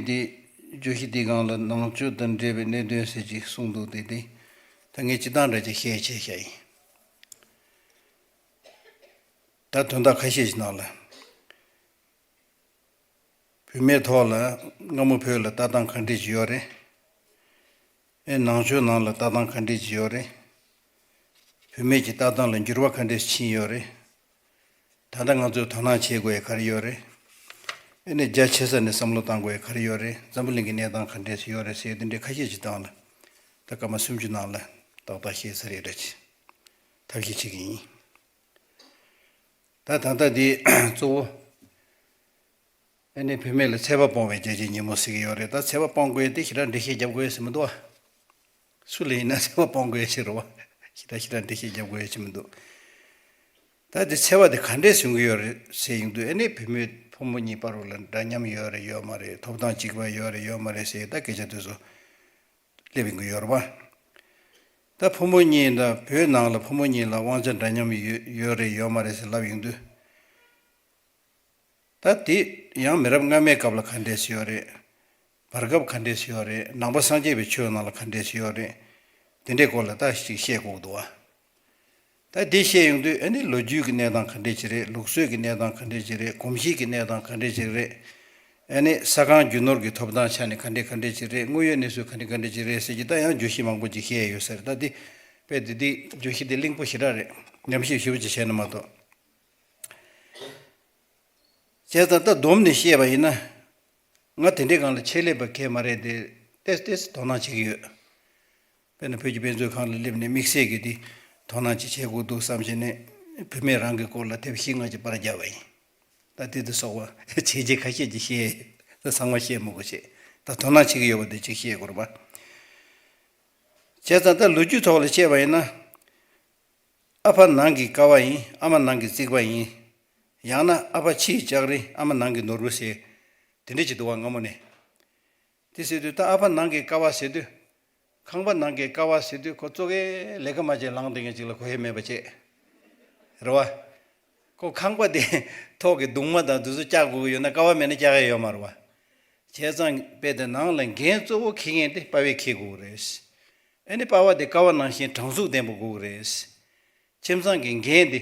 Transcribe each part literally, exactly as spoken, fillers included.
དེ་བརྗོད་གཞི་དེའི་སྒང་ལ་ནང་ཆོས་དང་འབྲེལ་བའི་གནད་དོན་ཟེར་ཅིག་གསུངས་འདུག་དེ་དེ་ད་ངས་སྤྱིར་བཏང་འདྲ་ཅིག་བཤད་ཆེད་བཤད་ཡིན། ད་དོན་དག་ཁ་ཤས་ཤིག་ནང་ལ། བུད་མེད་ཐོག་ལ་སྔ་མོ་བོད་ལ་ལྟ་སྟངས་ག་འདྲས་ཅིག་ཡོད་རེད། ཨེ་ནང་ཆོས་ནང་ལ་ལྟ་སྟངས་ག་འདྲས་ཅིག་ཡོད་རེད། བུད་མེད་ཀྱི་ལྟ་སྟངས་ལ་འགྱུར་བ་ག་འདྲས་ཕྱིན་ཡོད་རེད། ད་ལྟ་ང་ཚོས་དོ་སྣང་བྱེད་དགོས་ཡ་ག་རེ་ཡོད་རེད། ཨེ་ནས་རྒྱ་ཆེ་ས་ནས་བསམ་བློ་བཏང་དགོས་ཡ་ག་རེ་ཡོད་རེད། འཛམ་བུ་གླིང་གི་གནས་སྟངས་ག་འདྲས་ཡོད་རེད་ཟེར་དེ་འདྲའི་ཁ་ཤས་ཅིག་སྟེང་ལ་ད་སྐར་མ་སུམ་ཅུ་ནང་ལ་ཏག་ཏག་བཤད་ཚར་ཡོད་རེད། ཐབས་ཤེས་བྱེད་ཀྱི་ཡིན། ད་ད་ལྟ་འདི་གཙོ་བོ་ཨ་ནི་བུད་མེད་ལ་ཚད་པ་སྤོང་བའི་རྒྱལ་སྤྱིའི་ཉིན་མོ་ཟེར་གྱི་ཡོད་རེད། ད་ཚད་པ་སྤོང་དགོས་དེ་ཞེ་དྲག་འགྲེལ་བཤད་རྒྱབ་དགོས་ཟེར་མི་འདུག་ཨ། སུ་ལ་ཡིན་ན་ཚད་པ་སྤོང་དགོས་ཞེས་རེད་བ། ཞེ་དྲག་ཞེ་དྲག་འགྲེལ་བཤད་རྒྱབ་དགོས་ཡ་ཅི་མི་འདུག་ད་དེ་ཚད་པ་དེ་ག་འདྲས་བཟུང་གི་ཡོད་རེད་ཟེར་ཡོང་དུས་ཨ་ནི་བུད་མེད་ཕོ་མོ་གཉིས་བར་ལ་འདྲ་མཉམ་ཡོད་རེད་ཡོད་མ་རེད། ཐོབ་ཐང་གཅིག་པ་ཡོད་རེད་ཡོད་མ་རེད་ཟེར་ད་སྐད་ཆ་དེ་ཚོ་སླེབས་ཡོང་གི་ཡོད་རེད་བ། ད་ཕོ་མོ་གཉིས་དང་བོད་ནང་ལ་ཕོ་མོ་གཉིས་ལ་དབང་ཆ་འདྲ་མཉམ་ཡོད་ཡོད་རེད་ཡོད་མ་རེད་ཟེར་ལབ་ཡོང་དུས། ད་དེ་ཡང་མི་རབས་སྔ་མའི་སྐབས་ལ་ག་འདྲས་ཡོད་རེད། བར་སྐབས་ག་འདྲས་ཡོད་རེད། ནང་པ་སངས་རྒྱས་པའི་ཆོས་ནང་ལ་ག་འདྲས་ཡོད་རེད། དེ་འདྲའི་སྐོར་ལ་ད་ཞིག་བཤད་དགོས་འདུག་བ། ད་དེ་བཤད་ཡོང་དུས་ཨ་ནི་ལོ་རྒྱུས་ཀྱི་གནས་སྟངས་ག་འདྲས་ཅིག་རེད། ལུགས་སྲོལ་གྱི་གནས་སྟངས་ག་འདྲས་ཅིག་རེད། གོམས་གཤིས་ཀྱི་གནས་སྟངས་ག་འདྲས་ཅིག་རེད། ཨ་ནི་ས་ཁང་རྒྱུ་ནོར་གྱི་ཐོབ་ཐང་ཆ་ནས་ག་འདྲས་ག་འདྲས་ཅིག་རེད། དངོས་ཡོད་གནས་ཚུལ་ག་འདྲས་ག་འདྲས་ཅིག་རེད་ཟེར་གྱི་ད་ཡང་བརྗོད་གཞི་མང་པོ་ཅིག་བཤད་ཡོད་ས་རེད། ད་དེ་དཔེ་དེ་དེ་བརྗོད་གཞི་དེ་བརླིང་པོ་ཞེ་དྲག་རེད། ཉམས་ཞིབ་ཞེ་པོ་ཅིག་བྱས་ན་མ་གཏོགས། བྱས་ཙང་ད་བསྡོམས་ནས་བཤད་པ་ཡིན་ན། ང་དེ་འདྲའི་སྒང་ལ་ཆེད་ལས་པ་གང་མ་རེད་དེ། ཏོག་ཙམ་ཏོག་ཙམ་དོ་སྣང་བྱེད་ཀྱི་ཡོད། དཔེར་ན་བོད་ཀྱི་དཔེ་མཛོད་ཁང་ལ་སླེབས་ནས་དམིགས་བསལ་གྱི་དེ་དོ་སྣང་ཅིག་བྱེད་དགོས་འདུག་བསམ་བྱས་ནས་བུད་མེད་རང་གི་སྐོར་ལ་དེབ་བཞི་ལྔ་ཅིག་པར་བརྒྱབ་པ་ཡིན། ད་དེ་དེ་སོགས་པ་བྱས་རྗེས་ཁ་ཤས་ཅིག་བཤད། ད་ཚང་མ་བཤད་མི་དགོས་བྱས། ད་དོ་སྣང་བྱེད་ཀྱི་ཡོད་པ་དེ་ཅིག་བཤད་དགོས་རེད་པ། བྱས་ཙང་ད་ལོ་རྒྱུས་ཐོག་ལ་བཤད་པ་ཡིན་ན། ཨ་ཕ་ནང་གི་ཀ་བ་ཡིན། ཨ་མ་ནང་གི་རྩིག་པ་ཡིན། ཡང་ན་ཨ་ཕ་ཕྱིའི་ལྕགས་རི། ཨ་མ་ནང་གི་ནོར་བུ་ཟེར། དེ་འདྲ་ཅིག་འདུག་བ་སྔ་མོ་ནས། དེ་ཟེར་དུས་ད་ཨ་ཕ་ནང་གི་ཀ་བ་ཟེར་དུས། ཁང་པ་ནང་གི་ཀ་བ་ཟེར་དུས་ཁོ་གཙོ་གའི་ལས་ཀ་མ་བྱས་ལངས་བསྡད་མཁན་ཅིག་ལ་གོ་ཡ་མེད་པ་བྱས། རེད་བ། ཁོ་ཁང་པ་དེ་ཐོག་གི་གདུང་མ་དང་དེ་ཚོ་བཀྱག་དགོས་ཀྱི་ཡོད་ན་ཀ་བ་མེད་ན་བཀྱག་ཡ་ཡོད་མ་རེད་བ། བྱས་ཙང་དཔེ་དེ་ནང་ལ་འགན་གཙོ་བོ་འཁྱེར་མཁན་དེ་པ་ཕས་འཁྱེར་དགོས་ཀྱི་རེད། ཨ་ནི་པ་ཕ་དེ་ཀ་བ་ནང་བཞིན་དྲང་ཚུགས་ལྡན་པ་དགོས་ཀྱི་རེད། ཁྱིམ་ཚང་གི་འགན་དེ་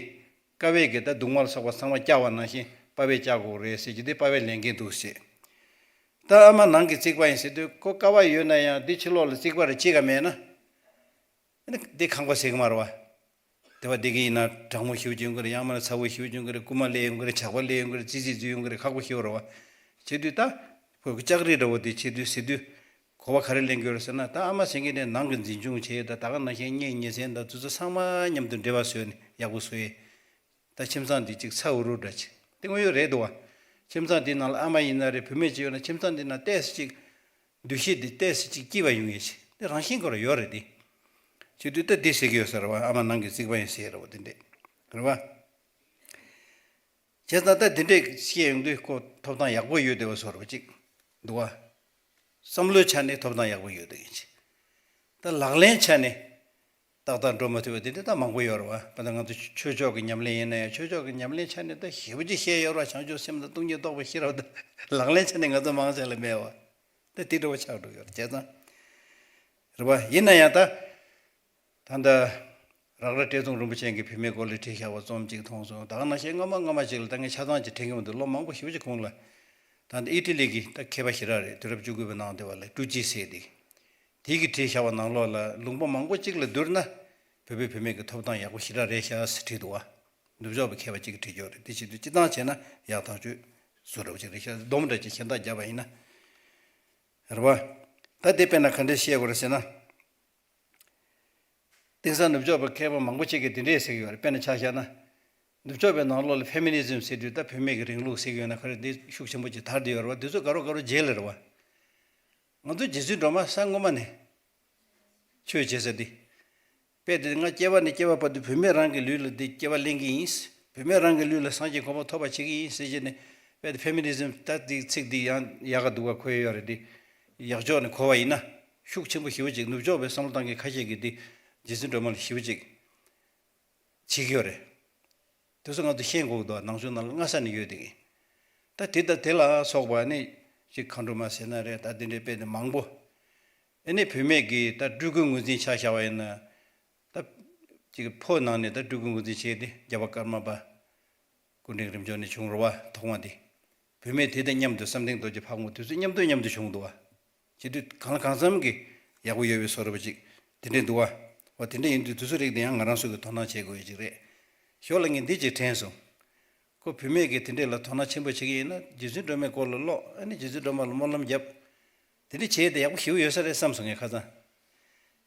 ཀ་བས་ཀྱི་ད་གདུང་མ་ལ་སོགས་པ་ཚང་མ་བཀྱག་པ་ནང་བཞིན་པ་ཕས་བཀྱག་དགོས་ཀྱི་རེད་ཟེར་གྱི་དེ་པ་ཕའི་ལས་འགན་འདུག་ཟེར། ད་ཨ་མ་ནང་གི་རྩིག་པ་ཡིན་ཟེར་དུས་ཁོ་ཀ་བ་ཡོད་ན་ཡང་དེ་ཕྱི་ལོགས་ལ་རྩིག་པ་རེ་གཅིག་ག་མེད་ན། ཨ་ནི་དེ་ཁང་པ་ཟེར་གི་མ་རེད་བ། དེ་བ་དེ་གི་ཡིན་ན་གྲང་མོ་ཞེ་པོ་ཅིག་ཡོང་གི་རེད། ཡང་མིན་ན་ཚ་པོ་ཞེ་པོ་ཅིག་ཡོང་གི་རེད། རྐུན་མ་སླེབས་ཡོང་གི་རེད། ཇག་པ་སླེབས་ཡོང་གི་རེད། རྩིས་རྩིས་འཛུལ་ཡོང་གི་རེད། ཁག་པོ་ཞེ་པོ་རེད་བ། བྱེད་དུས་ད་ཁོ་གི་ལྕགས་རི་འདྲ་བོ་དེ་བྱེད་དུས་ཟེར་དུས་གོ་བ་ག་རེ་ལེན་གྱི་ཡོད་རེད་ཟེར་ན། ད་ཨ་མ་ཟེར་མཁན་དེ་ནང་གི་འཛིན་སྐྱོང་བྱས། ད་ད་ག་ནང་བཞིན་གཉེན་ཉེ་ཚན་དང་དེ་ཚོ་ཚང་མ་མཉམ་དུ་འབྲེལ་བ་བཟོས་ནས་ཡག་པོ་བཟོས། ད་ཁྱིམ་ཚང་འདི་ཅིག་ཚ་འུར་འུར་འདྲ་ཅིག་དེ་དངོས་ཡོད་རེད་འདུག་བ། ཁྱིམ་ཚང་འདི་ནང་ལ་ཨ་མ་ཡིན་ན་རེད། བུད་མེད་ཅིག་ཡོད་ན་ཁྱིམ་ཚང་འདི་ནང་ཏོག་ཙམ་ཅིག་འདུ་ཤེས་འདི་ཏོག་ཙམ་ཅིག་སྐྱིད་པ་ཡོང་ཡས་ཅིག་དེ་རང་བཞིན་ཁོ་རང་ཡོད་རེད་དེ། བྱེད་དུས་ད་འདི་ཟེར་གྱི་ཡོད་ས་རེད་བ། ཨ་མ་ནང་གི་རྩིག་པ་ཡིན་ཟེར་རེད་བ། དེ་འདྲས་རེད་བ། བྱས་ཙང་ད་དེ་འདྲས་བཤད་ཡོང་དུས་ཁོ་ཐོབ་ཐང་ཡག་པོ་ཡོད་བསྡད་པ་བཟོ་འདྲ་བོ་ཅིག་འདུག་བ། བསམ་བློའི་ཆ་ནས་ཐོབ་ཐང་ཡག་པོ་ཡོད་བསྡད་མཁན་ཅིག་ད་ལག་ལེན་ཆ་ནས་ཏག་ཏག་འགྲོ་མ་ཐུབ་པ་དེ་འདྲ་ད་མང་པོ་ཡོད་རེད་བ། དཔེར་ན་ང་ཚོ་ཆོས་ཕྱོགས་ཀྱི་ཉམས་ལེན་ཡིན་ན་ཡང་ཆོས་ཕྱོགས་ཀྱི་ཉམས་ལེན་ཆ་ནས་ད་ཞེ་པོ་ཅིག་བཤད་ཡོད་རེད་བ། བྱང་ཆུབ་སེམས་དང་སྟོང་ཉིད་རྟོགས་པའི་ཤེས་རབ་དང་། ལག་ལེན་ཆ་ནས་ང་ཚོ་མང་ཆེ་ལ་མེད་བ། ད་དེ་འདྲ་བོ་ཆགས་འགྲོ་ཡོད་རེད། བྱས་ཙང་རེད་བ། ཡིན་ན་ཡང་ད་ད་ལྟ་རག་ར་བཀྲས་མཐོང་རིན་པོ་ཆེ་གིས་བུད་མེད་སྐོར་ལ་བྲིས་བཞག་པ་རྩོམ་ཅིག་མཐོང་སོང་། ད་ག་ནང་བཞིན་སྔ་མ་སྔ་མ་ཅིག་ལ་ད་ངས་ཆ་ཚང་ཅིག་དྲན་གྱི་མི་འདུག་ལོ་མང་པོ་ཞེ་པོ་ཅིག་གོང་ལ་ད་ལྟ་ཨི་ཊ་ལི་གི་ད་མཁས་པ་ཞེ་དྲག་རེད། དུས་རབས་བཅུ་དགུ་པའི་ནང་དེ་བ་ལ་ཀྲུའུ་ཅི་ཟེར་དེ། དེ་གིས་བྲིས་བཞག་པ་ནང་ལོགས་ལ་ལུང་པ་མང་པོ་ཅིག་ལ་བསྡུར་ན་བོད་པའི་བུད་མེད་ཀྱི་ཐོབ་ཐང་ཡག་པོ་ཞེ་དྲག་རེད་ཤག་ཟེར་བྲིས་འདུག་བ། ནུབ་ཕྱོགས་པའི་མཁས་པ་ཅིག་གིས་བྲིས་ཡོད་རེད། དེ་བྱེད་དུས་སྤྱིར་བཏང་བྱས་ན་ཡག་ཐག་ཆོད་བཟོ་འདྲ་བོ་ཅིག་རེད་ཤག་སྡོམ་འདྲ་ཅིག་གཞན་དག་བརྒྱབ་པ་ཡིན་ན། རེད་བ། ད་དེ་དཔེར་ན་ག་འདྲས་བཤད་དགོས་རེད་ཟེར་ན། དེང་སང་ནུབ་ཕྱོགས་པའི་མཁས་པ་མང་པོ་ཅིག་གིས་དེ་འདྲས་ཟེར་གྱི་ཡོད་རེད། དཔེར་ན་ཆ་བཞག་ན། ནུབ་ཕྱོགས་པའི་ནང་ལོགས་ལ་ཕེ་མི་ནི་ཛིམ་ཟེར་དུས་ད་བུད་མེད་ཀྱི་རིང་ལུགས་ཟེར་གྱི་ཡོད་ན་ག་རེ་འདི་ཤུགས་ཆེན་པོ་ཅིག་དར་བསྡད་ཡོད་རེད་བ། འདི་ཚོ་དགའ་རབ་དགའ་རབ་རྗེས་ལ་རེད་བ། ང་ཚོ་རྗེ་བཙུན་སྒྲོལ་མ་ས་སྔོན་མ་ནས་ཆོས་བྱེད་ས་འདི། དཔེ་དེ་ང་སྐྱེ་བ་ནས་སྐྱེ་བ་བར་དུ་བུད་མེད་རང་གི་ལུས་ལ་འདི་སྐྱེ་བ་ལེན་གྱི་ཡིན། བུད་མེད་རང་གི་ལུས་ལ་སངས་རྒྱས་གོ་འཕང་ཐོབ་པ་བྱེད་ཀྱི་ཡིན་ཟེར་བྱས་ནས། དཔེ་དེ་ཕེ་མི་ནི་ཛིམ་ད་དེ་ཚིག་འདི་ཡང་ཡག་ག་འདུག་ག་གོ་ཡ་ཡོད་རེད་དེ། ཡག་ཕྱོགས་ནས་གོ་བ་ཡིན་ན། ཤུགས་ཆེན་པོ་ཞེ་པོ་ཅིག་ནུབ་ཕྱོགས་པའི་བསམ་བློ་བཏང་མཁན་ཁ་ཤས་ཀྱིས་འདི་རྗེ་བཙུན་སྒྲོལ་མ་ལ་ཞེ་པོ་ཅིག་བྱེད་ཀྱི་ཡོད་རེད། དེ་ཚོ་ང་ཚོ་ཤེས་དགོས་ཀྱི་འདུག་ནང་ཆོས་ནང་ལ་སྔ་ས་ནས་ཡོད་དེ། ད་དེ་དང་དེ་ལ་སོགས་པ་ནི་ ཅིག་མཁའ་འགྲོ་མ་ཟེར་ན་རེད། ད་དེ་འདྲའི་དཔེ་དེ་མང་པོ། ཨ་ནི་བུད་མེད་ཀྱི་ད་སྤྲུལ་སྐུའི་ངོས་འཛིན་ཆ་བཞག་པ་ཡིན་ན། ད་ཅིག་ཕོ་ནང་ནས་ད་སྤྲུལ་སྐུའི་ངོས་འཛིན་བྱས་ཏེ་རྒྱལ་བ་ཀརྨ་པ་སྐུ་ཕྲེང་རིམ་བྱོན་ནས་བྱུང་རེད་བ། ཐོག་མ་དེ། བུད་མེད་དེ་དང་མཉམ་དུ་བསམ་གཏན་རྡོ་རྗེ་ཕག་མོ་དེ་ཚོ་མཉམ་དུ་མཉམ་དུ་བྱུང་འདུག་བ། བྱེད་དུས་གང་ལ་གང་འཚམ་གྱི་ཡག་པོ་ཡོད་པའི་བཟོ་འདྲ་པོ་ཅིག་དེ་འདྲས་འདུག་བ། འོ་དེ་འདྲས་ཡིན་དུས་དེ་ཚོ་རིགས་དེ་ཡང་ང་རང་ཚོ་གིས་དོ་སྣང་བྱེད་དགོས་ཡ་ཅིག་རེད། ཞོར་ལ་ངས་འདི་ཅིག་དྲན་སོང་། ཁོ་བུད་མེད་ཀྱིས་དེ་འདྲས་ལ་དོ་སྣང་ཆེན་པོ་བྱེད་ཀྱི་ཡིན་ན། རྗེ་བཙུན་སྒྲོལ་མའི་སྐོར་ལ་ཀློག་ཨ་ནི་རྗེ་བཙུན་སྒྲོལ་མ་ལ་སྨོན་ལམ་བརྒྱབ། དེ་འདྲས་བྱས་ཏེ་ཡག་པོ་ཞེ་པོ་ཡོད་ས་རེད་བསམ་སོང་ངས་ཁ་སང་།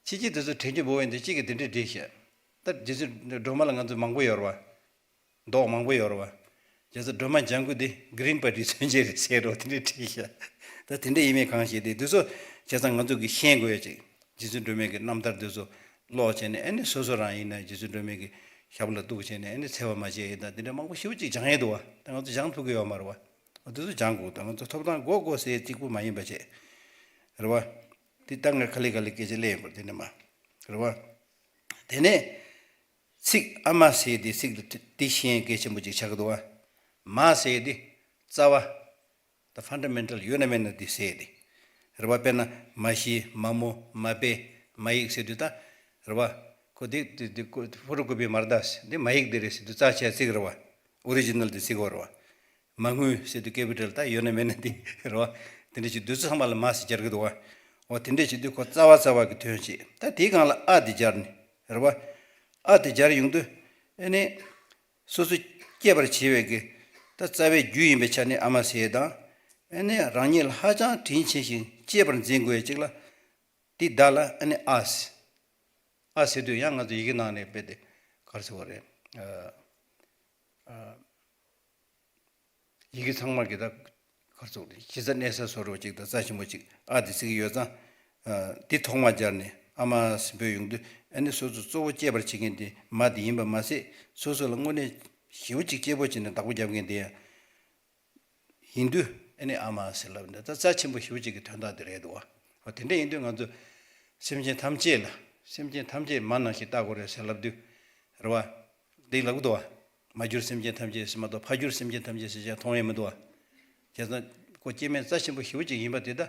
ཕྱི་རྒྱལ་དེ་ཚོ་དྲན་རྒྱུ་འབོར་བ་ཡིན་དུས་གཅིག་གིས་དེ་འདྲས་བྲིས་ཤག་ད་རྗེ་བཙུན་སྒྲོལ་མ་ལ་ང་ཚོ་མང་པོ་ཡོད་རེད་བ། མདོག་མང་པོ་ཡོད་རེད་བ། རྗེ་བཙུན་སྒྲོལ་མ་ལྗང་གུ་འདི་གི་རིན་པ་རི་མཚོན་བྱེད་རེད་ཟེར་རོ། དེ་འདྲས་བྲིས་ཤག་ད་དེ་འདྲས་ཡིན་མིན་གང་ཤེས་ཏེ། དེ་ཚོ་བྱས་ཙང་ང་ཚོ་གིས་ཤེས་དགོས་ཡ་ཅིག་རྗེ་བཙུན་སྒྲོལ་མའི་གི་རྣམ་ཐར་དེ་ཚོ་ཀློག་བྱས་ནས། ཨ་ནི་སོ་སོ་རང་ཡིན་ན་རྗེ་བཙུན་སྒྲོལ་མའི་གི་ཞབས་ལ་གཏུགས་བྱས་ནས། ཨ་ནི་འཚེ་བ་མ་བྱེད་ཡ་དང་དེ་འདྲ་མང་པོ་ཞེ་པོ་ཅིག་སྦྱང་ཡས་འདུག་བ། ད་ང་ཚོ་སྦྱང་ཐུབ་ཀྱི་ཡོད་མ་རེད་བ། འོ་དེ་ཚོ་སྦྱང་དགོས། ད་ང་ཚོ་ཐོབ་ཐང་དགོས་དགོས་ཟེར་གཅིག་པུ་མ་ཡིན་པ་བྱས། རེད་བ། དེ་ད་ངས་ག་ལེ་ག་ལེ་སྐད་ཆ་གླེང་ཡོད་པ་དེ་ནས་མ། རེད་བ། དེ་ནས། ཚིག་ཨ་མ་ཟེར་དེ་ཚིག་དེ་ཤེས་གལ་ཆེན་པོ་ཅིག་ཆགས་ཀྱི་འདུག་བ། མ་ཟེར་དེ་རྩ་བ། The fundamental ཡོད་ན་མེད་ན་དེ་ཟེར་དེ། རེད་བ། དཔེར་ན་མ་གཞི། མ་མོ། མ་དཔེ། མ་ཡིག་ཟེར་དུས་ད། རེད་བ། ཁོ་དེ་དེ་དེ་ཁོ་ཕོ་ཊོ་ཀོ་པི་མ་རེད་ད། དེ་མ་ཡིག་དེ་རེད་ཟེར་དུས་རྩ་ཆེ་ཚིག་རེད་བ། ཨོ་རི་ཇི་ནལ་དེ་ཚིག་གོ་རེད་བ། མ་དངུལ་ཟེར་དུས་ཀེ་པི་ཊལ་ད་ཡོད་ན་མེད་ན་དེ་རེད་བ། དེ་འདྲ་ཞིག་དུས་ཚོད་ཚང་མ་ལ་མ་ཟེར་སྦྱར་གི་འདུག་བ། འོ་དེ་འདྲ་ཞིག་དུས་ཁོ་རྩ་བ་རྩ་བ་གི་དོན་བྱེད། ད་དེའི་སྒང་ལ་ཨ་དེ་སྦྱར་ནས་རེད་བ། ཨ་དེ་སྦྱར་ཡོང་དུས་ཨ་ནི་སོ་སོ་སྐྱེད་པར་བྱེད་པའི་གི་ད་རྩ་བའི་རྒྱུ་ཡིན་པའི་ཆ་ནས་ཨ་མ་ཟེར་དང་། ཨ་ནི་རང་ཉིད་ལ་ཧ་ཅང་དྲིན་ཆེ་ཞིང་གཅེས་པར་འཛིན་དགོས་ཡ་ཅིག་ལ། དེ་བདག་ལ་ཨ་ནི་ཨ་ཟེར། ཨ་ཟེར་དུས་ཡང་ང་ཚོ་ཡི་གེ་ནང་ནས་དཔེ་དེ་ག་རེ་ཟེར་བ་རེད། ཨ། ཨ། ཡི་གེ་ཚང་མ་གི་ད་གར་ཚུགས་ཏེ་གཞི་རྩ་གནས་ས་བཟོ་འདྲ་ཅིག་དང་རྩ་ཆེན་པོ་ཅིག་ཨ་དེ་ཟེར་གྱི་ཡོད་ཙང་། ཨ། དེ་ཐོག་མ་སྦྱར་ནས་ཨ་མ་ཟེར་འབོད་ཡོང་དུས། ཨ་ནི་སོ་སོ་གཙོ་བོ་གཅེས་པར་བྱེད་མཁན་དེ་མ་དེ་ཡིན་པ་མ་ཟད། སོ་སོ་ལ་དངོས་གནས་ཞེ་པོ་ཅིག་གཅེས་པོ་བྱས་ནས་བདག་པོ་རྒྱབ་མཁན་དེ་ཡང་ཡིན་དུས། ཨ་ནི་ཨ་མ་ཟེར་ལབ་ནས་ད་རྩ་ཆེན་པོ་ཞེ་པོ་ཅིག་གི་དོན་དག་དེ་རེད་འདུག་བ། འོ་དེ་འདྲ་ཡིན་དུས་ང་ཚོ་སེམས་ཅན་ཐམས་ཅད་ལ། སེམས་ཅན་ཐམས་ཅད་མ་ནང་བཞིན་ལྟ་དགོས་རེད་ཟེར་ལབ་དུས། རེད་བ། འདི་ལབ་གི་འདུག་བ། མ་གྱུར་སེམས་ཅན་ཐམས་ཅད་ཟེར་མ་གཏོགས་ཕ་གྱུར་སེམས་ཅན་ཐམས་ཅད་ཟེར་ཅང་མཐོང་ཡས་མི་འདུག་བ། བྱས་ཙང་ཁོ་སྐྱེ་དམན་རྩ་ཆེན་པོ་ཞེ་པོ་ཅིག་ཡིན་པ་དེ་ད་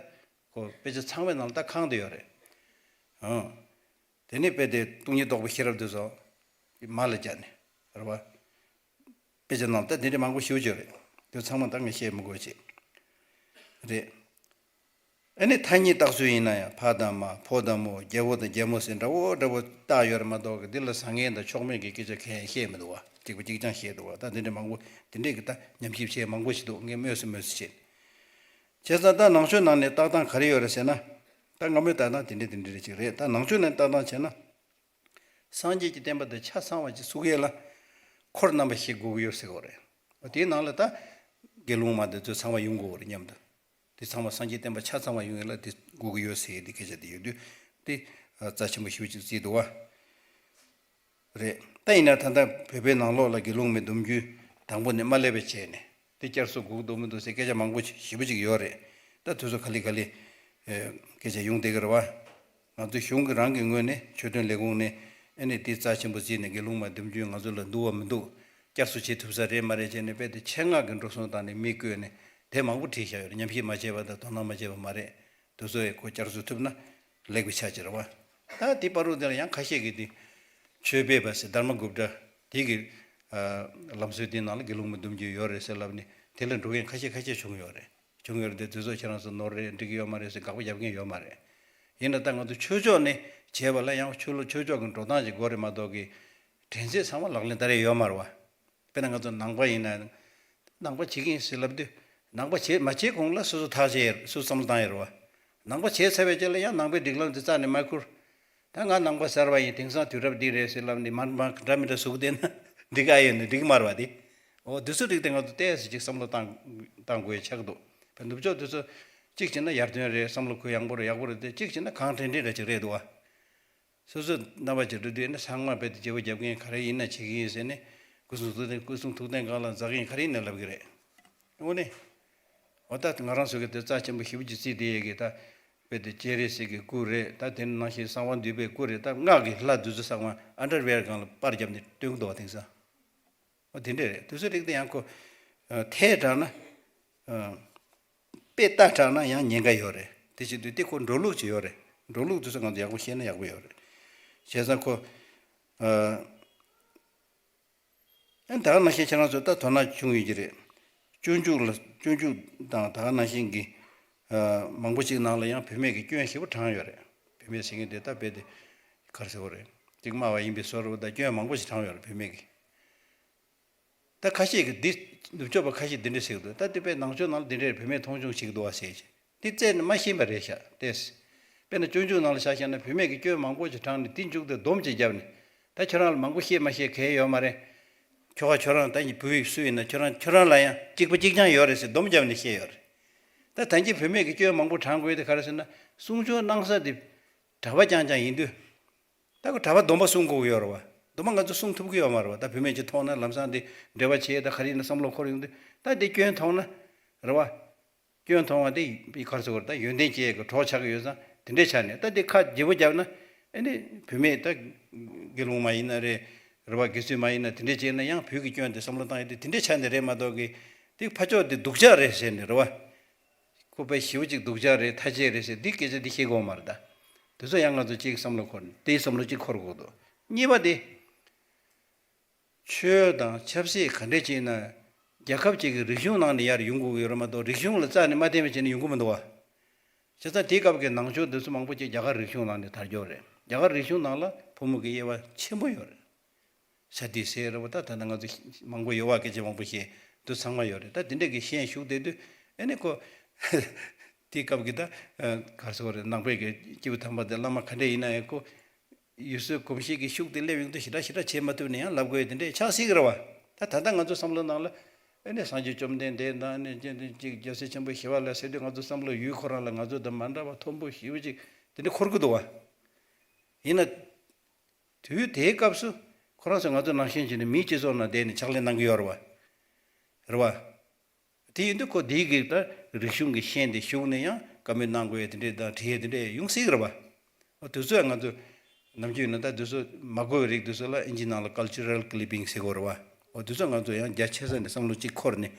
ཁོ་དཔེ་ཆ་ཚང་མའི་ནང་ལ་ད་ཁེངས་བསྡད་ཡོད་རེད། ཨང་། དེ་ནས་དཔེ་དེ་སྟོང་ཉིད་རྟོགས་པའི་ཤེས་རབ་དེ་ཚོ་མ་ལ་སྦྱར་ནས། རེད་བ། དཔེ་ཆ་ནང་ད་དེ་འདྲ་མང་པོ་ཞེ་པོ་ཅིག་ཡོད་རེད། དེ་ཚང་མ་ད་ངས་བཤད་མི་དགོས་ཅིག་རེད། ཨ་ནི་མཐའ་གཉིས་བཏགས་ཚུལ་ཡིན་ན་ཡང་ཕ་དང་མ། ཕོ་དང་མོ། རྒྱལ་པོ་དང་རྒྱལ་མོ་ཟེར་འདྲ་བོ་འདྲ་བོ་བཏགས་ཡོད་རེད་མ་གཏོགས་ཀྱི། འདི་ལ་བཟང་ངན་དང་ཕྱོགས་མེད་ཀྱི་སྐད་ཆ་གང་ཡང་བཤད་མི་འདུག་བ། གཅིག་པ་གཅིག་རྐྱང་བཤད་འདུག་བ། ད་འདི་འདྲ་མང་པོ་དེ་འདྲས་ཀྱི་ད་ཉམས་ཞིབ་བྱས་མང་པོ་ཞིག་འདུག་ངས་སྨོས་སུ་སྨོས་སུ་བྱས། བྱས་ཙང་ད་ནང་ཆོས་ནང་ནས་བཏགས་སྟངས་ག་རེ་ཡོད་རེད་ཟེར་ན། ད་སྔ་མོའི་བཏགས་སྟངས་དེ་འདྲ་དེ་འདྲ་རེ་ཅིག་རེད། ད་ནང་ཆོས་ནང་བཏགས་སྟངས་བྱས་ན། སངས་རྒྱས་ཀྱི་བསྟན་པ་དེ་ཆ་ཚང་བ་ཅིག་ཚུགས་ཡས་ལ། འཁོར་རྣམ་པ་བཞི་དགོས་ཀྱི་ཡོད་ཟེར་གྱི་ཡོད་རེད། དེའི་ནང་ལ་ད་དགེ་སློང་མ་དེ་ཚོ་ཚང་བ་ཡོང་དགོས་པ་རེད་སྙམ་དུ། དེ་ཚང་མ་སངས་རྒྱས་བསྟན་པ་ཆ་ཚང་བ་ཡོང་ཡས་ལ་དེ་དགོས་ཀྱི་ཡོད་ཟེར་ཡས་དེ་སྐད་ཆ་དེ་ཡོད་དུས། དེ་རྩ་ཆེན་པོ་ཞེ་པོ་ཅིག་བརྩིས་འདུག་བ། རེད། ད་ཡིན་ན་ད་ལྟ་བོད་པའི་ནང་ལོགས་ལ་དགེ་སློང་མའི་སྡོམ་རྒྱུན་དང་པོ་ནས་མ་སླེབས་པ་བྱས་ནས། དེ་བསྐྱར་གསོ་དགོས་འདུག་མི་འདུག་ཟེར་སྐད་ཆ་མང་པོ་ཞེ་པོ་ཅིག་ཡོད་རེད། ད་དུས་ཚོད་ག་ལེ་ག་ལེ་ཨེ། སྐད་ཆ་ཡོང་བསྡད་ཀྱི་རེད་བ། ང་ཚོ་གཞུང་གི་རང་གི་ངོས་ནས་ཆོས་དོན་ལས་ཁུངས་ནས་ཨ་ནི་དེ་རྩ་ཆེན་པོ་བརྩིས་ནས་དགེ་སློང་མའི་སྡོམ་རྒྱུན་ང་ཚོ་ལ་འདུག་བ་མི་འདུག་བསྐྱར་གསོ་བྱེད་ཐུབ་ས་རེད་མ་རེད་བྱས་ནས། དཔེ་དེ་ཆེད་མངགས་ཀྱི་འགྲོ་སོང་བཏང་ནས་མི་བསྐོས་ནས་དེབ་མང་པོ་བྲིས་བཞག་ཡོད་རེད། ཉམས་ཞིབ་མ་བྱས་པ་དང་དོ་སྣང་མ་བྱས་པ་མ་རེད། དེ་ཚོ་ཡི་ཁོ་བསྐྱར་གསོ་ཐུབ་ན་ལེགས་པའི་ཆ་ཅིག་རེད་བ། ད་དེ་བར་དུ་དེ་ལ་ཡང་ཁ་ཤས་ཀྱིས་དེ་ཆོས་སྤེལ་བ་ཟེར་དྷརྨ་གུཔྟ་དེ་གི་ཨ་ལམ་སྲོལ་དེའི་ནང་ལ་དགེ་སློང་མའི་སྡོམ་རྒྱུན་ཡོད་རེད་ཟེར་ལབ་ནས་དེ་ལ་འགྲོ་མཁན་ཁ་ཤས་ཁ་ཤས་བྱུང་ཡོད་རེད། བྱུང་ཡོད་རེད་དེ། དེ་ཚོ་ཁྱེད་རང་ཚོ་ནོར་རེད། འགྲིག་གི་ཡོད་མ་རེད་ཟེར་དགག་པ་རྒྱབ་མཁན་ཡོད་མ་རེད། ཡིན་ན་ད་ང་ཚོ་ཆོས་ཕྱོགས་ནས་བྱས་པ་ལ་ཡང་ཆོས་ལུགས་ཆོས་ཕྱོགས་ཀྱི་འགྲོ་སྟངས་ཅིག་དགོས་རེད་མ་གཏོགས་ཀྱི། དྲན་ཚད་ཚང་མ་ལག་ལེན་བསྟར་ཡས་ཡོད་མ་རེད་བ། དཔེར་ན་ང་ཚོ་ནང་པ་ཡིན་ན། ནང་པ་བྱེད་ཀྱི་ཡིན་ཟེར་ལབ་དུས། ནང་པ་བྱེད་མ་བྱེད་གོང་ལ་སོ་སོ་ཐག་བཅད་ཡས། སོ་སོ་བསམ་བློ་བཏང་ཡས་རེད་བ། ནང་པ་བྱས་ཚར་བའི་རྗེས་ལ་ཡང་ནང་པའི་སྒྲིག་ལམ་དེ་རྩ་ནས་མ་ཁུར། ད་ང་ནང་པ་གསར་པ་ཡིན། དེང་སང་དུས་རབས་འདི་རེད་ཟེར་ལབ་ནས་མ་མ་འདྲ་མི་འདྲ་ཟུག་བསྡད་ན་འགྲིག་ག་ཡོད་ནི་འགྲིག་གི་མ་རེད་བ་དེ། འོ་དེ་ཚོ་རིགས་དེ་ང་ཚོ་ཏོག་ཙམ་ཅིག་བསམ་བློ་བཏང་བཏང་དགོས་ཡས་ཆགས་འདུག་བས་ནུབ་ཕྱོགས་དེ་ཚོ་གཅིག་བྱས་ན་ཡར་ཐོན་རེད། བསམ་བློ་ཁུར་ཡངས་པོ་རེད། ཡག་པོ་རེད་དེ། གཅིག་བྱས་ན་གང་དྲན་དྲན་འདྲ་ཅིག་རེད་འདུག་བ། སོ་སོ་རྣམ་པ་ཅིག་འགྲོ་དུས་ནི་ཚང་མ་རྦད་དེ་བརྗེ་པོ་རྒྱབ་མཁན་ག་རེ་ཡིན་ན་བྱེད་ཀྱི་ཡིན་ཟེར་ནས་སྐུ་གསུང་ཐུགས་རྟེན། སྐུ་གསུང་ཐུགས་རྟེན་སྒང་ལ་འཛེག་མཁན་ག་རེ་ཡིན་ན་ལབ་ཀྱི་རེད། དངོས་གནས། འོ་ད་ང་རང་ཚོ་གི་དེ་རྩ་ཆེན་པོ་ཞེ་པོ་ཅིག་བརྩིས་བསྡད་ཡས་ཀྱི་ད་རྦད་དེ་སྤྱན་རས་གཟིགས་ཀྱི་སྐུ་རེད། ད་དེ་ནང་བཞིན་གསང་བ་འདུས་པའི་སྐུ་རེད། ད་སྔགས་ཀྱི་ལྷ་དེ་ཚོ་ཚང་མ་ཨན་ཌར་ཝེར་སྒང་ལ་པར་བརྒྱབ་ནས་སྟོན་གྱི་འདུག་བ། དེང་སང་འོ་དེ་འདྲས་རེད། དེ་ཚོའི་རིགས་དེ་ཡང་ཁོ་ཨ་ཐལ་དྲགས་ན་ཨ། དཔེ་ལྟ་དྲགས་ན་ཡང་ཉེན་ཁ་ཡོད་རེད། དེ་བྱེད་དུས་དེ་ཁོ་འགྲོ་ལུགས་ཅིག་ཡོད་རེད། འགྲོ་ལུགས་དེ་ཚོ་ང་ཚོ་ཡག་པོ་ཤེས་ན་ཡག་པོ་ཡོད་རེད། བྱས་ཙང་ཁོ། ཨ། ཨ་ནི་ད་ག་ནང་བཞིན་ཁྱེད་རང་ཚོ་ད་དོ་སྣང་བྱུང་ཡོད་ཀྱི་རེད། སྤྱོད་འཇུག་ལ་སྤྱོད་འཇུག་དང་ད་ག་ནང་བཞིན་གྱི་ཨ་མང་པོ་ཅིག་ནང་ལ་ཡང་བུད་མེད་ཀྱི་སྐྱོན་ཞེ་པོ་དྲངས་ཡོད་རེད། བུད་མེད་ཟེར་མཁན་དེ་ད་རྦད་དེ་ག་རེ་ཟེར་དགོས་རེད། ཅིག་སྨྲ་བ་ཡིན་པའི་བཟོ་འདྲ་ད་སྐྱོན་མང་པོ་ཞིག་དྲངས་ཡོད་རེད་བུད་མེད་ཀྱི། ད་ཁ་ཤས་ཀྱིས་འདི་ནུབ་ཕྱོགས་པ་ཁ་ཤས་འདི་འདྲ་ཟེར་གྱི་འདུག་ད་དེ་དཔེ་ནང་ཆོས་ནང་ལ་འདི་འདྲའི་བུད་མེད་མཐོང་ཆུང་བྱེད་ཀྱི་འདུག་བ་ཟེར་གྱི། འདི་རྩད་ནས་མ་ཤེས་པ་རེད་ཤག་ལྟས། དཔེར་ན་སྤྱོད་འཇུག་ནང་ལ་ཆ་བཞག་ན་བུད་མེད་ཀྱི་སྐྱོན་མང་པོ་ཞིག་དྲངས་ནས་དེ་མཇུག་ཏུ་སྡོམ་ཅིག་བརྒྱབ་ནས། ད་ཁྱོད་རང་ལ་མང་པོ་ཤེས་མ་ཤེས་གལ་ཡོད་མ་རེད། ཁྱོ་ག་ཁྱོད་རང་ད་ཡིན་བུ་ཡིག་སུ་ཡིན་ན་ཁྱོད་རང་ཁྱོད་རང་ལ་ཡང་གཅིག་པ་གཅིག་རྐྱང་ཡོད་རེད་ཟེར་སྡོམ་བརྒྱབ་ནས་བཤད་ཡོད་རེད། ད་ད་གིན་བུད་མེད་ཀྱི་སྐྱོན་མང་པོ་དྲངས་དགོས་དེ་ག་རེ་ཟེར་ན་གསུང་ཆོས་གནང་ས་དེ་གྲྭ་པ་རྐྱང་རྐྱང་ཡིན་དུས། ད་ཁོ་གྲྭ་པ་སྡོམ་པ་སྲུང་དགོས་ཀྱི་ཡོད་རེད་བ། སྡོམ་པ་ང་ཚོ་སྲུང་ཐུབ་ཀྱི་ཡོད་མ་རེད་བ། ད་བུད་མེད་ཅིག་མཐོང་ན་ལམ་སང་དེ་འབྲེལ་བ་བྱས་ད་ག་རེ་ཡིན་ན་བསམ་བློ་འཁོར་ཡོང་དུས་ད་དེ་སྐྱོན་མཐོང་ན་རེད་བ། སྐྱོན་མཐོང་བ་དེ་ག་རེ་ཟེར་དགོས་རེད། ད་ཡོན་ཏན་ཅན་གྱི་གྲོགས་ཆགས་ཀྱི་ཡོད་ཙང་དེ་འདྲས་ཆགས་ནས་ད་དེ་ཁ་བརྗེ་པོ་བརྒྱབ་ན་ཨ་ནི་བུད་མེད་ད་དགེ་སློང་མ་ཡིན་ན་རེད། རེད་བ། དགེ་ཚུལ་མ་ཡིན་ན་དེ་འདྲས་བྱས་ན་ཡང་བུ་གི་སྐྱོན་དེ་བསམ་བློ་བཏང་ཡོད་དེ་དེ་འདྲས་ཆགས་ནས་རེད་མ་གཏོགས་གི་དེ་ཕ་ཕྱོགས་དེ་སྡུག་ཅག་རེད་ཟེར་ནས་རེད་བ། ཁོ་པའི་ཞེ་པོ་ཅིག་སྡུག་ཅག་རེད་ཐ་ཆད་རེད་ཟེར་འདི་སྐད་ཆ་འདི་བཤད་དགོས་མ་རེད་ད། དེ་ཚོ་ཡང་ང་ཚོ་གཅིག་བསམ་བློ་འཁོར་དེའི་བསམ་བློ་གཅིག་འཁོར་དགོས་འདུག་གཉིས་པ་དེ། ཆོས་དང་ཆབ་སྲིད་ག་འདྲས་བྱས་ན་རྒྱལ་ཁབ་ཅིག་གི་རིག་གཞུང་ནང་ནས་ཡར་ཡོང་དགོས་ཀྱི་ཡོད་རེད་མ་གཏོགས་རིག་གཞུང་ལ་རྩ་ནས་མ་བརྟེན་པ་བྱས་ནས་ཡོང་གི་མི་འདུག་བ། བྱས་ཙང་དེའི་སྐབས་ཀྱི་ནང་ཆོས་འདི་ཚོ་མང་པོ་ཅིག་རྒྱ་གར་རིག་གཞུང་ནང་ནས་དར་རྒྱུ་རེད། རྒྱ་གར་རིག་གཞུང་ནང་ལ་ཕོ་མོ་གི་དབྱེ་བ་ཆེན་པོ་ཡོད་རེད། ས་ཏི་སེ་རེད་བ། ད་ད་ལྟ་ང་ཚོ་མང་པོ་ཡོད་བ་སྐད་ཆ་མང་པོ་བཤད་འདུག་ཚང་མ་ཡོད་རེད། ད་དེ་འདྲས་ཀྱི་ཤེས་བཞུགས་བསྡད་དུས་ཨ་ནི་ཁོ་དེའི་སྐབས་ཀྱི་ད་ག་རེ་ཟེར་དགོས་རེད། ནང་པའི་གི་སྐྱེས་བུ་དམ་པ་དེ་བླ་མ་ག་འདྲས་ཡིན་ན་ཡང་ཁོ་ཡུལ་སྲོལ་གོམས་གཤིས་ཀྱི་ཤུགས་དེ་སླེབས་ཡོང་དུས་ཞེ་དྲག་ཞེ་དྲག་བྱེད་མ་ཐུབ་ནས་ཡང་ལབ་དགོས་དེ་འདྲས་ཆགས་སྲིད་ཀྱི་རེད་བ། ད་ད་ལྟ་ང་ཚོ་བསམ་བློ་ནང་ལ་ཨ་ནི་སངས་རྒྱས་བཅོམ་ལྡན་འདས་དང་ཨ་ནི་ཅིག་རྒྱལ་སྲས་ཆེན་པོ་ཞི་བ་ལྷ་ཟེར་དུས་ང་ཚོ་བསམ་བློ་ཡུལ་ཁོ་རང་ལ་ང་ཚོ་དང་མ་འདྲ་བ་མཐོན་པོ་ཞེ་པོ་ཅིག་དེ་འདྲས་འཁོར་གི་འདུག་བ། ཡིན་ན། དུས་དེའི་སྐབས་སུ་ཁོ་རང་ཚོ་ང་ཚོ་ནང་བཞིན་བྱས་ནས་མིའི་སྤྱི་ཚོགས་ནང་བསྡད་ནས་ཕྱག་ལས་གནང་གི་ཡོད་རེད་བ། རེད་བ། དེ་ཡིན་དུས་ཁོ་དེའི་གི་ད་རིག་གཞུང་གི་ཤན་དེ་ཞུགས་ནས་ཡང་བཀའ་མོལ་གནང་དགོས་དེ་འདྲས་དང་བྲིས་དེ་འདྲས་ཡོང་སྲིད་ཀྱི་རེད་བ། འོ་དུས་ཚོད་ང་ཚོ་ནམ་རྒྱུན་ཡིན་ན་ད་དུས་ཚོད་མ་འགོར་བའི་རིགས་དུས་ཚོད་ལ་ཨིན་ཇི་ནང་ལ་ཀལ་ཅུ་རལ་ཀི་ལི་པིང་ཟེར་དགོས་རེད་བ། འོ་དུས་ཚོད་ང་ཚོ་ཡང་རྒྱ་ཆེ་ས་ནས་བསམ་བློ་གཅིག་འཁོར་ནས་དེ་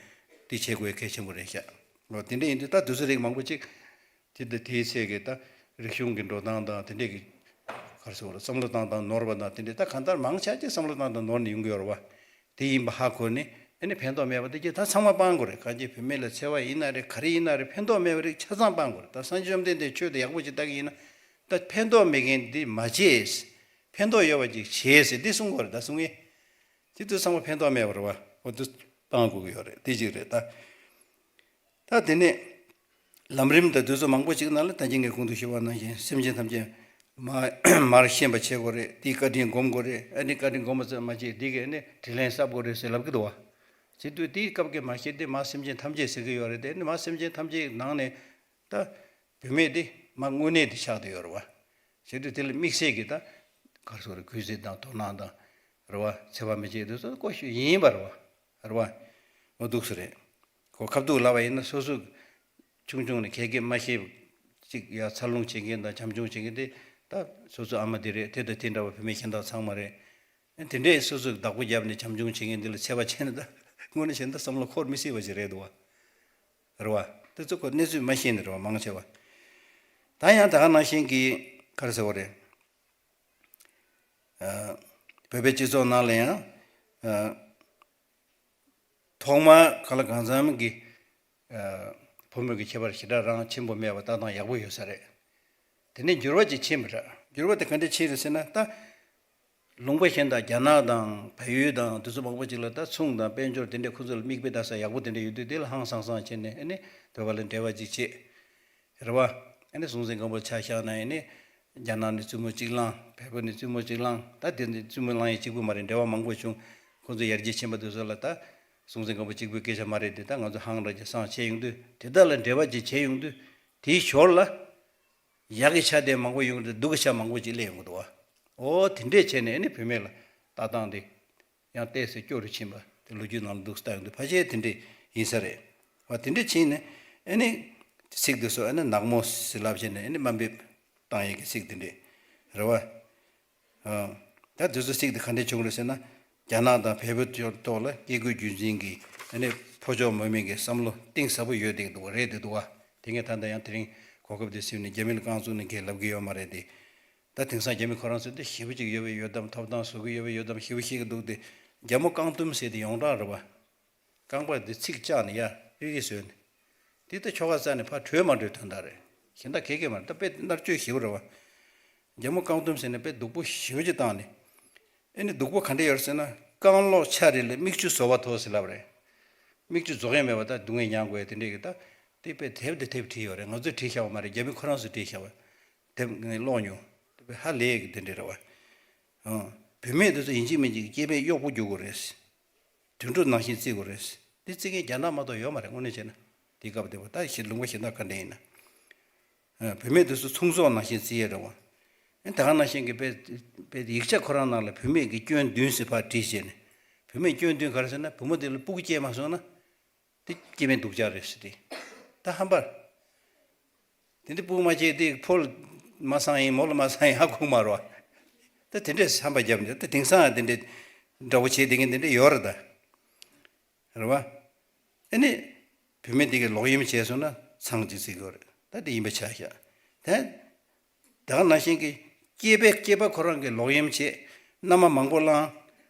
བྱེད་དགོས་གལ་ཆེན་པོ་རེད་ཤག་འོ་དེ་འདྲས་ཡིན་དུས་ད་དུས་ཚོད་རིགས་མང་པོ་གཅིག་དེ་ལྟ་དེའི་ཚེ་གི་ད་རིག་གཞུང་གི་འགྲོ་སྟངས་དང་དེ་འདྲས་ཀྱི་ག་རེ་ཟེར་བ་རེད། བསམ་བློ་བཏང་སྟངས་ནོར་བ་དང་དེ་འདྲས་ད་གང་ལྟར་མང་ཆེ་ཅིག་བསམ་བློ་བཏང་སྟངས་ནོར་ནས་ཡོང་གི་ཡོད་རེད་བ། དེ་ཡིན་པ་ཧ་གོ་ནས་ཨ་ནི་ཕན་ཐོགས་མེད་པ་དེ་གྱིས་ད་ཚང་མ་སྤང་དགོས་རེད། གང་ཅི་བུད་མེད་ལ་འཚེ་བ་ཡིན་ན་རེད། ག་རེ་ཡིན་ན་རེད། ཕན་ཐོགས་མེད་པ་རིགས་ཆ་ཚང་སྤང་དགོས་རེད། ད་སངས་རྒྱས་བཅོམ་ལྡན་འདས་ཆོས་དེ་ཡག་པོ་ཅིག་ལྟ་གི་ཡིན་ན་ད་ཕན་ཐོགས་མེད་མཁན་འདི་མ་བྱེད། ཕན་ཐོགས་ཡོད་པ་ཅིག་བྱེད་ཟེར་འདི་གསུང་དགོས་རེད། ད་གསུང་ངེས། དེ་དུས་ཚང་མ་ཕན་ཐོགས་མེད་པ་རེད་བ། འོ་དུ་སྤང་དགོས་ཀྱི་ཡོད་རེད། དེ་གཅིག་རེད་ད། ད་དེ་ནས་ལམ་རིམ་དང་དུས་ཚོད་མང་པོ་ཅིག་ནང་ལ་ད་གིན་ངས་གོང་དུ་ཞུས་པ་ནང་བཞིན་སེམས་ཅན་ཐམས་ཅད་མ་མར་ཤེས་པ་བྱེད་དགོས་རེད། དེའི་བཀའ་དྲིན་སྒོམ་དགོས་རེད། ཨ་ནི་བཀའ་དྲིན་སྒོམ་པ་ཙམ་མ་བྱེད་དེ་གས་ནི་དྲིན་ལན་གསབ་དགོས་རེད་ཟེར་ལབ་ཀྱི་འདུག་བ། བྱེད་དུས་དེའི་སྐབས་ཀྱི་མ་ཤེས་དེ་མ་སེམས་ཅན་ཐམས་ཅད་ཟེར་གྱི་ཡོད་རེད་དེ། ཨ་ནི་མ་སེམས་ཅན་ཐམས་ཅད་ནང་ནས་ད་བུད་མེད་དེ་མ་དངོས་གནས་དེ་ཆགས་བསྡད་ཡོད་རེད་བ། བྱེད་དུས་དེ་ལ་དམིགས་བསལ་གྱི་ད་ག་རེ་ཟེར་དགོས་རེད། གུས་བརྩི་དང་དོ་སྣང་དང་རེད་བ། འཚེ་བ་མི་བྱེད་དེ་ཚོ་ཀོ་ཤོད་ཡིན་པ་རེད་བ། རེད་བ། འོ་འདུག་སེ་རེད། ཁོ་ཁ་ཐུག་ལབ་པ་ཡིན་ན་སོ་སོ་ཆུང་ཆུང་ནས་ག་གེ་མ་ཤེས་ཅིག་ཡ་འཚར་ལོངས་བྱེད་མཁན་དང་བྱམས་སྐྱོང་བྱེད་མཁན་དེ་ད་སོ་སོ་ཨ་མ་དེ་རེད། དེ་དང་དེ་འདྲ་བ་བུད་མེད་གཞན་དག་ཚང་མ་རེད། དེ་འདྲས་སོ་སོས་བདག་པོ་བརྒྱབ་ནས་བྱམས་སྐྱོང་བྱེད་མཁན་འདི་ལ་འཚེ་བ་བྱས་ན་ད་དངོས་གནས་བྱས་ན་ད་བསམ་བློ་འཁོར་མི་སྲིད་པ་ཞིག་རེད་འདུག་བ། རེད་བ། དེ་ཚོ་ཁོ་གནས་ཚུལ་མ་ཤེས་ནས་རེད་བ། མང་ཆེ་བ། ད་ཡང་ད་ག་ནང་བཞིན་གྱི་ག་རེ་ཟེར་བ་རེད། ཨ། བོད་པའི་སྤྱི་ཚོགས་ནང་ལ་ཡང་། ཨ། ཐོག་མར་གང་ལ་གང་འཚམ་གྱི། ཨ། ཕོ་མོའི་གི་ཁྱད་པར་ཞེ་དྲག་རང་ཆེན་པོ་མེད་པ་ལྟ་སྟངས་ཡག་པོ་ཡོད་ས་རེད། དེ་ནས་འགྱུར་བ་ཅིག་ཕྱིན་པ་རེད། འགྱུར་བ་དེ་ག་འདྲ་ཕྱིན་རེད་ཟེར་ན་ད། ལུང་པ་གཞན་དང་རྒྱ་ནག་དང་བལ་ཡུལ་དང་དེ་ཚོ་མང་པོ་ཅིག་ལ་ད་ཚོང་དང་དཔལ་འབྱོར་དེ་འདྲའི་ཁོ་ཚོ་ལ་མིག་དཔེ་ལྟ་ས་ཡག་པོ་དེ་འདྲ་ཡོད་དུས་དེ་ལ་ཧང་སང་སང་བྱས་ནས་ཨ་ནི་བོད་པ་ལ་འབྲེལ་བ་ཅིག་བྱེད། རེད་བ། ཨ་ནི་སྲོང་བཙན་སྒམ་པོ་ཆ་བཞག་ན་ཨ་ནི་རྒྱ་ནག་ནས་བཙུན་མོ་གཅིག་བླངས། བལ་པོ་ནས་བཙུན་མོ་གཅིག་བླངས། ད་དེ་ནས་བཙུན་མོ་བླངས་ཡས་གཅིག་པུ་མ་རེད། འབྲེལ་བ་མང་པོ་བྱུང་། ཁོ་ཚོ་ཡར་རྒྱས་ཕྱིན་པ་དེ་ཚོ་ལ་ད་སྲོང་བཙན་སྒམ་པོ་གཅིག་པུའི་སྐད་ཆ་མ་རེད་དེ། ད་ང་ཚོ་ཧང་ར་ཅིག་སང་བྱས་ཡོང་དུས་དེ་དག་ལ་འབྲེལ་བ་ཅིག་བྱས་ཡོང་དུས་དེའི་ཞོར་ལ་ཡག་གི་ཆ་དེ་མང་པོ་ཡོང་དུས་སྡུག་གི་ཆ་མང་པོ་ཅིག་སླེབས་ཡོང་གི་འདུག་བ། འོ་དེ་འདྲས་བྱས་ནས་ཨ་ནི་བུད་མེད་ལ་ལྟ་སྟངས་དེ། ཡང་ཏོག་ཙམ་སྐྱོ་རུ་ཕྱིན་པ་དེ་ལོ་རྒྱུས་ནང་ལ་འདུག་ལྟ་ཡོང་དུས་ཕལ་ཆེར་དེ་འདྲས་ཡིན་ས་རེད་བ། དེ་འདྲས་ཕྱིན་ནས་ཨ་ནི་ཚིག་དེ་ཚོ་ཨ་ནི་ནག་མོ་ཟེར་ལབ་བྱས་ནས་ཨ་ནི་དམའ་འབེབས་བཏང་ཡས་ཀྱི་ཚིག་དེ་འདྲས་རེད་བ། ཨ། ད་དེ་ཚོ་ཚིག་དེ་ག་འདྲས་བྱུང་རེད་ཟེར་ན། རྒྱ་ནག་དང་བལ་པོའི་ཐོག་ལ་སྐྱེ་དགུའི་རྒྱུད་འཛིན་གྱི་ཨ་ནི་ཕོ་ཕྱོགས་མོ་མིན་གྱི་བསམ་བློ་གཏིང་ཟབ་པོ་ཡོད་བསྡད་འདུག་རེད་བསྡད་འདུག་བ། དེ་ངས་ད་ལྟ་ཡང་དེ་རིང་གོ་སྐབས་དེ་ཟིན་ནས་རྒྱ་མི་ལ་རྐང་བཙུགས་ནས་ངས་ལབ་ཀྱི་ཡོད་མ་རེད་དེ། ད་དེང་སང་རྒྱ་མི་ཁོ་རང་ཚོས་འདི་ཞེ་པོ་ཅིག་ཡོད་པའི་ཡོད་དམ། ཐོབ་ཐང་བཟོ་གི་ཡོད་པའི་ཡོད་དམ། ཞེ་པོ་བཤད་ཀྱི་འདུག་སྟེ། རྒྱ་མོ་རྐང་བཏུམ་ཟེར་དེ་ཡོངས་གྲགས་རེད་བ། རྐང་པ་འདི་ཚིགས་བཅག་ནས་ཡར་ཨི་ཨི་བཟོས་ནས། དེ་ལྟ་ཁྱོ་ག་རྩ་ནས་ཕར་བྲོས་མ་བྲོས་དོན་དག་རེད། གཞན་དག་གེ་གེ་མ་རེད། ད་དཔེ་མནར་གཅོད་ཞེ་པོ་རེད་བ། རྒྱ་མོ་རྐང་བཏུམ་ཟེར་ནས་དཔེ་སྡུག་པོ་ཞེ་པོ་ཅིག་བཏང་ནས། ཨེ་ནི་སྡུག་པོ་ག་འདྲ་ཡོད་ཟེར་ན། རྐང་ལོག་ཆ་རེ་ལ་མིག་ཆུ་བཟོ་བ་དོ་ཟེར་ལབ་རེད། མིག་ཆུ་བཟོ་མཁན་མེད་པ་ད་སྡུག་བསྔལ་མྱང་དགོས་དེ་འདྲས་ཀྱི་ད། དེ་དཔེ་དེབ་དེ་དེབ་བྲིས་ཡོད་རེད། ང་ཚོས་བྲིས་བཞག་པ་མ་རེད། རྒྱ་མི་ཁོ་རང་ཚོས་བྲིས་བཞག་པ། དེབ་ངས་ཀློག་མྱོང་། དེ་དཔེ་ཧ་ལས་ཀྱི་དེ་འདྲས་རེད་བ། ཨང་། བུད་མེད་དེ་ཚོ་ཡིན་གཅིག་མིན་གཅིག་སྐྱེ་འཕེལ་གཡོག་པོ་རྒྱུག་དགོས་རེད། དུད་འགྲོ་ནང་བཞིན་བརྩི་དགོས་རེད། འདི་བརྩི་མཁན་རྒྱ་ནག་མ་གཏོགས་ཡོད་མ་རེད། དངོས་གནས་བྱས་ན། དེའི་སྐབས་དེ་བ་ད་ཞིག་ལུང་པ་གཞན་དག་ག་འདྲ་ཡིན་ན། ཨ། བུད་མེད་དེ་ཚོ་ཚོང་ཟོག་ནང་བཞིན་བརྩི་ཡས་རེད་བ། ཨ། ད་ག་ནང་བཞིན་གྱི་དཔེ་དཔེ་ཡིག་ཆ་ཁོ་རང་ནང་ལ་བུད་མེད་ཀྱི་སྐྱོན་བདུན་ཟེར་ཕར་བྲིས་བྱས་ནས། བུད་མེད་སྐྱོན་བདུན་ག་རེ་ཟེར་ན། བུ་མོ་དེ་ལ་སྤུ་གུ་སྐྱེས་མ་སོང་ན། དེ་སྐྱེ་དམན་སྡུག་ཅག་རེད་ཟེར་ཏེ། ད་ཧམ་པ། དེ་འདྲ་སྤུ་གུ་མ་སྐྱེས་དེ་ཕོ་ལ་མ་བཟང་ཡིན། མོ་ལ་མ་བཟང་ཡིན་ཧ་གོ་མ་རེད་བ། ད་དེ་འདྲས་ཧམ་པ་བརྒྱབ་ནས། ད་དེང་སང་དེ་འདྲས་འདྲ་པོ་བྱེད་བསྡད་མཁན་དེ་འདྲས་ཡོད་རེད་ད། རེད་བ། ཨ་ནི། བུད་མེད་དེ་གིས་ལོག་གཡེམ་བྱས་སོང་ན་ཚང་གཅིག་བརྩི་དགོས་རེད། ད་དེ་ཡིན་པ་ཆགས་ཤག། ད། ད་ག་ནང་བཞིན་གྱི་སྐྱེས་པའི་སྐྱེས་པ་ཁོ་རང་གིས་ལོག་གཡེམ་བྱས། མནའ་མ་མང་པོ་བླངས།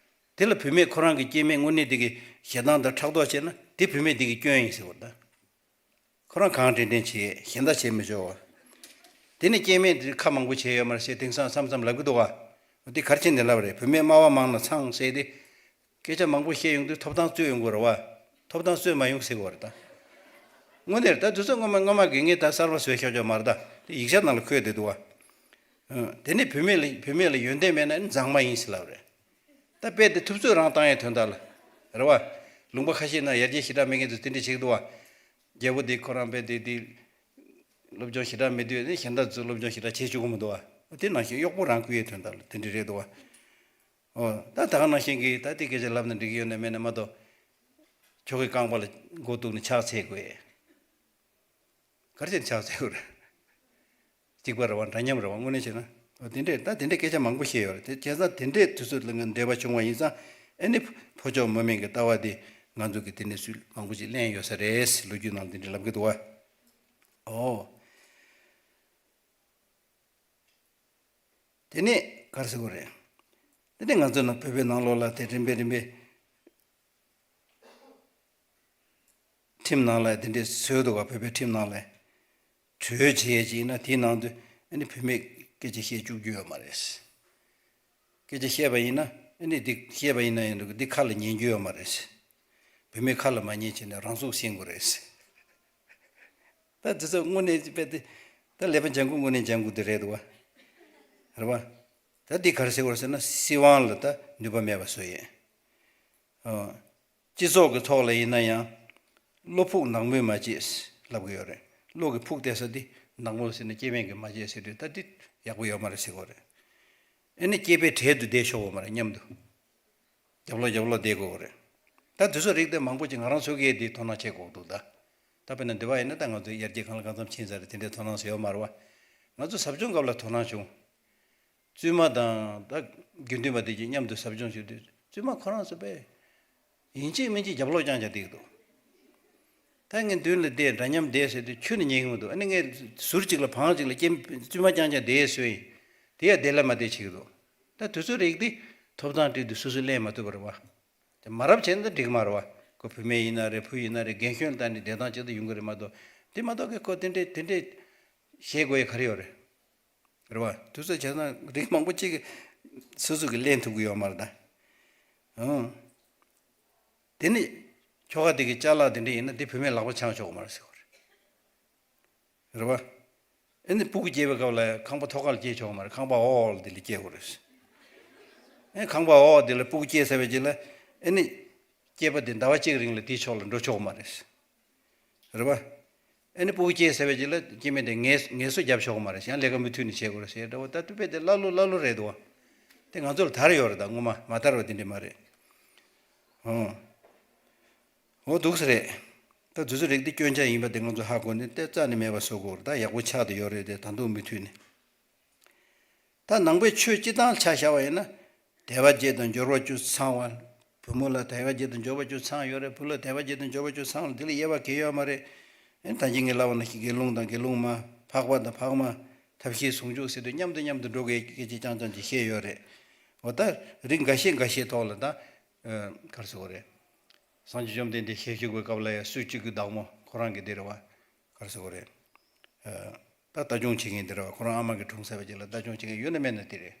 དེ་ལ་བུད་མེད་ཁོ་རང་གི་སྐྱེ་དམན་དངོས་གནས་དེ་གི་ཞེ་སྡང་དང་ཕྲག་དོག་བྱས་ན། དེ་བུད་མེད་དེ་གི་སྐྱོན་ཡིན་ཟེར་བ་ད། ཁོ་རང་གང་དྲན་དྲན་བྱས། གཞན་དག་བྱས་མི་ཆོག་བ། དེ་ནི་སྐྱེ་དམན་དེ་ཁ་མང་པོ་བྱས་ཡོད་མ་རེད་ཟེར་དེང་སང་མཚམས་མཚམས་ལབ་ཀྱི་འདུག་བ། དེ་ག་རེ་བྱས་ནས་ལབ་རེད། བུད་མེད་སྨྲ་བ་མང་ན་ཚང་ཟེར་ཏེ། སྐད་ཆ་མང་པོ་བཤད་ཡོང་དུས་ཐོབ་ཐང་རྩོད་ཡོང་གི་རེད་བ། ཐོབ་ཐང་རྩོད་མ་ཡོང་ཟེར་གི་རེད་ད། དངོས་གནས་རེད་ད། དུས་ཚོད་སྔོན་མ་སྔོན་མ་གི་ངས་ད་གསར་པ་བཟོས་བཞག་ཆོག་མ་རེད་ད། དེ་ཡིག་ཆ་ནང་ལ་འཁོད་བསྡད་འདུག་བ། ཨ། དེ་ནས་བུད་མེད་ལ་བུད་མེད་ལ་ཡོན་ཏན་མེད་ན་མཛངས་མ་ཡིན་ཟེར་ལབ་རེད། ད་དཔེ་དེ་ཐུབ་ཚོད་རང་བཏང་ཡའི་དོན་དག་ལ། རེད་བ། ལུང་པ་ཁ་ཤས་ན་ཡར་རྒྱས་ཞེ་དྲག་མེད་མཁན་ཚོས་དེ་འདྲ་བྱེད་ཀྱི་འདུག་བ། རྒྱལ་པོ་དེ་ཁོ་རང་དཔེ་དེ་དེ། སློབ་སྦྱོང་ཞེ་དྲག་མེད་དུས་ནི་གཞན་དག་ཚོས་སློབ་སྦྱོང་ཞེ་དྲག་བྱེད་བཅུག་གི་མི་འདུག་བ། དེ་ནང་བཞིན་གཡོག་པོ་རང་བཀུར་ཡའི་དོན་དག་ལ་དེ་འདྲ་རེད་འདུག་བ། ཨོ། ད་ད་ག་ནང་བཞིན་གྱི་ད་དེ་སྐད་ཆ་ལབ་ན་འགྲིག་གི་ཡོད་ན་མེད་ན་མ་གཏོགས། ཁྱོ་གའི་རྐང་པ་ལ་མགོ་གཏུགས་ནས་ཕྱག་འཚལ་དགོས། ག་རེ་བྱས་ནས་ཕྱག་འཚལ་དགོས་རེད། གཅིག་པ་རེད་བ། འདྲ་མཉམ་རེད་བ། དངོས་གནས་བྱས་ན། ཨོ། དེ་འདྲས་ད་དེ་འདྲས་སྐད་ཆ་མང་པོ་བཤད་ཡོད་རེད། དེ་བྱས་ཙང་དེ་འདྲས་དུས་ཚོད་ལ་ང་འབྲེལ་བ་བྱུང་བ་ཡིན་ཙང་། ཨ་ནི་ཕོ་མཆོག་མུ་མེད་ཀྱི་ལྟ་བ་དེ་ང་ཚོ་གི་དེ་ནས་སུས་མང་པོ་ཞིག་གླེང་ཡོད་ས་རེད། ལོ་རྒྱུས་ནང་དེ་འདྲས་ལབ་ཀྱི་འདུག་བ། ཨོ། དེ་ནས་ག་རེ་ཟེར་དགོས་རེད། དེ་ནས་ང་ཚོ་ནང་བོད་པའི་ནང་ལོགས་ལ་དེ་རིམ་པས་རིམ་པས་ཁྲིམས་ནང་ལ་དེ་འདྲས་བཟོས་འདུག་ག་བོད་པའི་ཁྲིམས་ནང་ལ། གྲོས་བྱེད་ཡས་ཅིག་ཡིན་ན་དེའི་ནང་དུ་ཨ་ནི་བུད་མེད་སྐད་ཆ་བཤད་བཅུག་རྒྱུ་ཡོད་མ་རེད། སྐད་ཆ་བཤད་པ་ཡིན་ན། ཨ་ནི་འདི་བཤད་པ་ཡིན་ན་ཡིན་འདུག་འདི་ཁ་ལ་ཉན་རྒྱུ་ཡོད་མ་རེད། བུད་མེད་ཁ་ལ་མ་ཉན་བྱས་ནས་རང་ཚུགས་ཤེས་དགོས་རེད། ད་དེ་ཚོ་དངོས་གནས་དཔེ་དེ། ད་ཀླད་པ་ལྗང་ཁུ་དངོས་གནས་ལྗང་ཁུ་དེ་རེད་འདུག་བ། རེད་བ། ད་འདི་ག་རེ་ཟེར་དགོས་རེད་ཟེར་ན། སྲིད་དབང་ལ་ད་ནུས་པ་མེད་པ་བཟོ་ཡས། ཨོ། སྤྱི་ཚོགས་ཀྱི་ཐོག་ལ་ཡིན་ན་ཡང་། བློ་ཕུགས་ནག་མོས་མ་བྱེད་ལབ་ཀྱི་ཡོད་རེད། བློ་གི་ཕུགས་བལྟས་ས་དེ་ནག་མོ་ཟེར་ནས་སྐྱེ་དམན་གྱིས་མ་བྱེད་ཟེར་དུས། ད་འདི་ཡག་པོ་ཡོད་མ་རེད་ཟེར་གྱི་ཡོད་རེད། ཨ་ནི་སྐྱེས་པའི་གྲལ་དུ་བསྡད་ཆོག་གི་མ་རེད། མཉམ་དུ་རྒྱབ་ལོགས་རྒྱབ་ལོགས་བསྡད་དགོས་ཀྱི་རེད། ད་དུས་ཚོད་རིགས་དེ་མང་པོ་ཅིག་ང་རང་ཚོ་གིས་དེ་དོ་སྣང་བྱེད་དགོས་འདུག་ད། ད་དཔེར་ན་འདི་བ་ཡིན་ན། ད་ང་ཚོ་ཡར་རྒྱས་གང་ལ་གང་འཚམ་ཕྱིན་ཚར་རེད། དེ་འདྲའི་དོ་སྣང་ཟེར་ཡོད་མ་རེད་བ། ང་ཚོ་ཟབ་སྦྱོང་སྐབས་ལ་དོ་སྣང་བྱུང་། བཙུན་མ་དང་ད་དགེ་འདུན་པ་དེ་གྱིས་མཉམ་དུ་ཟབ་སྦྱོང་བྱེད་དུས། བཙུན་མ་ཁོ་རང་ཚོ་དཔེ་ཡིན་གཅིག་མིན་གཅིག་རྒྱབ་ལོགས་རྐྱང་རྐྱང་བསྡད་ཀྱི་འདུག་ད་ངས་མདུན་ལ་བསྡད། འདྲ་མཉམ་བསྡད་ཟེར་དུས་ཁྱོན་ནས་ཉན་གྱི་མི་འདུག་ཨ་ནི་ངས་ཟུར་གཅིག་ལ་བང་གཅིག་ལ་སྐྱེ་བཙུན་མ་རྐྱང་རྐྱང་བསྡད་བཟོས་ཡིན། དེ་ཡང་བསྡད་ལ་མ་བསྡད་བྱེད་ཀྱི་འདུག་ད་དུས་ཚོད་རིགས་དེ་ཐོབ་ཐང་སྤྲད་དུས་སོ་སོས་ལེན་མ་ཐུབ་པ་རེད་བ། དེ་མ་རབས་བྱས་ན་འགྲིག་མ་རེད་བ། ཁོ་བུད་མེད་ཡིན་ན་རེད། བུ་ཡིན་ན་རེད། རྒན་གཞོན་ལྟ་ནས་བསྡད་སྟངས་གཅིག་ཏུ་ཡོང་གི་རེད་མ་གཏོགས། དེ་མ་གཏོགས་ཀྱི་ཁོ་དེ་འདྲས་དེ་འདྲས་བྱེད་དགོས་ཡ་ག་རེ་ཡོད་རེད། རེད་བ། དུས་ཚོད་བྱས་ན་རིགས་མང་པོ་གཅིག་གིས་སོ་སོ་གིས་ལེན་ཐུབ་ཀྱི་ཡོད་མ་རེད་ད། ཨང་། དེ་ནི་ཁྱོ་ག་དེ་གི་ཅ་ལག་དེ་འདྲ་ཡིན་ན་དེ་བུད་མེད་ལག་པ་འཆང་ཆོག་གི་མ་རེད་ཟེར་བ་རེད། རེད་བ། ཨ་ནི་སྤུ་གུ་སྐྱེས་པའི་སྐབས་ལ་ཁང་པ་ཐོག་ཁ་ལ་སྐྱེས་ཆོག་གི་མ་རེད། ཁང་པ་འོག་ལ་དེ་ལ་སྐྱེ་དགོས་རེད། ཨ་ནི་ཁང་པ་འོག་དེ་ལ་སྤུ་གུ་སྐྱེས་ཚར་བའི་རྗེས་ལ། ཨ་ནི་སྐྱེས་པ་དེ་ཟླ་བ་གཅིག་རིང་ལ་དེའི་ཕྱོགས་ལ་འགྲོ་ཆོག་གི་མ་རེད། རེད་བ། ཨ་ནི་སྤུ་གུ་སྐྱེས་ཚར་བའི་རྗེས་ལ་སྐྱེ་དམན་དེ་ངལ་ངལ་གསོ་རྒྱབ་ཆོག་གི་མ་རེད། ཡང་ལས་ཀ་མུ་མཐུད་ནས་བྱེད་དགོས་རེད་ཟེར་འདྲ་བོ། ད་དུ་དཔེ་དེ་ཀླ་ཀློ་ཀླ་ཀློ་རེད་འདུག་བ། དེ་ང་ཚོ་ལ་དར་ཡོད་རེད། ད་སྔོན་མ་མ་དར་བ་དེ་འདྲ་མ་རེད། ཨོ། འོ་འདུག་ས་རེད། ད་དུས་ཚོད་རིགས་དེ་སྐྱོན་ཆ་ཡིན་པ་དེ་ང་ཚོ་ཧ་གོ་ནས་དེ་རྩ་ནས་མེད་པ་བཟོ་དགོས་རེད། ད་ཡག་པོ་ཆགས་བསྡད་ཡོད་རེད་དེ། ད་དུང་མུ་མཐུད་ནས། ད་ནང་པའི་ཆོས་སྤྱི་བཏང་ཆ་བཞག་པ་ཡིན་ན། དད་པ་བརྒྱད་དང་འབྱོར་བ་བཅུ་ཚང་བ། བུ་མོ་ལ་དད་པ་བརྒྱད་དང་འབྱོར་བ་བཅུ་ཚང་ཡོད་རེད། བུ་ལ་དད་པ་བརྒྱད་དང་འབྱོར་བ་བཅུ་ཚང་བ། འདི་ལ་དབྱེ་བ་གང་ཡང་ཡོད་མ་རེད། ཨེ་ད་གིན་ངས་ལབ་པ་ནང་བཞིན་དགེ་སློང་དང་དགེ་སློང་མ། འཕགས་པ་དང་འཕགས་མ། ཐབས་ཤེས་ཟུང་འཇུག་ཟེར་དུས་མཉམ་དུ་མཉམ་དུ་འགྲོ་དགོས་སྐད་ཆ་རྐྱང་རྐྱང་ཅིག་བཤད་ཡོད་རེད། འོ་ད་རིགས་འགའ་ཤས་འགའ་ཤས་ཐོག་ལ་ད་ག་རེ་ཟེར་དགོས་རེད། སངས་རྒྱས་བཅོམ་ལྡན་འདས་ཞལ་བཞུགས་པའི་སྐབས་ལ་ཡང་སུ་གཅིག་གི་བདག་མོ་ཁོ་རང་གི་དེ་རེད་བ། ག་རེ་ཟེར་དགོས་རེད། ད་ལྟ་སྐྱོང་བྱེད་མཁན་དེ་རེད་བ། ཁོ་རང་ཨ་མ་གི་དྲུང་ཟེར་བ་ཅིག་ལ་ལྟ་སྐྱོང་བྱེད་མཁན་ཡོད་ན་མེད་ན་དེ་རེད།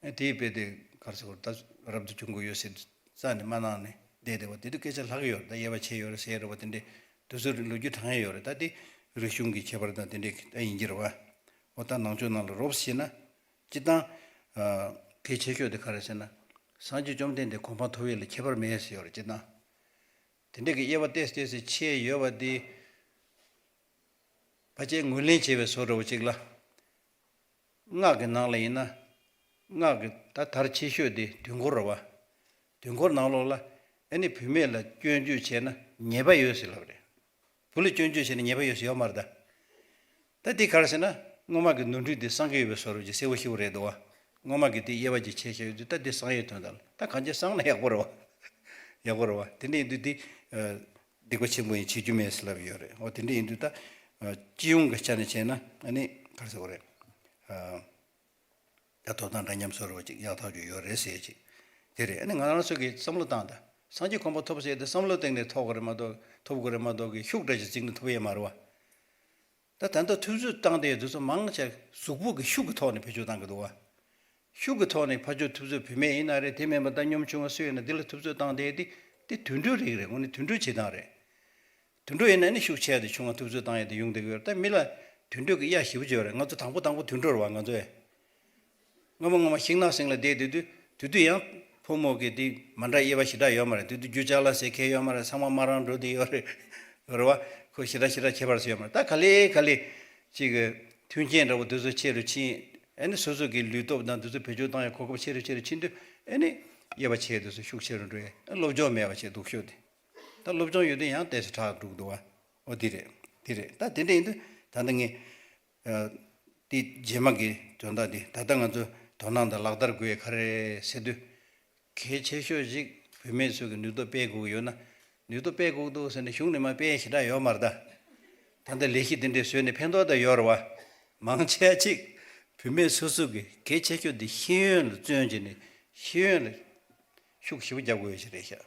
ཨེ་དེའི་དཔེ་དེ་ག་རེ་ཟེར་དགོས་རེད། ད་རབ་ཏུ་བྱུང་དགོས་ཡོད་ཟེར་རྩ་ནས་མ་གནང་ནས་བསྡད་བསྡད་པ་དེ་དུས་སྐད་ཆ་ལྷག་ཡོད་རེད། ད་དབྱེ་བ་ཕྱེ་ཡོད་རེད་ཟེར་རེད་བ། དེ་འདྲས་དུས་ཚོད་ལོ་རྒྱུས་དྲངས་ཡོད་རེད། ད་དེ་རིག་གཞུང་གི་ཁྱད་པར་དང་དེ་འདྲས་ད་ཡིན་གྱི་རེད་བ། འོ་ད་ནང་ཆོས་ནང་ལ་རོབ་བྱས་ན། སྤྱིར་བཏང་གལ་ཆེ་ཤོས་དེ་ག་རེ་ཟེར་ན། སངས་རྒྱས་བཅོམ་ལྡན་འདས་གོ་འཕང་ཐོབ་ཡས་ལ་ཁྱད་པར་མེད་ཟེར་ཡོད་རེད། སྤྱིར་བཏང་དེ་འདྲས་ཀྱི་དབྱེ་བ་ཏོག་ཙམ་ཕྱེ་ཡོད་པ་དེ། ཕལ་ཆེར་ངོས་ལེན་བྱས་པའི་བཟོ་འདྲ་བོ་ཅིག་ལ། སྔགས་ཀྱི་ནང་ལ་ཡིན་ན། སྔགས་ཀྱི་ད་དར་ཆེ་ཤོས་དེ་དུས་འཁོར་རེད་བ། དུས་འཁོར་ནང་ལོགས་ལ་ཨ་ནི་བུད་མེད་ལ་སྐྱོན་བརྗོད་བྱས་ན་ཉེས་པ་ཡོད་ཟེར་ལབ་རེད། བུ་ལ་སྐྱོན་བརྗོད་བྱས་ན་ཉེས་པ་ཡོད་ཟེར་ཡོད་མ་རེད་ད། ད་འདི་ག་རེ་ཟེར་ན། སྔོན་མ་གི་ནོར་འཁྲུལ་དེ་སངས་རྒྱས་ཡོད་པའི་བཟོ་འདྲ་ཅིག་གསལ་པོ་ཞེ་པོ་རེད་འདུག་བ། སྔོན་མ་གི་དེ་དབྱེ་བ་ཅིག་ཕྱེ་བཞག་ཡོད་དུས་ད་འདི་བསང་ཡས་དོན་དག་ལ་ད་གང་ཅི་བསང་ན་ཡག་པོ་རེད་བ། ཡག་པོ་རེད་བ། དེ་འདྲ་ཡིན་དུས་འདི། སྡིག་པ་ཆེན་པོ་ཡིན། བྱེད་རྒྱུ་མེད་ཟེར་ལབ་ཡོད་རེད། འོ་དེ་འདྲ་ཡིན་དུས་ད། སྤྱི་ཡོངས་ཀྱི་ཆ་ནས་བྱས་ན་ཨ་ནི་ག་རེ་ཟེར་དགོས་རེད། ད་ཐོབ་ཐང་འདྲ་མཉམ་བཟོ་འདྲ་བ་ཅིག་ཡག་ཐག་ཆོད་ཡོད་རེད་ཟེར་ཅིག་དེ་རེད། ཨ་ནི་ང་རང་ཚོ་གིས་བསམ་བློ་བཏང་ད། སངས་རྒྱས་གོ་འཕང་ཐོབ་ཟེར་དེ་བསམ་བློ་གཏིང་ནས་ཐོབ་དགོས་རེད་མ་གཏོགས་ཐོབ་དགོས་རེད་མ་གཏོགས་ཀྱི་ཤུགས་འདྲ་ཅིག་བརྩིས་ན་ཐུབ་ཡས་མ་རེད་བ། ད་ད་ལྟ་ཐུབ་ཚོད་བཏང་དེ་དུས་ཚོད་མང་ཆེ་གཟུགས་པོ་གི་ཤུགས་ཀྱི་ཐོག་ནས་བེད་སྤྱོད་བཏང་གི་འདུག་བ། ཤུགས་ཀྱི་ཐོག་ནས་ཕར་ཕྱོགས་ཐུབ་ཚོད་བུད་མེད་ཡིན་ན་རེད། དེ་མིན་པ་ད་གཉོམ་ཆུང་བ་སུ་ཡིན་ན་དེ་ལ་ཐུབ་ཚོད་བཏང་དེ་དེ་དེ་དུད་འགྲོའི་རིགས་རེད། དངོས་གནས་དུད་འགྲོའི་བྱེད་སྟངས་རེད། དུད་འགྲོ་ཡིན་ན་ནི་ཤུགས་ཆེ་བ་དེ་ཆུང་བ་ཐུབ་ཚོད་བཏང་ཡ་དེ་ཡོང་བསྡད་ཀྱི་ཡོད་རེད། ད་མི་ལ་དུད་འགྲོ་གི་གཡའ་ཞེ་པོ་ཅིག་ཡོད་རེད། ང་ཚོ་དང་པོ་དང་པོ་དུད་འགྲོ་རེད་བ། ང་ཚོས། སྔོན་མ་སྔོན་མ་ཤིང་ནགས་གསེང་ལ་བསྡད་དུས་དུས་དུས་དུས་ཡང་ཕོ་མོ་གི་དེ་མ་འདྲ་དབྱེ་བ་ཞེ་དྲག་ཡོད་མ་རེད། དུས་དུས་རྒྱུ་ཅ་ལག་ཟེར་མཁན་ཡོད་མ་རེད། ཚང་མ་མ་རང་འགྲོ་དེ་ཡོད་རེད། ཡོད་རེད་བ། ཁོ་ཞེ་དྲག་ཞེ་དྲག་ཁྱད་པར་ཟེར་ཡོད་མ་རེད། ད་ག་ལེ་ག་ལེ་ཅིག་གི་མཐུན་རྐྱེན་འདྲ་བོ་དུས་ཚོད་ཆེ་རུ་ཕྱིན། ཨ་ནི་སོ་སོ་གི་ལུས་སྟོབས་དང་དུས་ཚོད་བེད་སྤྱོད་བཏང་ཡ་གོ་སྐབས་ཆེ་རུ་ཆེ་རུ་ཕྱིན་དུས་ཨ་ནི་དབྱེ་བ་ཕྱེ་དུས་ཚོད་ཤུགས་ཆེ་རུ་འགྲོ་ཡ། ཨ་སློབ་སྦྱོང་མེད་པ་བྱས་སྡུག་ཤོས་དེ། ད་སློབ་སྦྱོང་ཡོད་དུས་ཡང་ཏོག་ཙམ་དྲག་འགྲོ་གི་འདུག་བ། ཨོ་དེ་རེད། དེ་རེད། ད་དེ་འདྲ་ཡིན་དུས་ད་ལྟ་ངས། ཨ། དེ་རྗེས་མ་གི་དོན་དག་དེ་ད་ལྟ་ང་ཚོ་དོ་སྣང་དང་ལག་བསྟར་དགོས་ཡ་ག་རེ་རེད་ཟེར་དུས། གལ་ཆེ་ཤོས་ཤིག་བུད་མེད་ཚོས་ཀྱི་ནུས་སྟོབས་སྤེལ་དགོས་ཀྱི་ཡོད་ན། ནུས་སྟོབས་སྤེལ་དགོས་ཀྱི་འདུག་ཟེར་ནས་གཞུང་ནས་མར་སྤེལ་ཡ་ཞེ་དྲག་ཡོད་མ་རེད་ད། ད་ལྟ་ལས་གཞི་དེ་འདྲས་བཟོས་ནས་ཕན་ཐོགས་ད་ཡོད་རེད་བ། མང་ཆེ་ཅིག་བུད་མེད་སོ་སོ་གི་གལ་ཆེ་ཤོས་དེ་ཤེས་ཡོན་ལ་བརྩོན་བྱས་ནས་ཤེས་ཡོན་ལ་ཤུགས་ཞེ་པོ་རྒྱབ་དགོས་ཡ་ཞིག་རེད་ཤག་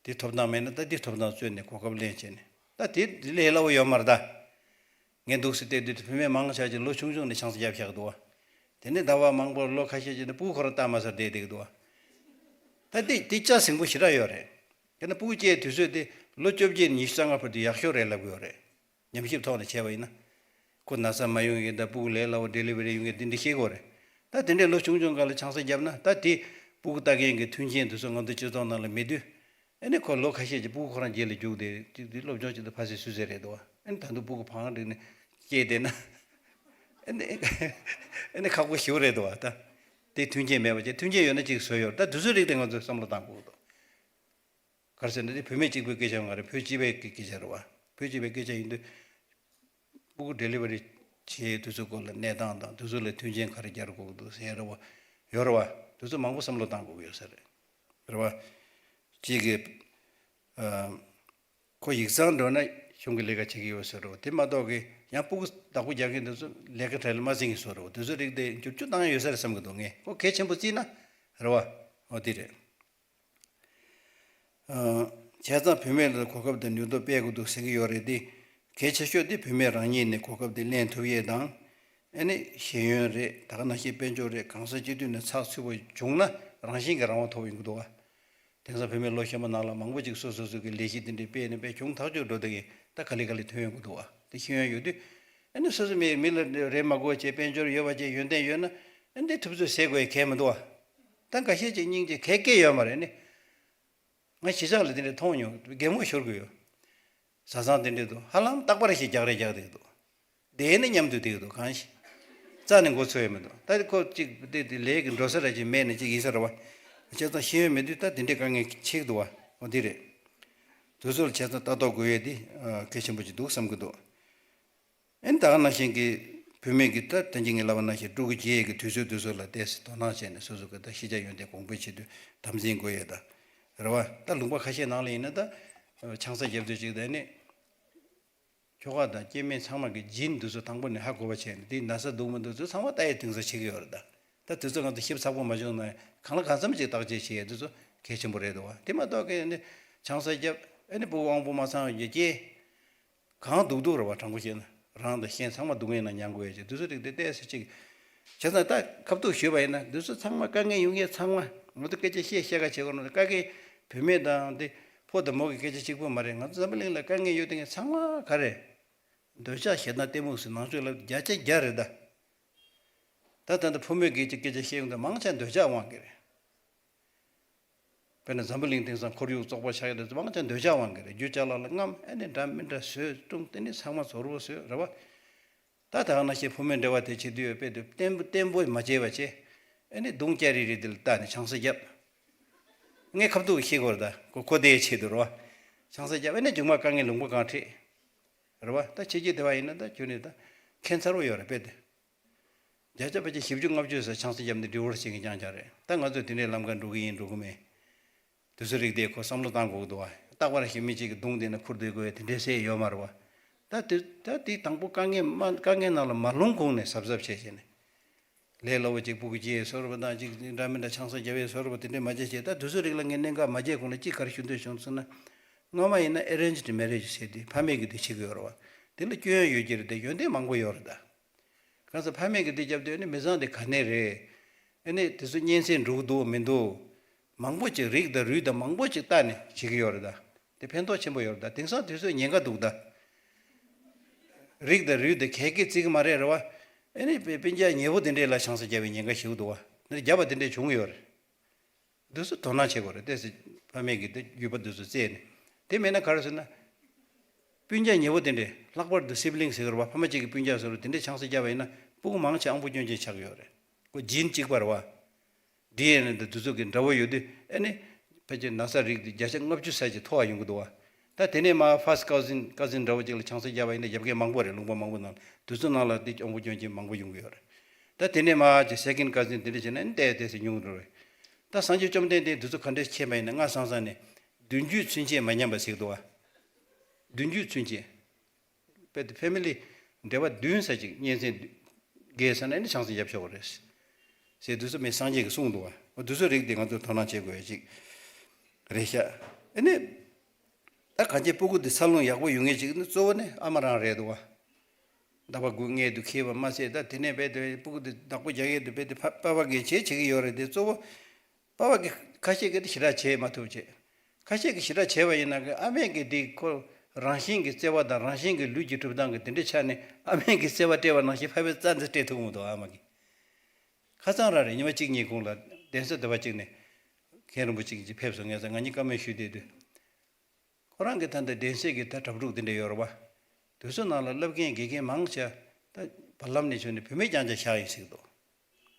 དེ་ཐོབ་ཐང་མེད་ན་ད་འདི་ཐོབ་ཐང་རྩོད་ནས་གོ་སྐབས་ལེན་བྱས་ནས་ད་དེ་ལས་སླ་བོ་ཡོད་མ་རེད་ད། ངས་འདུག་སེ་བལྟས་དུས་བུད་མེད་མང་ཆེ་ཅིག་ལོ་ཆུང་ཆུང་ནས་ཆང་ས་བརྒྱབ་བཞག་འདུག་བ། དེ་ནས་ཟླ་བ་མང་པོ་ལོ་ཁ་ཤས་ཅིག་ནས་སྤུ་གུ་ཁོ་རང་བལྟ་མ་ཚར་བསྡད་བསྡད་ཀྱི་འདུག་བ། ད་འདི་འདི་ལྕགས་ཟིང་པོ་ཞེ་དྲག་ཡོད་རེད། དེ་ན་སྤུ་གུ་སྐྱེས་དུས་ཚོད་དེ་ལོ་བཅོ་བརྒྱད་ནས་ཉི་ཤུ་རྩ་ལྔ་བར་དུ་ཡག་ཤོས་རེད་ལབ་ཀྱི་ཡོད་རེད། ཉམས་ཞིབ་ཐོག་ནས་བྱས་པ་ཡིན་ན། ཁོ་ན་ཚ་མ་ཡོང་མཁན་དང་སྤུ་གུ་ལས་སླ་བོ་ཌེ་ལི་ཝ་རི་ཡོང་མཁན་དེ་འདྲ་ཤེས་དགོས་རེད། ད་དེ་འདྲའི་ལོ་ཆུང་ཆུང་སྒང་ལ་ཆང་ས་བརྒྱབ་ན་ད་དེ་སྤུ་གུ་ལྟ་མཁན་གྱི་མཐུན་རྐྱེན་དེ་ཚོ་ང་ཚོ་སྤྱི་ཚོགས་ནང་ལ་མེད་དུས། ཨ་ནི་ཁོ་ལོ་ཁ་ཤས་ཀྱི་སྤུ་གུ་ཁོ་རང་རྗེས་ལ་རྒྱུགས་ཏེ་ཅིག་དེ་སློབ་སྦྱོང་བྱེད་དུས་ཕ་སེ་སུ་སེ་རེད་འདུག་ཨ་ནི་ད་དུང་སྤུ་གུ་བང་བསྒྲིགས་ནས་སྐྱེས་བསྡད་ན། ཨ་ནི་ཨ་ནི་ཁག་པོ་ཞེ་པོ་རེད་འདུག་བ། ད་དེ་མཐུན་རྐྱེན་མེད་པ་བྱས། མཐུན་རྐྱེན་ཡོད་ན་ཅིག་བཟོས་ཡོད་རེད། ད་དུས་ཚོད་རིགས་དེ་ང་ཚོས་བསམ་བློ་བཏང་དགོས་འདུག་ག་རེ་ཟེར་ན་དེ་བུད་མེད་གཅིག་པུའི་སྐད་ཆ་མ་རེད། བུ་གཅིག་པའི་སྐད་ཆ་རེད་བ། བུ་གཅིག་པའི་སྐད་ཆ་ཡིན་དུས། སྤུ་གུ་ཌེ་ལི་ཝ་རི་བྱེད་དུས་ཚོད་སྐོར་ལ་གནས་སྟངས་དང་དུས་ཚོད་ལ་མཐུན་རྐྱེན་ག་རེ་སྦྱར་དགོས་འདུག་ཟེར་རེད་བ། ཡོད་རེད་བ། དུས་ཚོད་མང་པོ་བསམ་བློ་བཏང་དགོས་ཀྱི་ཡོད་ས་རེད། རེད་བ། གཅིག་གིས། ཨ། ཁོ་ཡིག་ཚང་འགྲོ་ན་གཞུང་གི་ལས་ཀ་བྱེད་ཀྱི་ཡོད་ས་རེད་བ། དེ་མ་གཏོགས་ཀྱི་ཡང་སྤུ་གུ་བདག་པོ་རྒྱག་མཁན་དེ་ཚོ་ལས་ཀ་གྲལ་ལ་མ་ཟིན་གྱི་བཟོ་རེད་བ། དུས་ཚོད་རིགས་དེ་འགྱུར་བཅོས་བཏང་ཡ་ཡོད་ས་རེད་བསམ་གྱི་འདུག་ངས་ཁོ་གལ་ཆེན་པོ་བརྩིས་ན། རེད་བ། འོ་དེ་རེད། ཨ། བྱས་ཙང་བུད་མེད་ལ་གོ་སྐབས་དང་ནུས་སྟོབས་སྤེལ་དགོས་འདུག་ཟེར་གྱི་ཡོད་རེད་དེ། གལ་ཆེ་ཤོས་དེ་བུད་མེད་རང་ཉིད་ནས་གོ་སྐབས་དེ་ལེན་ཐུབ་ཡས་དང་། ཨ་ནི་ཤེས་ཡོན་རེད། ད་ག་ནང་བཞིན་དཔལ་འབྱོར་རེད། གང་ཟག་སྤྱི་འཐུས་ནས་ཚགས་ཚུད་པོ་བྱུང་ན་རང་བཞིན་གྱི་རང་དབང་ཐོབ་ཡོང་གི་འདུག་བ། དེང་སང་བུད་མེད་ལོ་གཞོན་པ་ནང་ལ་མང་པོ་ཅིག་སོ་སོ་སོ་གི་ལས་གཞི་དེ་འདྲའི་སྤེལ་ནས་སྤེལ་བྱུང་ཐག་ཆོད་འགྲོ་བསྡད་ཀྱི། ད་ག་ལེ་ག་ལེ་ཐོན་ཡོང་གི་འདུག་བ། དེ་ཤེས་ཡོན་ཡོད་དུས། ཨ་ནི་སོ་སོ་མི་མི་ལ་རེ་མ་དགོས་བྱས་དཔལ་འབྱོར་ཡོད་པ་བྱས་ཡོན་ཏན་ཡོད་ན། ཨ་ནི་ཐུབ་ཚོད་ཟེར་དགོས་ཡ་གལ་མི་འདུག་བ། ད་འགའ་ཤས་ཅིག་སྙིང་རྗེ་གལ་སྐྱེ་ཡོད་མ་རེད་ནི། ང་གཞིས་ཆགས་ལ་དེ་འདྲ་མཐོང་མྱོང་། གད་མོ་ཤོར་གི་ཡོད། བཟའ་ཚང་དེ་འདྲས་འདུག་ཧ་ལམ་རྟག་པར་ཞིག་རྒྱག་རེས་རྒྱག་བསྡད་འདུག་དེ་ནི་མཉམ་དུ་བསྡད་འདུག་གང་ཞིག་རྩ་ནས་མགོ་ཚོས་ཡོད་མི་འདུག་ད་ཁོ་གཅིག་དེ་དེ་ལས་ཀྱི་འགྲོ་ས་ར་ཅིག་མེད་ནས་ཅིག་ཡིན་ས་རེད་བ། བྱས་ཙང་ཤེས་ཡོན་མེད་དུས་ད་དེ་འདྲའི་དཀའ་ངལ་ཆེ་གི་འདུག་བ། འོ་དེ་རེད། དུས་ཚོད་ལ་བྱས་ཙང་ལྟ་རྟོག་དགོས་ཡས་དེ་གལ་ཆེན་པོ་ཅིག་འདུག་བསམ་གི་འདུག་ཨེ་ད་ག་ནང་བཞིན་གྱི་བུད་མེད་ཀྱི་ད་ད་གིན་ངས་ལབ་པ་ནང་བཞིན་ཕྲུ་གུ་སྐྱེ་ཡས་ཀྱི་དུས་ཚོད་དུས་ཚོད་ལ་ཏོག་ཙམ་དོ་སྣང་བྱས་ནས་སོ་སོ་གི་ད་ཤེས་བྱ་ཡོན་ཏན་གོང་འཕེལ་བྱེད་དུས་དམ་འཛིན་དགོས་ཡས་ད། རེད་བ། ད་ལུང་པ་ཁ་ཤས་ནང་ལ་ཡིན་ན་ད་ཆང་ས་བརྒྱབ་དུས་ཅིག་ད་ནི་ ཁྱོ་ག་དང་སྐྱེ་དམན་ཚང་མ་གི་ཇིན་དེ་ཚོ་དང་པོ་ནས་ཧ་གོ་བ་བྱས་ནས། དེ་ན་ཚ་འདུག་མི་འདུག་དེ་ཚང་མ་ལྟ་ཡི་དེང་སང་བྱེད་ཀྱི་ཡོད་རེད་ད། ད་དེ་ཚོ་ང་ཚོ་ཞིབ་ཚགས་པོ་མ་བྱུང་ན་གང་ལ་གང་འཚམ་ཅིག་བརྟག་དཔྱད་བྱེད་ཡས་དེ་ཚོ་གལ་ཆེན་པོ་རེད་འདུག་བ། དེ་མ་གཏོགས་ཀྱི་ནི་ཆང་ས་བརྒྱབ། ཨ་ནི་སྤུ་གུ་དབང་པོ་མ་ཚང་བའི་རྐྱེན། གང་སྡུག་སྡུག་རེད་བ། དྲང་པོ་བཤད་ན་རང་དང་གཞན་ཚང་མ་སྡུག་བསྔལ་ནང་མྱངས་དགོས་ཡ་ཅིག་དུས་ཚོད་རིགས་དེ་ཏོག་ཙམ་ཅིག་བྱས་ཙང་། ད་ཁ་ཐུག་ཞུས་པ་ཡིན་ན་དུས་ཚོད་ཚང་མ་དཀའ་ངལ་ཡོད་མཁན་ཚང་མ། ང་ཚོ་སྐད་ཆ་བཤད་བཤད་ག་བྱེད་དགོས་ན། དཀའ་ངལ་བུད་མེད་དང་དེ་ཕོ་དང་མོ་གི་སྐད་ཆ་གཅིག་པུ་མ་རེད། ང་ཚོ་འཛམ་བུ་གླིང་ལ་དཀའ་ངལ་ཡོད་དེ་མཁན་ཚང་མ་ག་རེ། འདོད་ཆགས་ཞེ་སྡང་གཏི་མུག་ཟེར་ནང་ཆོས་ལ་བརྒྱ་ཆ་བརྒྱ་རེད་ད། ད་ད་ལྟ་ཕོ་མོའི་སྐད་ཆ་སྐད་ཆ་བཤད་ཡོང་དུས་མང་ཆེ་འདོད་ཆགས་དབང་གིས་རེད། དཔེར་ན་འཛམ་བུ་གླིང་དེང་སང་ཁོར་ཡུག་བཙོག་པ་ཆགས་ཡོད་དེ་མང་ཆེ་འདོད་ཆགས་དབང་གིས་རེད། རྒྱུ་ཅ་ལག་ལ་རྔམ། ཨ་ནི་འདྲ་མི་འདྲ་བཟོས་བཏུང་། དེ་ནི་ཚང་མ་བཙོག་རུ་བཟོས་རེད་བ། ད་ད་ག་ནང་བཞིན་ཕོ་མོའི་འབྲེལ་བ་དེ་བྱེད་དུས་ཡོད་དཔེ་དེ་བརྟན་པོ་བརྟན་པོ་མ་བྱས་པ་བྱས། ཨ་ནི་གདོང་སྐྱ་རིལ་རིལ་དེ་ལ་བལྟས་ནས་ཆང་ས་བརྒྱབ། ངས་ཁ་ཐུག་ཤེས་དགོས་རེད་ད། ཁོ་ཁོ་དེའི་ཆེད་དུ་རེད་བ། ཆང་ས་བརྒྱབ། ཨ་ནི་མཇུག་མ་དཀའ་ངལ་ལུང་པ་གང་འཕྲད་རེད་བ། ད་ཕྱི་རྒྱལ་དེ་བ་ཡིན་ན་ད་ཁྱོད་ནི་ད་ཁྱད་མཚར་པོ་ཡོད་རེད་དཔེ་དེ། བརྒྱ་ཆ་ཕལ་ཆེར་བཞི་བཅུ་ལྔ་བཅུ་ཙམ་ཆང་ས་བརྒྱབ་ནས་ཌི་བོར་སི་བྱེད་མཁན་རྐྱང་རྐྱང་རེད། ད་ང་ཚོས་དེ་འདྲའི་ལམ་ཁར་འགྲོ་གི་ཡིན་འགྲོ་གི་མེད། དེ་ཚོ་རིགས་དེ་ཁོ་བསམ་བློ་བཏང་དགོས་ཀྱི་འདུག་བ། རྟག་པར་ཞིག་མི་གཅིག་གིས་བརྡུངས་བསྡད་ན་ཁུར་སྡོད་དགོས་དེ་འདྲའི་སྲོལ་ཡོད་མ་རེད་བ། ད་དེ་ད་དེ་དང་པོ་དཀའ་ངལ་མ་དཀའ་ངལ་ནང་ལ་མ་ལྷུང་གོང་ནས་གཟབ་གཟབ་བྱས་བྱས་ནས། ལས་སླ་པོ་གཅིག་སྤུ་གུ་སྐྱེ་ཡས་བཟོ་འདྲ་པོ་དང་། གཅིག་འདྲ་མི་འདྲ་ཆང་ས་བརྒྱབ་ཡས་བཟོ་འདྲ་པོ་དེ་འདྲས་མ་བྱས་བྱས། ད་དུས་ཚོད་རིགས་ལ་ངས་གནད་འགག་མ་བརྗེད་གོང་ལ་གཅིག་ག་རེ་ཞུ་འདོད་བྱུང་ཟེར་ན། སྔོན་མ་ཡིན་ན་ཨེ་རེན་ཇི་མེ་རེཇ་ཟེར་དུས་ཕ་མས་ཀྱིས་དེ་བྱེད་ཀྱི་ཡོད་རེད་བ། དེ་ལ་སྐྱོན་ཡོད་ཀྱི་རེད་དེ། ཡོན་ཏན་མང་པོ་ཡོད་རེད་ད། གང་ཟེར་ཕ་མས་ཀྱིས་དེ་བརྒྱབ་དུས་ཨ་ནི་མི་ཚང་དེ་ག་ནས་རེད། ཨ་ནི་དེ་ཚོ་གཉན་ཚད་འགྲོ་གི་འདུག་མི་འདུག་མང་པོ་ཅིག་རིགས་དང་རུས་དང་མང་པོ་ཅིག་བལྟས་ནས་བྱེད་ཀྱི་ཡོད་རེད་ད། དེ་ཕན་ཐོགས་ཆེན་པོ་ཡོད་རེད་ད། དེང་སང་དུས་ཚོད་ཉེན་ཁ་འདུག་ད། རིགས་དང་རུས་དེ་གས་གས་བརྩི་གི་མ་རེད་རེད་བ། ཨ་ནི་སྤུན་ཀྱག་ཉེ་པོ་དེ་འདྲས་ལ་ཆང་ས་བརྒྱབ་པའི་ཉེན་ཁ་ཞེ་པོ་འདུག་བ། འདིར་བརྒྱབ་པ་དེ་འདྲས་བྱུང་ཡོད་རེད། འདི་ཚོ་དོ་སྣང་བྱེད་དགོས་རེད། ཏོག་ཙམ་ཕ་མས་ཀྱིས་དེ་རྒྱུད་པ་འདི་ཚོ་བཙལ་ནས། དེ་མེད་ན་ག་རེ་ཟེར་ན། སྤུན་ཀྱག་ཉེ་པོ་དེ་འདྲས། ལྷག་པར་དུ་སིབ་ལིང་ཟེར་གི་རེད་བ། ཕ་མ་གཅིག་གི་སྤུན་ཀྱག་ཟེར་བ་དེ་འདྲས་ཆང་ས་བརྒྱབ་པ་ཡིན་ན་སྤུ་གུ་མང་ཆེ་དབང་པོ་སྐྱོན་ཅན་ཆགས་ཀྱི་ཡོད་རེད། ཁོ་ཇིན་གཅིག་པ་རེད་བ། ཌི་ཨེན་ཨེ་དང་དེ་ཚོ་གི་འདྲ་པོ་ཡོད་དུས་ཨ་ནི་ཕལ་ཆེར་ན་ཚ་རིགས་དེ་བརྒྱ་ཆ་ལྔ་བཅུ་ཙམ་ཅིག་མཐོ་བ་ཡོང་གི་འདུག་བ། ད་དེ་ནས་མར་ཕར་སི་ཊི་ཀ་ཟིན་ཀ་ཟིན་འདྲ་པོ་ཅིག་ལ་ཆང་ས་བརྒྱབ་པ་ཡིན་ན་རྒྱབ་མཁན་མང་པོ་རེད། ལུང་པ་མང་པོ་ནང་ལ། དེ་ཚོ་ནང་ལ་དེ་དབང་པོ་སྐྱོན་ཅན་མང་པོ་ཡོང་གི་ཡོད་རེད། ད་དེ་ནས་མར་ཅིག་སེ་ཀེན་ཌི་ཀ་ཟིན་དེ་འདྲ་བྱས་ན་ཨ་ནི་ཏོག་ཙམ་ཉུང་འགྲོ་རེད། ད་སངས་རྒྱས་བཅོམ་ལྡན་འདས་དེ་ཚོ་ག་འདྲས་མཁྱེན་པ་ཡིན་ན། སྔ་སང་སང་ནས་བདུན་ཅུའི་ཚུན་ཆད་མ་ཉམས་པ་ཟེར་གི་འདུག་བ། བདུན་ཅུའི་ཚུན་ཆད། དཔེ་དེ་ཕེ་མི་ལི་འབྲེལ་བ་བདུན་ཙམ་ཅིག་གཉན་ཚད་རྒས་ཚར་ན་ནི་ཆང་ས་བརྒྱབ་ཆོག་གི་རེད་ཟེར་དུས་ཚོད་མེད་སངས་རྒྱས་ཀྱིས་གསུངས་འདུག་བ། འོ་དུས་ཚོད་རིགས་དེ་ང་ཚོས་དོ་སྣང་བྱེད་དགོས་ཡ་ཅིག་རེད་ཤག་ཨ་ནི་ད་གང་ཅི་སྤུ་གུ་དེ་འཚར་ལོངས་ཡག་པོ་ཡོང་ངེས་ཅིག་ནི་གཙོ་བོ་ནི་ཨ་མ་རང་རེད་འདུག་བ། ཟླ་བ་དགུ་ལྔའི་དུས་འཁེལ་བ་མ་ཟད། ད་དེ་ནས་རྦད་དེ་སྤུ་གུ་དེ་བདག་པོ་རྒྱག་ཡས་དུས་རྦད་དེ་ཕ་པ་ཕ་གིས་བྱེད་བྱེད་ཀྱི་ཡོད་རེད་དེ། གཙོ་བོ་པ་ཕ་གི་ཁ་ཤས་ཀྱིས་དེ་ཞེ་དྲག་བྱེད་མ་ཐུབ་བྱེད། ཁ་ཤས་ཀྱིས་ཞེ་དྲག་བྱས་པ་ཡིན་ན་གི་ཨ་མས་ཀྱིས་དེ་ཁོ་རང་བཞིན་གྱི་བརྩེ་བ་དང་རང་བཞིན་གྱི་ལུས་ཀྱི་གྲུབ་སྟངས་ཀྱི་དེ་འདྲའི་ཆ་ནས་ཨ་མས་ཀྱིས་བརྩེ་བ་སྤྲད་པ་ནང་བཞིན་ཕ་བས་རྩ་འདི་སྤྲད་ཐུབ་མི་འདུག་ཨ་མ་གིས། ཁ་སང་རང་རེད། ཉི་མ་གཅིག་གཉིས་གོང་ལ་གདན་ས་དེ་བ་གཅིག་ནས་མཁན་རིན་པོ་ཆེ་གཅིག་ཕེབས་སོང་། ངས་ང་གཉིས་བཀའ་མོལ་ཞུས་བསྡད་དུས། ཁོ་རང་གི་ད་ལྟ་གདན་སའི་གི་ད་གྲྭ་ཕྲུག་དེ་འདྲ་ཡོད་རེད་བ། དེ་ཚོ་ནང་ལ་བསླབ་མཁན་དགེ་རྒན་མང་ཆེ་ད་བར་ལམ་ནས་བྱུང་ནས་བུད་མེད་རྐྱང་རྐྱང་བཞག་ཡིན་ཟེར་གི་འདུག་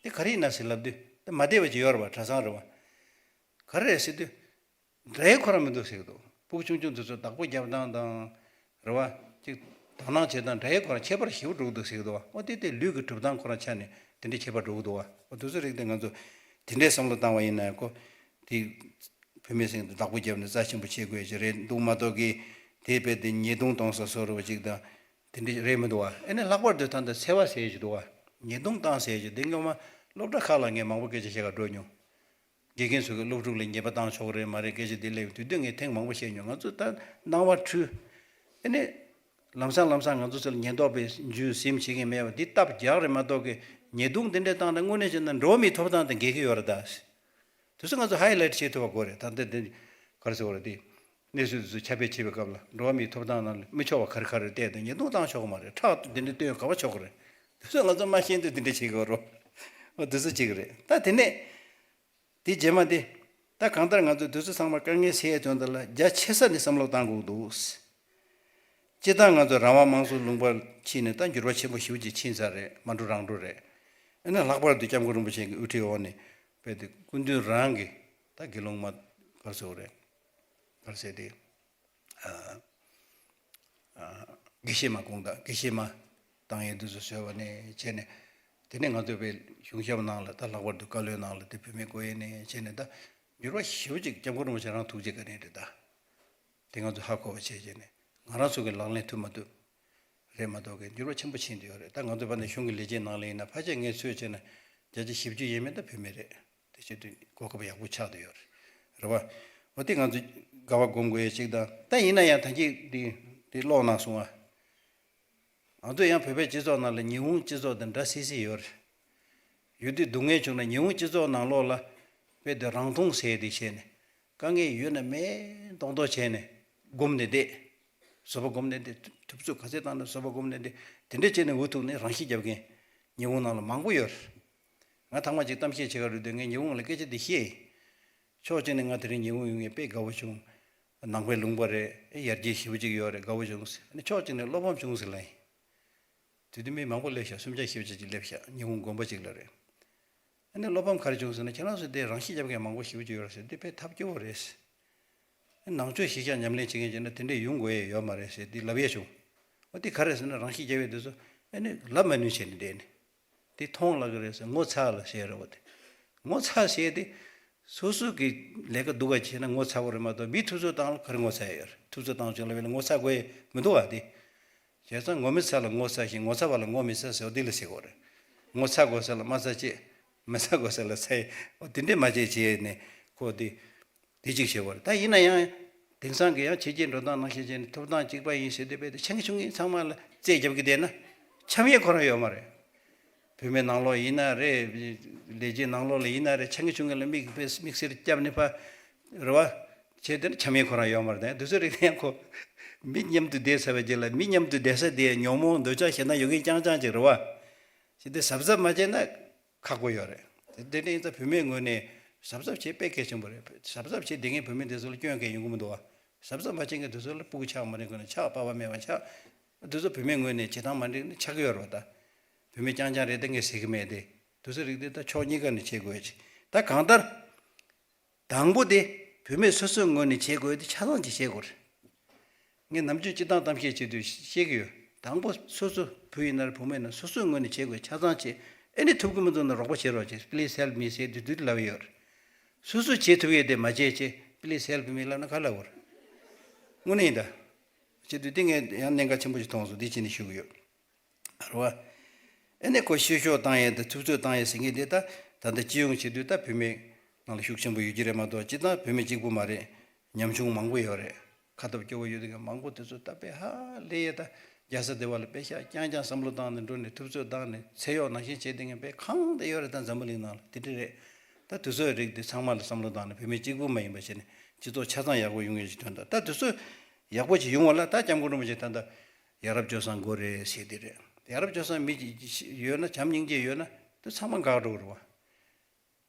དེ་ག་རེ་ཡིན་ན་ཟེར་ལབ་དུས། ད་མ་བསྡད་པ་ཅིག་ཡོད་རེད་བ། གྲྭ་ཚང་རེད་བ། ག་རེ་རེད་ཟེར་དུས། འདྲ་ཡས་ཁོ་རང་མི་འདུག་ཟེར་གི་འདུག་སྤུ་གུ་ཆུང་ཆུང་དེ་ཚོ་བདག་པོ་རྒྱབ་སྟངས་དང་། རེད་བ། ཅིག་དོ་སྣང་བྱེད་སྟངས་འདྲ་ཡས་ཁོ་རང་ཁྱད་པར་ཞེ་པོ་འགྲོ་གི་འདུག་ཟེར་གི་འདུག་བ། འོ་དེ་དེ་ལུས་ཀྱི་གྲུབ་སྟངས་ཁོ་རང་ཆ་ནས་དེ་འདྲའི་ཁྱད་པར་འགྲོ་གི་འདུག་བ། འོ་དེ་ཚོ་རིགས་དེ་ང་ཚོ་དེ་འདྲའི་བསམ་བློ་བཏང་བ་ཡིན་ན་ཁོ་དེ་བུད་མེད་ཚོ་བདག་པོ་རྒྱབ་ནས་རྩ་ཆེན་པོ་བྱེད་དགོས་ཀྱི་རེད་འདུག་མ་གཏོགས་ཀྱི། དེ་རྦད་དེ་ཉེས་རྡུང་གཏོང་ས་བཟོ་འདྲ་བ་ཅིག་དང་དེ་འདྲ་རེད་མི་འདུག་བ། ཨ་ནི་ལྷག་པར་དུ་ད་ལྟ་འཚེ་བ་ཟེར་གྱི་འདུག་བ། ཉེས་རྡུང་བཏང་ཟེར་གྱི་འདི་སྔོན་མ་སློབ་གྲྭ་ཁག་ལ་ངས་མང་པོ་སྐད་ཆ་བཤད་ག་འགྲོ་མྱོང་། དགེ་རྒན་ཚོ་གིས་སློབ་ཕྲུག་ལ་ཉེས་པ་བཏང་ཆོག་གི་རེད་མ་རེད་སྐད་ཆ་འདི་སླེབས་དུས། དུས་ངས་ཐེངས་མང་པོ་བཤད་མྱོང་། ང་ཚོ་ད་སྣང་བ་འཁྲུལ། ཨ་ནི་ལམ་སང་ལམ་སང་ང་ཚོ་ཚོ་ལ་ཉེན་རྟོག་པས་འཇུ་ཟིན་བྱེད་མཁན་མེད་པ་འདི་སྟབས་རྒྱག་རེད་མ་གཏོགས་ཀྱི། ཉེས་རྡུང་འདི་འདྲ་བཏང་ན་དངོས་གནས་བྱས་ན་འགྲོ་བ་མིའི་ཐོབ་ཐང་དང་འགལ་གྱི་ཡོད་རེད་ད། དེ་ཚོ་ང་ཚོ་ཧའི་ལའིཊ་བྱེད་ཐུབ་པ་དགོས་རེད། ད་ལྟ་འདི་ག་རེ་ཟེར་དགོས་རེད། དེ་གནས་ཚུལ་དེ་ཚོ་ཁྱབ་སྤེལ་བྱེད་པའི་སྐབས་ལ་འགྲོ་བ་མིའི་ཐོབ་ཐང་ནང་ལ་མི་ཆོག་པ་ག་རེ་ག་རེ་བལྟས་ཏེ་ཉེས་རྡུང་བཏང་ཆོག་གི་མ་རེད། ཁྲག་འདི་འདྲ་བཏོན་ག་པར་ཆོག་གི་རེད། དེ་ཚོ་ང་ཚོ་མ་ཤེས་དུས་འདི་འདྲ་བྱེད་དགོས་རེད། འོ་དེ་ཚོ་བྱེད་ཀྱི་རེད། ད་དེ་ནས་དེ་རྗེས་མ་དེ། ད་གང་ལྟར་ང་ཚོ་དུས་ཚོད་ཚང་མ་དཀའ་ངལ་སེལ་ཡས་དོན་དག་ལ་རྒྱ་ཆེ་ས་ནས་བསམ་བློ་བཏང་དགོས་འདུག་སྤྱིར་བཏང་ང་ཚོ་རང་དབང་དམངས་གཙོའི་ལུང་པར་ཕྱིན་ནས་ད་འགྱུར་བ་ཆེན་པོ་ཞེ་པོ་ཅིག་ཕྱིན་ཚར་རེད། མ་འགྲོ་རང་འགྲོ་རེད། ཨ་ནི་ལྷག་པར་དུ་སྐྱབས་མགོན་རིན་པོ་ཆེ་གི་དབུ་ཁྲིད་འོག་ནས་རྦད་དེ་སྐུ་མདུན་རང་གི་ད་དགེ་སློང་མ་ག་རེ་ཟེར་དགོས་རེད། ག་རེ་ཟེར་དེ། ཨ། ཨ། དགེ་བཤེས་མ་དགོངས་དག་དགེ་བཤེས་མ་བཏང་ཡས་དེ་ཚོ་བཟོས་པ་ནས་བྱས་ནས། དེ་ནས་ང་ཚོ་དཔེ་གཞུང་ཞབས་ནང་ལ་ད་ལྷག་པར་དུ་བཀའ་བློན་ནང་ལ་དེ་བུད་མེད་བསྐོ་ཡས་ནས་བྱས་ནས་ད་འགྱུར་བ་ཞེ་པོ་ཅིག་སྐྱབས་མགོན་རིན་པོ་ཆེ་རང་ཐུགས་རྗེ་བཀའ་དྲིན་རེད་ད། དེ་ང་ཚོ་ཧ་གོ་བ་བྱས་བྱས་ནས་ང་རང་ཚོ་གིས་ལག་ལེན་མཐུན་མ་ཐུབ། རེད་མ་གཏོགས་ཀྱི་འགྱུར་བ་ཆེན་པོ་ཕྱིན་བསྡད་ཡོད་རེད། ད་ང་ཚོ་བར་ནས་གཞུང་གི་ལས་བྱེད་ནང་ལ་ཡིན་ན་ཕལ་ཆེར་ངས་ཚོད་བྱས་ན་བརྒྱ་ཆ་བཞི་བཅུ་ཡས་མས་ད་བུད་མེད་རེད། དེ་བྱེད་དུས་གོ་སྐབས་ཡག་པོ་ཆགས་བསྡད་ཡོད་རེད། རེད་བ། འོ་དེ་ང་ཚོ་དགའ་བ་སྒོམ་དགོས་ཡས་གཅིག་དང་། ད་ཡིན་ན་ཡང་ད་གིན་དེ་དེ་ཀློག་གནང་སོང་ང་། ང་ཚོ་ཡང་བོད་པའི་སྤྱི་ཚོགས་ནང་ལ་ཉི་ཧོང་སྤྱི་ཚོགས་དང་འདྲ་སི་སི་ཡོད་རེད། ཡོད་དུས་སྡུག་བསྔལ་བྱུང་ན་ཉི་ཧོང་སྤྱི་ཚོགས་ནང་ལོགས་ལ་དཔེ་དེ་རང་མཐོང་ཟེར་དེ་བྱས་ནས་དཀའ་ངལ་ཡོད་ན་མེད་མདོག་མདོག་བྱས་ནས་སྒོམ་ནས་བསྡད། བཟོད་པ་སྒོམ་ནས་བསྡད། ཐུབ་ཚོད་ག་ཚད་བཏང་ན་བཟོད་པ་སྒོམ་ནས་བསྡད། དེ་འདྲ་བྱས་ནས་འུ་ཐུག་ནས་རང་ཤི་རྒྱབ་མཁན་ཉི་ཧོང་ནང་ལ་མང་པོ་ཡོད་རེད། ང་ཐེངས་མ་གཅིག་གཏམ་བཤད་བྱེད་ག་འགྲོ་དུས་ངས་ཉི་ཧོང་ལ་སྐད་ཆ་འདི་བཤད་ཡིན། ཕྱོགས་གཅིག་ནས་ང་དེ་རིང་ཉི་ཧོང་ཡོང་ངས་དཔེ་དགའ་བོ་བྱུང་། ནང་པའི་ལུང་པ་རེད། ཡར་རྒྱས་ཞེ་པོ་ཅིག་ཡོད་རེད། དགའ་བོ་བྱུང་ཟེར། ཨ་ནི་ཕྱོགས་གཅིག་ནས་བློ་ཕམ་བྱུང་ཟེར་ལབ་ཡིན། དེ་དུས་མི་མང་པོ་སླེབས་ཤག་སུམ་བརྒྱ་བཞི་བརྒྱ་ཅིག་སླེབས་ཤག་ཉི་ཧོང་དགོན་པ་ཅིག་ལ་རེད། ཨ་ནི་བློ་ཕམ་ག་རེ་བྱུང་ཟེར་ན། ཁྱེད་རང་ཚོ་དེ་རང་ཤི་རྒྱབ་མཁན་མང་པོ་ཞེ་པོ་ཅིག་ཡོད་རེད་ཟེར། དེ་དཔེ་ཐབས་སྐྱོ་བོ་རེད་ཟེར། ནང་ཆོས་གཞིས་ཆགས་ཉམས་ལེན་བྱེད་མཁན་བྱས་ན་དེ་འདྲས་ཡོང་དགོས་ཡས་ཡོད་མ་རེད་ཟེར་དེ་ལབ་ཡས་བྱུང་། འོ་དེ་ག་རེ་ཟེར་ན་རང་ཤི་རྒྱབ་ཡས་དེ་ཚོ་ཨ་ནི་ལབ་མ་ནུས་བྱས་ནས་བསྡད་ནས། དེ་མཐོང་ལ་གི་རེད་ཟེར། ངོ་ཚ་ལ་བཤད་རེད་བ། དེ་ངོ་ཚ་བཤད་དེ་སོ་སོ་གི་ལས་ཀ་སྡུག་ག་བྱས་ན་ངོ་ཚ་བོ་རེད་མ་གཏོགས་མི་ཐུབ་ཚོད་བཏང་ལ་ག་རེ་ངོ་ཚ་ཡས་ཡོད་རེད། ཐུབ་ཚོད་བཏང་བྱུང་ལ་བས་ལ་ངོ་ཚ་དགོས་ཡས་མི་འདུག་བ། དེ་བྱས་ཙང་ངོ་མི་ཚ་ལ་ངོ་ཚ་ཞིང་ངོ་ཚ་བ་ལ་ངོ་མི་ཚ་ཟེར་བ་དེ་ལ་ཟེར་དགོས་རེད། ངོ་ཚ་དགོས་ས་ལ་མ་ཚ་ཅེས། མི་ཚ་དགོས་ས་ལ་ཚ་ཡས། འོ་དེ་འདྲས་མ་བྱས་བྱས་ནས་ཁོ་དེ། དེ་གཅིག་བྱེད་དགོས་རེད། ད་ཡིན་ན་ཡང་དེང་སང་གི་ཡང་བྱས་རྗེས་འགྲོ་སྟངས་ནང་བཞིན་བྱས་ནས་ཐོབ་ཐང་གཅིག་པ་ཡིན་ཟེར་དུས་དཔེ་དེ་ཆེ་ཆུང་གཉིས་ཚང་མ་ལ་རྩོད་རྒྱབ་ཀྱི་བསྡད་ན་འཆམ་ཡས་ཁོ་རང་ཡོད་མ་རེད། བུད་མེད་ནང་ལོགས་ཡིན་ན་རེད། ལས་བྱེད་ནང་ལོགས་ལ་ཡིན་ན་རེད། ཆེ་ཆུང་གཉིས་ལ་དམིགས་དཔེ་དམིགས་བསལ་བརྒྱབ་ནས་ཕ་རེད་བ། བྱས་དེ་ན་འཆམ་ཡས་ཁོ་རང་ཡོད་མ་རེད། དེ་ཚོ་རིགས་དེ་ཡང་ཁོ་མི་མཉམ་དུ་བསྡད་ཚར་བའི་རྗེས་ལ་མི་མཉམ་དུ་བསྡད་ས་དེ་ཉོན་མོངས་འདོད་ཆགས་ཞེ་སྡང་ཡོད་མཁན་རྐྱང་རྐྱང་ཅིག་རེད་བ། བྱས་དེ་གཟབ་གཟབ་མ་བྱས་ན། ཁག་པོ་ཡོད་རེད། དེ་དེ་འདྲ་ཡིན་ཙང་བུད་མེད་ངོས་ནས་གཟབ་གཟབ་བྱེད་དཔེ་གལ་ཆེན་པོ་རེད། གཟབ་གཟབ་བྱེད་བསྡད་མཁན་བུད་མེད་དེ་ཚོ་ལ་སྐྱོན་གང་ཡང་ཡོང་གི་མི་འདུག་བ། གཟབ་གཟབ་མ་བྱེད་མཁན་དེ་ཚོ་ལ་སྤུ་གུ་ཆགས་མ་རེད་དགོས་ན་ཆགས། པ་ཕ་མེད་པ་ཆགས། དེ་ཚོ་བུད་མེད་ངོས་ནས་བྱེད་སྟངས་མ་འགྲིག་ན་ཆགས་ཀྱི་ཡོད་རེད་བ། ད་བུད་མེད་རྐྱང་རྐྱང་རེད་ད་ངས་ཟེར་གི་མེད་དེ། དེ་ཚོ་རིགས་དེ་ད་ཕྱོགས་གཉིས་ཀ་ནས་བྱེད་དགོས་ཡ་ཅིག་ད་གང་ལྟར། དང་པོ་དེ་བུད་མེད་སོ་སོའི་ངོས་ནས་བྱེད་དགོས་དེ་ཆ་ཚང་ཅིག་བྱེད་དགོས་རེད། ངས་ནམ་རྒྱུན་སྤྱི་བཏང་གཏམ་བཤད་བྱེད་དུས་བཤད་ཀྱི་ཡོད། དང་པོ་སོ་སོ་བུ་ཡིན་ན་རེད་བུ་མོ་ཡིན་ན་སོ་སོའི་ངོས་ནས་བྱེད་དགོས་ཆ་ཚང་བྱེད། ཨེ་ནི་ཐུབ་ཀྱི་མི་འདུག་ན་རོགས་པ་བྱེད་རོགས་བྱེད། Please help me ཟེར་དུས་དུས་ལབ་ཡོད་རེད། སོ་སོས་བྱེད་ཐུབ་ཡས་དེ་མ་བྱས་བྱས་Please help me ལབ་ན་ག་ལབ་དགོས་རེད། དངོས་གནས་ཡིན་ད། བྱེད་དུས་དེ་ངས་ཡང་གནད་འགག་ཆེན་པོ་ཞིག་མཐོང་སོང་། འདི་བྱས་ནས་ཞུ་གི་ཡོད། རེད་བ། ཨེ་ནས་ཁོ་བཤད་ཤོག་བཏང་ཡས་དང་ཐུབ་ཚོད་བཏང་ཡས་ཟེར་མཁན་དེ་ད་ད་ལྟ་སྤྱི་ཡོངས་བྱེད་དུས་ད་བུད་མེད་ནང་ལ་ཤུགས་ཆེན་པོ་ཡོད་ཀྱི་རེད་མ་གཏོགས་སྤྱིར་བཏང་བུད་མེད་གཅིག་པུ་མ་རེད། ཉམ་ཆུང་མང་པོ་ཡོད་རེད། ཁ་སྟོབས་སྐྱོ་བོ་ཡོད་མཁན་མང་པོ་དེ་ཚོ་ད་དཔེ་ཧ་ལས་ཡས་ད་རྒྱལ་ས་སྡེ་བ་ལ་དཔེ་ཤག་རྐྱང་རྐྱང་བསམ་བློ་བཏང་ནས་འགྲོ་ནས་ཐུབ་ཚོད་བཏང་ནས་ཚེ་གཡོག་ནང་བཞིན་བྱས་བསྡད་མཁན་དཔེ་གང་དེ་ཡོད་རེད། ད་འཛམ་བུ་གླིང་ནང་ལ་དེ་འདྲ་རེད། ད་དེ་ཚོའི་རིགས་དེ་ཚང་མ་ལ་བསམ་བློ་བཏང་ནས་བུད་མེད་གཅིག་པུ་མ་ཡིན་པ་བྱས་ནས་སྤྱི་ཚོགས་ཆ་ཚང་ཡག་པོ་ཡོང་ཡས་ཀྱི་དོན་དག་ད་དེ་ཚོ་ཡག་པོ་ཅིག་ཡོང་བ་ལ་ད་སྐྱབས་མགོན་རིན་པོ་ཆེ་ད་ལྟ། ཡ་རབས་སྤྱོད་བཟང་དགོས་རེད་ཟེར་དེ་རེད། ཡ་རབས་སྤྱོད་བཟང་མི་གཅིག་ཡོད་ན་བྱམས་སྙིང་རྗེ་ཡོད་ན་དེ་ཚང་མ་འགག་འགྲོ་གི་རེད་བ།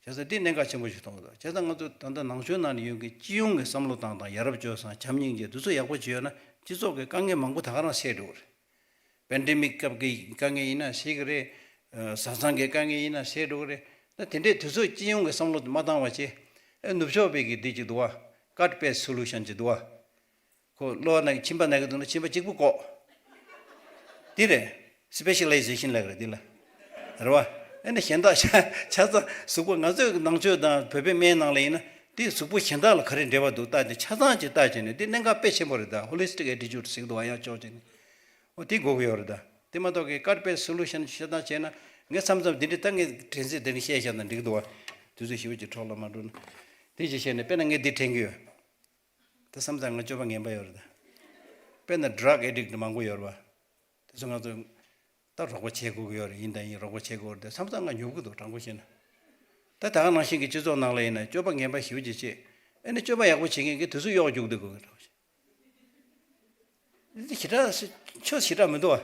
བྱས་ཙང་དེ་གནད་འགག་ཆེན་པོ་ཞིག་མཐོང་གི་འདུག་བྱས་ཙང་ང་ཚོ་ད་ལྟ་ནང་ཆོས་ནང་ནས་ཡོང་གི་སྤྱི་ཡོངས་ཀྱི་བསམ་བློ་བཏང་སྟངས་ཡ་རབས་སྤྱོད་བཟང་བྱམས་སྙིང་རྗེ་དེ་ཚོ་ཡག་པོ་ཅིག་ཡོད་ན་སྤྱི་ཚོགས་ཀྱི་དཀའ་ངལ་མང་པོ་ད་ག་རང་སེལ་འགྲོ་གི་རེད། པེན་ཌེ་མིག་སྐབས་ཀྱི་དཀའ་ངལ་ཡིན་ན་སེལ་གི་རེད། བཟའ་ཚང་གི་དཀའ་ངལ་ཡིན་ན་སེལ་འགྲོ་གི་རེད། ད་དེ་འདྲའི་དུས་ཚོད་སྤྱི་ཡོངས་ཀྱི་བསམ་བློ་མ་བཏང་བ་བྱས། ཨེ་ནུབ་ཕྱོགས་པའི་གི་འདི་ཅིག་འདུག་བ། Cut best solution ཅིག་འདུག་བ། ཁོ་གློ་བ་ན་མཆིན་པ་ན་གི་འདུག་ན་མཆིན་པ་གཅིག་པུ་བཀོག་འདི་རེད། སི་པེ་ཤ་ལའི་ཟེ་ཤན་ལབ་གི་རེད་འདི་ལ། རེད་བ། ཨེ་ནི་གཞན་དག་ཆ་ཆ་ཚང་གཟུགས་པོ་ང་ཚོའི་ནང་ཆོས་དང་བོད་པའི་སྨན་ནང་ལ་ཡིན་ན་དེ་གཟུགས་པོ་གཞན་དག་ལ་ག་རེ་འབྲེལ་བ་འདུག་ལྟ་དེ་ཆ་ཚང་ཅིག་ལྟ་བྱས་ནས་དེ་གནད་འགག་དཔེ་ཆེན་པོ་རེད་ད། Holistic attitude ཟེར་གི་འདུག་བ། ཡང་ཕྱོགས་གཅིག་ནས་འོ་དེ་དགོས་ཀྱི་ཡོད་རེད་ད། དེ་མ་གཏོགས་ཀྱི་cut best solution བཤད་སྟངས་བྱས་ན་ངས་མཚམས་མཚམས་དེ་འདྲ་ད་ངས་དྲན་ཚེ་དེ་འདྲ་བཤད་བཞག་ན་འགྲིག་གི་འདུག་བ། དུས་ཚོད་ཞེ་པོ་ཅིག་འཕྲོ་བརླག་མ་འགྲོ་ན། དེ་ཅིག་བཤད་ནས་དཔེར་ན་ངས་འདི་དྲན་གི་ཡོད། དེ་བསམ་ཙང་ང་སྤྱོད་པ་ངན་པ་ཡོད་རེད་ད། དཔེར་ན་drug addict མང་པོ་ཡོད་རེད་བ། དེ་ཚོ་ང་ཚོ་ད་རོགས་པ་བྱེད་དགོས་ཀྱི་ཡོད་རེད། ཡིན་དང་ཡིན་རོགས་པ་བྱེད་དགོས་རེད་དེ་བསམ་ཙང་ང་ཉོབ་ཀྱི་འདུག་དྲང་པོ་བཤད་ན། ད་ད་ག་ནང་བཞིན་གྱི་སྤྱི་ཚོགས་ནང་ལ་ཡིན་ན་སྤྱོད་པ་ངན་པ་ཞེ་པོ་ཅིག་བྱེད། ཨེ་ནི་སྤྱོད་པ་ཡག་པོ་བྱེད་མཁན་གྱིས་དེ་ཚོ་གཡོག་རྒྱུག་བསྡད་དགོས་ཀྱི་འདྲ་བོ་ཞིག་འདི་ཞེ་དྲག་ཆོས་ཞེ་དྲག་མི་འདུག་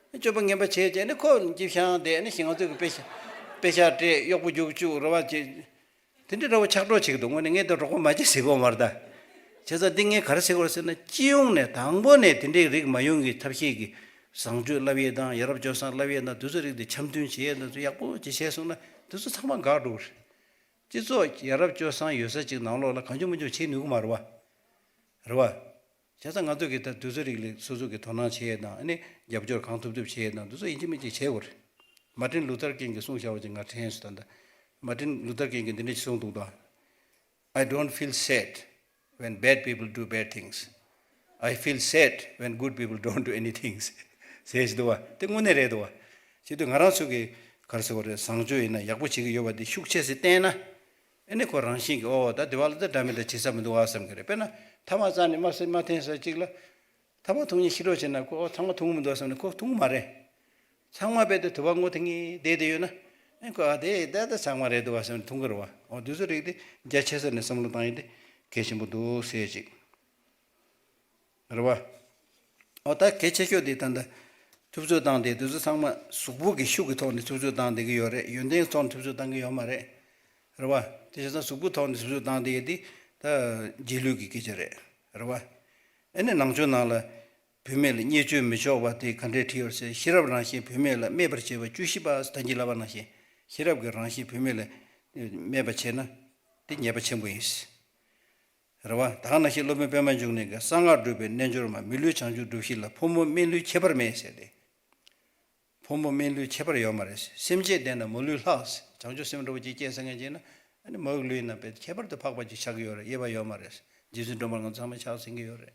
བ། སྤྱོད་པ་ངན་པ་བྱས་རྗེས་ནི་ཁོ་སྐྱིད་ཤང་དེ་ནི་ཞིང་ང་ཚོས་ཀྱི་དཔེ་ཤ་དཔེ་ཤ་སྤྲད་གཡོག་པོ་རྒྱུག་བཅུག་རེད་བ་ཅེས། དེ་འདྲའི་འདྲ་བོ་ཆགས་འགྲོ་བྱེད་ཀྱི་འདུག་དངོས་གནས་ངས་དེ་རོགས་པ་མ་བྱེད་ཟེར་གི་ཡོད་མ་རེད་ད། བྱས་ཙང་འདི་ངས་ག་རེ་ཟེར་དགོས་རེད་ཟེར་ན་སྤྱི་ཡོངས་ནས་དང་པོ་ནས་དེ་འདྲའི་རིགས་མ་ཡོང་གི་ཐབས་ཤེས་ཀྱི་བཟང་སྤྱོད་བསླབ་ཡས་དང་ཡ་རབས་སྤྱོད་བཟང་བསླབ་ཡས་དང་དེ་ཚོ་རིགས་དེ་འཆམ་མཐུན་བྱེད་ཡས་དང་ཚོ་ཡག་པོ་ཅིག་བྱས་སོང་ན་དེ་ཚོ་ཚང་མ་འགག་འགྲོ་གི་རེད། སྤྱི་ཚོགས་ཡ་རབས་སྤྱོད་བཟང་ཡོད་ས་ཅིག་ནང་ལོགས་ལ་གང་བྱུང་མང་བྱུང་བྱེད་ནུས་ཀྱི་མ་རེད་བ། རེད་བ། བྱས་ཙང་ང་ཚོ་གི་ད་དུས་ཚོད་རིགས་ལ་སོ་སོ་གི་དོ་སྣང་བྱེད་ཡས་དང་ཨ་ནི་རྒྱབ་སྐྱོར་གང་ཐུབ་ཐུབ་བྱེད་ཡས་དང་དེ་ཚོ་ཡིན་གཅིག་མིན་གཅིག་བྱེད་དགོས་རེད། མར་ཊིན་ལུ་ཐར་ཀིང་གིས་གསུངས་བཞག་པ་ཅིག་ང་དྲན་སོང་ད་ལྟ། མར་ཊིན་ལུ་ཐར་ཀིང་གིས་འདི་འདྲ་ཞིག་གསུངས་འདུག་ད། I don't feel sad when bad people do bad things. I feel sad when good people don't do anything. ཟེར་ཞིག་འདུག་བ། དེ་དངོས་གནས་རེད་འདུག་བ། བྱེད་དུས་ང་རང་ཚོ་གི་ག་རེ་ཟེར་དགོས་རེད། བཟང་སྤྱོད་ཡིན་ན་ཡག་པོ་བྱེད་ཀྱི་ཡོད་པ་དེ་ཤུགས་ཆེ་སེ་བསྟན་ན། ཨེ་ནི་ཁོ་རང་བཞིན་གྱིས་ཨོ་ད་དེ་བ་ལ་ད་འདྲ་མི་འདྲ་བྱེད་ས་མི་འདུག་ཨ་བསམ་གྱི་རེད། དཔེར་ན་ཐ་མག་རྩ་ནས་མ་ཟ་མ་འཐེན་ས་གཅིག་ལ། ཐ་མག་འཐུང་མཁན་ཤི་རོགས་བྱས་ན་ཁོ་ཨོ་ཐ་མག་འཐུང་གི་མི་འདུག་བསམ་ནས་ཁོ་འཐུང་གི་མ་རེད། ཚང་མ་རྦད་དེ་དུ་བ་སྔོ་ཐིང་ངེ་བསྡད་དེ་ཡོད་ན། ཨེ་ཁོ་ཨ་དེ་ད་ད་ཚང་མ་རེད་འདུག་བ་བསམ་ནས་འཐུང་གི་རེད་བ། ཨོ་དུས་ཚོད་རིགས་དེ་རྒྱ་ཆེ་ས་ནས་བསམ་བློ་བཏང་ཡིན་དེ་གལ་ཆེན་པོ་འདུག་ཟེར་ཅིག་རེད་བ། ཨོ་ད་གལ་ཆེ་ཤོས་དེ་ད་ལྟ་ཐུབ་ཚོད་བཏང་དེ་དུས་ཚོད་ཚང་མ་གཟུགས་པོ་གི་ཤུགས་ཀྱི་ཐོག་ནས་ཐུབ་ཚོད་བཏང་བསྡད་ཀྱི་ཡོད་རེད། ཡོན་ཏན་ཐོག་ནས་ཐུབ་ཚོད་བཏང་གི་ཡོད་མ་རེད། རེད་བ། དེ་བྱས་ཙང་གཟུགས་པོ་ཐོག་ནས་ཐུབ་ཚོད་བཏང་བསྡད་ཡོད་དེ་ད་རྗེས་ལུས་ཀྱི་སྐད་ཆ་རེད། རེད་བ། ཨ་ནི་ནང་ཆོས་ནང་ལ། བུད་མེད་ལ་བརྙས་བཅོས་མི་ཆོག་པ་དེ་ག་འདྲས་བྲིས་ཡོད་ཟེར། ཤེས་རབ་རང་བཞིན་བུད་མེད་ལ་སྨད་པར་བྱེད་པ་བཅུ་བཞི་པ། ད་གིན་ལབ་པ་ནང་བཞིན་ཤེས་རབ་ཀྱི་རང་བཞིན་བུད་མེད་ལ་སྨད་པ་བྱས་ན་དེ་ཉེས་པ་ཆེན་པོ་ཡིན། རེད་བ། ད་ག་ནང་བཞིན་སློབ་དཔོན་པད་མ་འབྱུང་གནས་ཀྱིས་གསང་སྔགས་སྒྲུབ་པའི་རྣལ་འབྱོར་མ། མི་ལུས་བྱང་ཆུབ་སྒྲུབ་བྱེད་ལ། ཕོ་མོ་སྨད་ལུས་ཁྱད་པར་མེད་ཟེར་ཏེ། ཕོ་མོ་སྨད་ལུས་ཁྱད་པར་ཡོད་མ་རེད། སེམས་ཅན་བདེ་ན་མ་ལུས་ལྷག་བྱང་ཆུབ་སེམས་འདྲ་བོ་ཅིག་སྐྱེས་སོང་ངེས་ཅེ་ན། ཨ་ནི་མ་ལུས་ན་དཔེ་ཁྱད་པར་དུ་འཕགས་པ་ཅིག་ཆགས་ཀྱི་ཡོད་རེད། དབྱེ་བ་ཡོད་མ་རེད། རྗེ་བཙུན་སྒྲོལ་མ་ང་ཚོ་ཚང་མས་ཕྱག་འཚལ་གྱི་ཡོད་རེད།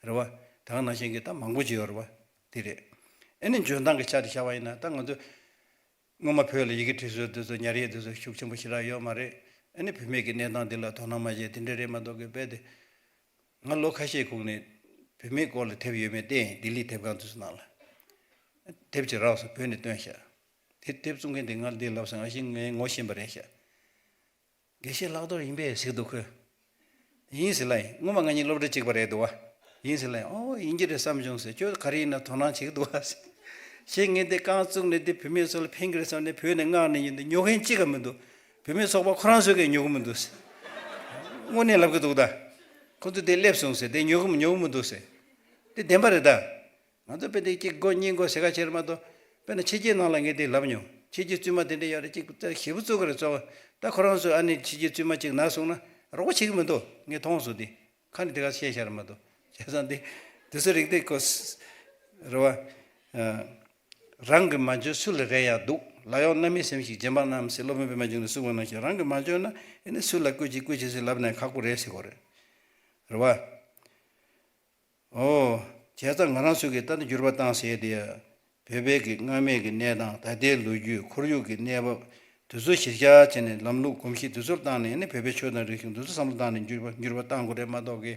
རེད་བ། ད་ག་ནང་བཞིན་གྱི་ད་མང་པོ་ཅིག་ཡོད་རེད་བ། དེ་རེད། ཨ་ནི་འཇོན་ཐང་གི་ཆ་དེ་བཞག་པ་ཡིན་ན་ད་ང་ཚོ་སྔོན་མ་བོད་ལ་ཡི་གེ་བྲིས་སྲོལ་དེ་ཚོ་ཉར་ཡས་དེ་ཚོ་ཤུགས་ཆེན་པོ་ཞེ་དྲག་ཡོད་མ་རེད། ཨ་ནི་བུད་མེད་ཀྱི་གནས་སྟངས་འདི་ལ་དོ་སྣང་མ་བྱས་དེ་འདྲ་རེད་མ་གཏོགས་ཀྱི་དཔེ་དེ། ང་ལོ་ཁ་ཤས་གོང་ནས་བུད་མེད་སྐོར་ལ་དེབ་ཡོད་མེད་བལྟས་ཡིན། ལྡི་ལི་དེབ་ཁང་དེ་ཚོ་ནང་ལ། དེབ་ཅིག་རག་སོང་། བོད་ནས་བཏོན་ཤག་དེ་དེབ་བཙོང་མཁན་དེ་ང་འདི་ལབ་སོང་། ཨ་ཤི་ངས་ངོ་ཤེས་པ་རེད་ཤག་དགེ་བཤེས་ལྷག་རྡོར་ཡིན་པས་ཟེར་འདུག་ཁོས། ཡིན་ཟེར་ལབ་ཡིན། སྔོན་མ་ང་གཉིས་སློབ་གྲྭ་གཅིག་པ་རེད་འདུག་བ། ཡིན་ཟེར་ལབ་ཡིན། ཨོ་ཡིན་གྱི་རེད་བསམ་བྱུང་ཟེར། ཁྱོད་ག་རེ་ཡིན་ན་དོ་སྣང་བྱེད་ཀྱི་འདུག་བ་ཟེར། ཞེས་ངས་འདི་རྐང་བཙུགས་ནས་འདི་བུད་མེད་ཚོ་ལ་ཕན་གྱི་རེད་བསམ་ནས་བོད་ནས་མངགས་ནས་ཡིན། འདི་ཉོ་མཁན་གཅིག་ག་མི་འདུག་བུད་མེད་ཚོགས་པ་ཁོ་རང་ཚོས་ཀྱང་ཉོ་གི་མི་འདུག་ཟེར། དངོས་གནས་ལབ་ཀྱི་འདུག་ད། ཁོ་ཚོ་དེ་སླེབས་སོང་ཟེར། དེ་ཉོ་གི་མི་ཉོ་གི་མི་འདུག་ཟེར། དེ་བདེན་པ་རེད་ད། ང་ཚོ་དཔེ་དེ་གཅིག་དགོས་གཉིས་དགོས་ཟེར་ཁ་ཕྱིར་མ་གཏོགས། དཔེར་ན་ཕྱི་རྒྱལ་ནང་ལ་ངས་དེ་ལབ་མྱོང་། ཕྱི་རྒྱལ་བཙུན་མ་དེ་འདྲ་ཡོད་རེད། གཅིག་ད་ཞེ་པོ་བཙུགས་ཀྱི་རེད་གཙོ་བོ། ད་ཁོ་རང་ཚོས་ཨ་ནི་ཕྱི་རྒྱལ་བཙུན་མ་གཅིག་ན་སོང་ན་རོགས་པ་བྱེད་ཀྱི་མི་འདུག་ངས་མཐོང་སོང་དེ། ཁ་ནས་དེ་ག་བཤད་ཤར་མ་གཏོགས། བྱས་ཙང་དེ་དེ་ཚོ་རིགས་དེ་ཁོ་རེད་བ། རང་གིས་མ་འཇོན་སུ་ལ་རེ་ཡང་སྡུག་ལག་གཡོག་རྣམ་སྨིན་སེམས་ཤིག་རྗེ་འབངས་རྣམས་ཟེར་སློབ་དཔོན་པད་མ་འབྱུང་གནས་གསུངས་པ་ནང་བཞིན། རང་གིས་མ་འཇོན་ན་ཨ་ནི་སུ་ལ་བཀོད་ཅིག་བཀོད་ཅིག་ཟེར་ལབ་ན་ཁག་པོ་རེད་ཟེར་གོ་རེད། རེད་བ། ཨོ། བྱས་ཙང་ང་རང་ཚོ་གིས་ད་ནི་འགྱུར་བ་བཏང་ཟེར་དེ། བོད་པའི་གི་སྔ་མའི་གི་གནས་སྟངས། ད་ལྟའི་ལོ་རྒྱུས། ཁོར་ཡུག་གི་གནས་བབ་དེ་ཚོ་གཞིར་བཞག་བྱས་ནས་ལམ་ལུགས་གོམས་གཤིས་དེ་ཚོར་བཏང་ནས་ནི་བོད་པའི་ཆོས་དང་རིག་གཞུང་དེ་ཚོ་བསམ་བློ་བཏང་ནས་འགྱུར་བ་འགྱུར་བ་བཏང་དགོས་རེད་མ་གཏོགས་གི།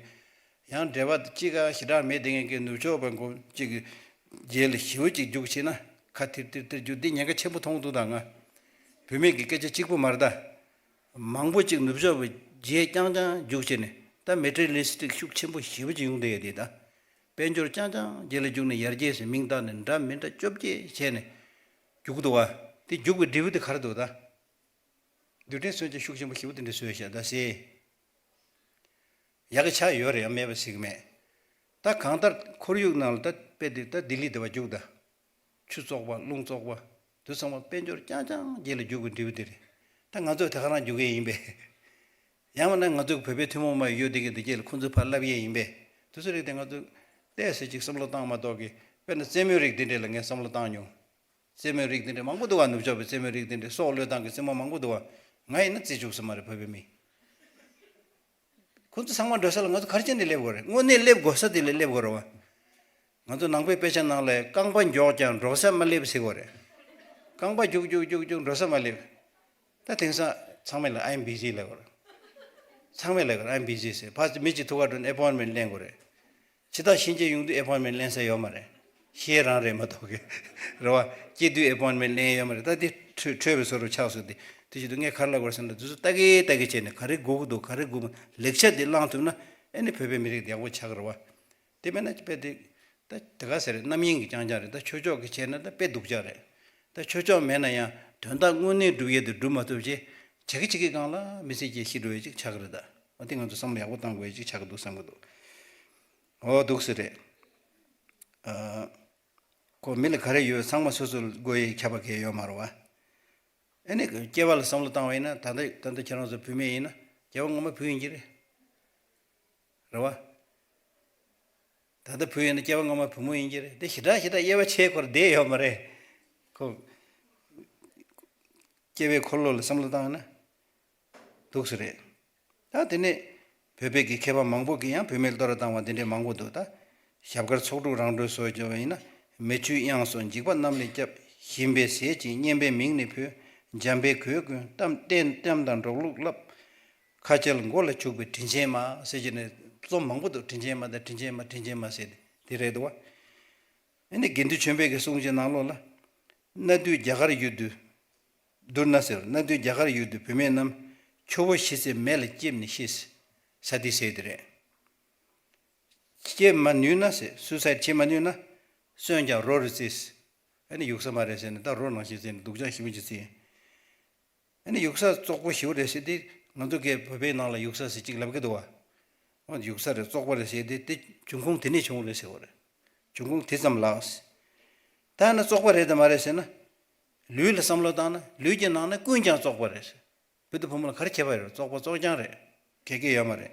ཡང་འབྲེལ་བ་གཅིག་ག་ཞེ་དྲག་མེད་དེ་ངས་གི་ནུབ་ཕྱོགས་པ་མགོ་གཅིག་གི་རྗེས་ལ་ཞེ་པོ་གཅིག་རྒྱུགས་ཕྱིན་ན་ཁ་ཐིར་ཐིར་ཐིར་རྒྱུགས། འདི་ཉེན་ཁ་ཆེན་པོ་མཐོང་འདུག་ད་ང་། བུད་མེད་ཀྱི་སྐད་ཆ་གཅིག་པུ་མ་རེད་ད། མང་པོ་ཅིག་ནུབ་ཕྱོགས་པའི་རྗེས་རྐྱང་རྐྱང་རྒྱུགས་བྱས་ནས་ད་མེ་ཊི་རི་ལི་སི་ཊིག་ཤུགས་ཆེན་པོ་ཞེ་པོ་ཅིག་ཡོང་བསྡད་ཡོད་དེ། ད་དཔལ་འབྱོར་རྐྱང་རྐྱང་རྗེས་ལ་རྒྱུགས་ནས་ཡར་རྒྱས་ཟེར་མིང་བཏགས་ནས་འདྲ་མི་འདྲ་བཅོ་བརྒྱད་བྱས་ནས་རྒྱུགས་འདུག་བ། དེ་རྒྱུགས་པའི་འབྲས་བུ་དེ་ག་རེ་འདུག་ད། རྡུལ་ཕྲན་མཚོན་ཆ་ཤུགས་ཆེན་པོ་ཞེ་པོ་དེ་འདྲ་བཟོས་ཤག་ད་ཟེར། ཡག་གི་ཆ་ཡོད་རེད་ཡང་མེད་པ་ཟེར་གི་མེད། ད་གང་ལྟར་ཁོར་ཡུག་ནང་ལ་ད་དཔེ་དེ་ད་ལྡི་ལི་དེ་བ་རྒྱུགས་ད། ཆུ་བཙོག་པ་རླུང་བཙོག་པ། དེ་ཚང་མ་དཔལ་འབྱོར་རྐྱང་རྐྱང་རྗེས་ལ་རྒྱུག་པའི་འབྲས་བུ་དེ་རེད། ད་ང་ཚོས་དེ་ག་རང་རྒྱུག་གི་ཡིན་པས། ཡང་མིན་ན་ང་ཚོའི་བོད་པའི་ཐུན་མོང་མ་ཡོད་དེ་གི་འདི་རྗེས་ལ་ཁོང་ཚོས་ཕར་ལབ་ཡས་ཡིན་པས། དེ་ཚོ་རིགས་དེ་ང་ཚོས་ཏོག་ཙམ་ཅིག་བསམ་བློ་བཏང་མ་གཏོགས་གི། དཔེར་ན་རྩེད་མོའི་རིགས་དེ་འདྲས་ལ་ངས་བསམ་བློ་བཏང་མྱོང་། རྩེད་མོའི་རིགས་དེ་འདྲས་མང་པོ་འདུག་བ། ནུབ་ཕྱོགས་པའི་རྩེད་མོའི་རིགས་དེ་འདྲས་སྲོག་བློས་བཏང་གི་རྩེད་མོ་མང་པོ་འདུག་བ། ང་ཡིན་ན་རྩེ་བཅུག་ས་མ་རེད་བོད་པའི་མི། ཁོ་ཚོ་ཚང་མ་འགྲོ་ས་ལ་ང་ཚོ་ག་རེ་བྱས་ནས་སླེབས་དགོས་རེད། དངོས་གནས་སླེབས་དགོས་ས་དེ་ལ་སླེབས་དགོས་རེད་བ། ང་ཚོ་ནང་པའི་དཔེ་ཆ་ནང་ལ་རྐང་པ་མགྱོགས་ཀྱང་འགྲོ་ས་མ་སླེབས་ཟེར་དགོས་རེད། རྐང་པ་རྒྱུག་རྒྱུག་རྒྱུག་རྒྱུག་འགྲོ་ས་མ་སླེབས། ད་དེང་སང་ཚང་མས་ལ་I'm busy ལབ་དགོས་རེད། ཚང་མས་ལབ་དགོས་རེད། I'm busy ཟེར། ཕར་མི་གཅིག་ཐུག་ག་འགྲོ་ན་ཨེ་པོན་མེན་ཊི་ལེན་དགོས་རེད། ཇི་ལྟར་ཕྱིན་ཆད་ཡོང་དུས་ཨེ་པོན་མེན་ཊི་ལེན་ས་ཡོད་མ་རེད། ཤེས་རང་རེད་མ་གཏོགས་གི། རེད་བ། སྐྱེ་དུས་ཨེ་པོན་མེན་ཊི་ལེན་ཡོད་མ་རེད། ད་དེ་འཕྲོད་འཕྲོད་པའི་བཟོ་འདྲ་ཆགས་སོང་། དེ་དེ་བྱེད་དུས་ངས་ག་རེ་ལབ་དགོས་ཟེར་ན། དེ་ཚོ་ལྟ་གི་ལྟ་གི་བྱས་ནས་ག་རེ་དགོས་ཀྱི་འདུག་ག་རེ་དགོས་མ། ལེགས་ཆ་དེ་བླངས་ཐུབ་ན་ཨེ་ནི་བོད་པའི་མི་རིགས་དེ་ཡག་པོ་ཆགས་ཀྱི་རེད་བ། དེ་མེད་ན་དཔེ་དེ་ད་དེ་ག་ཟེར་རེད། རྣམ་གཡེང་གི་རྐྱང་རྐྱང་རེད། ད་ཆོས་ཕྱོགས་ཀྱི་བྱས་ན་ད་དཔེ་སྡུག་ཅག་རེད། ད་ཆོས་ཕྱོགས་མེད་ན་ཡང་དོན་དག་དངོས་གནས་སྒྲུབ་ཡས་དེ་སྒྲུབ་མ་ཐུབ་ཅེ། བྱེད་ཀྱི་བྱེད་ཀྱི་སྒང་ལ་མི་ཚེ་སྐྱེལ་ཤི་འགྲོ་ཡས་ཅིག་ཆགས་ཀྱི་རེད་ད། འོ་དེ་ང་ཚོ་བསམ་བློ་ཡག་པོ་བཏང་དགོས་ཡས་ཅིག་ཆགས་ཀྱི་འདུག་བསམ་གྱི་འདུག་འོ་འདུག་སེ་རེད། ཨ། ཁོ་མི་ལ་ག་རེ་ཡོད་ཚང་མ་སོ་སོ་ལ་དགོས་ཡས་ཁྱབ་པ་གལ་ཡོད་མ་རེད་བ། ཨ་ནི་སྐྱེ་བ་ལ་བསམ་བློ་བཏང་བ་ཡིན་ན་ད་ལྟ་ད་ལྟ་ཁྱེད་རང་ཚོ་བུད་མེད་ཡིན་ན་སྐྱེ་བ་སྔོན་མ་བུ་ཡིན་གྱི་རེད། རེད་བ། ད་ལྟ་བུ་ཡིན་ན་སྐྱེ་བ་སྔོན་མ་བུ་མོ་ཡིན་གྱི་རེད། དེ་ཞེ་དྲག་ཞེ་དྲག་དབྱེ་བ་ཕྱེ་དགོས་རེད་དེ་ཡོད་མ་རེད། ཁོ། སྐྱེ་བའི་འཁོར་ལོ་ལ་བསམ་བློ་བཏང་ན། འདུག་སེ་རེད། ད་དེ་ནས་བོད་པའི་གི་མཁས་པ་མང་པོ་གིས་ཡང་བུད་མེད་ལ་བསྟོད་ར་བཏང་བ་དེ་འདྲས་མང་པོ་འདུག་ད་ཞབས་དཀར་ཚོགས་དྲུག་རང་གྲོལ་སོགས་བརྗོད་པ་ཡིན་ན་ མེ་ཆུའི་དབྱངས་སོགས་འཇིགས་པ་རྣམས་ལས་སྐྱབས། ཞིམ་པའི་ཟས་ཀྱིས་སྙན་པའི་མིང་ནི་འབོད། འཇམ་པའི་གོས་ཀུན་གཏམ་བསྟན་གཏམ་དང་འགྲོགས་ལུགས་བསླབ། ཁ་ཆལ་མགོ་ལ་བྱུག་པའི་དྲིན་ཆེན་མ། ཟེར་གྱི་ནས་རྩོམ་མང་པོ་འདུག་དྲིན་ཆེན་མ་དང་དྲིན་ཆེན་མ་དྲིན་ཆེན་མ་ཟེར་དེ་རེད་འདུག་བ། ཨ་ནི་དགེ་འདུན་ཆོས་འཕེལ་གྱི་གསུང་གི་ནང་ལོགས་ལ། གནའ་དུས་རྒྱ་གར་ཡུལ་དུ། བསྡུར་ན་ཟེར། གནའ་དུས་རྒྱ་གར་ཡུལ་དུ་བུད་མེད་རྣམས། ཁྱོ་བོ་ཤི་ཚེ་མེ་ལ་ལྕེབས་ནས་ཤི། ས་དེ་ཟེར་དེ་རེད། ལྕེབས་མ་ནུས་ན་ཟེར། སུའི་སའིཌ་བྱེད་མ་ནུས་ན། གསོན་ཀྱང་རོ་རུ་བརྩིས། ཨ་ནི་ཡུགས་ས་མ་རེད་ཟེར་ནས་ད་རོ་ནང་བཞིན་བརྩིས་ནས་སྡུག་ཅག་ཞེ་པོ་ཅིག་བརྩིས། ཨ་ནི་ཡུགས་ས་བཙོག་པོ་ཞེ་པོ་རེད་ཟེར་དེ། ང་ཚོ་གའི་བོད་པའི་ནང་ལ་ཡུགས་ས་ཟེར་གཅིག་ལབ་ཀྱི་འདུག་བ། ཨ་ཡུགས་ས་རེད་བཙོག་པ་རེད་ཟེར་དེ་དེ་འབྱུང་ཁུངས་དེ་ནས་བྱུང་བ་རེད་ཟེར་བ་རེད། འབྱུང་ཁུངས་དེ་ཙམ་ལགས། ད་ནི་བཙོག་པ་རེད་དམ་མ་རེད་ཟེར་ན། ལུས་ལ་བསམ་བློ་བཏང་ན་ལུས་ཀྱི་ནང་ན་ཀུན་ཀྱང་བཙོག་པ་རེད་ཟེར། བུ་དང་བུ་མོ་ལ་ག་རེ་ཁྱད་པར་ཡོད་རེད། བཙོག་པ་བཙོག་རྐྱང་རེད། གལ་གལ་ཡོད་མ་རེད།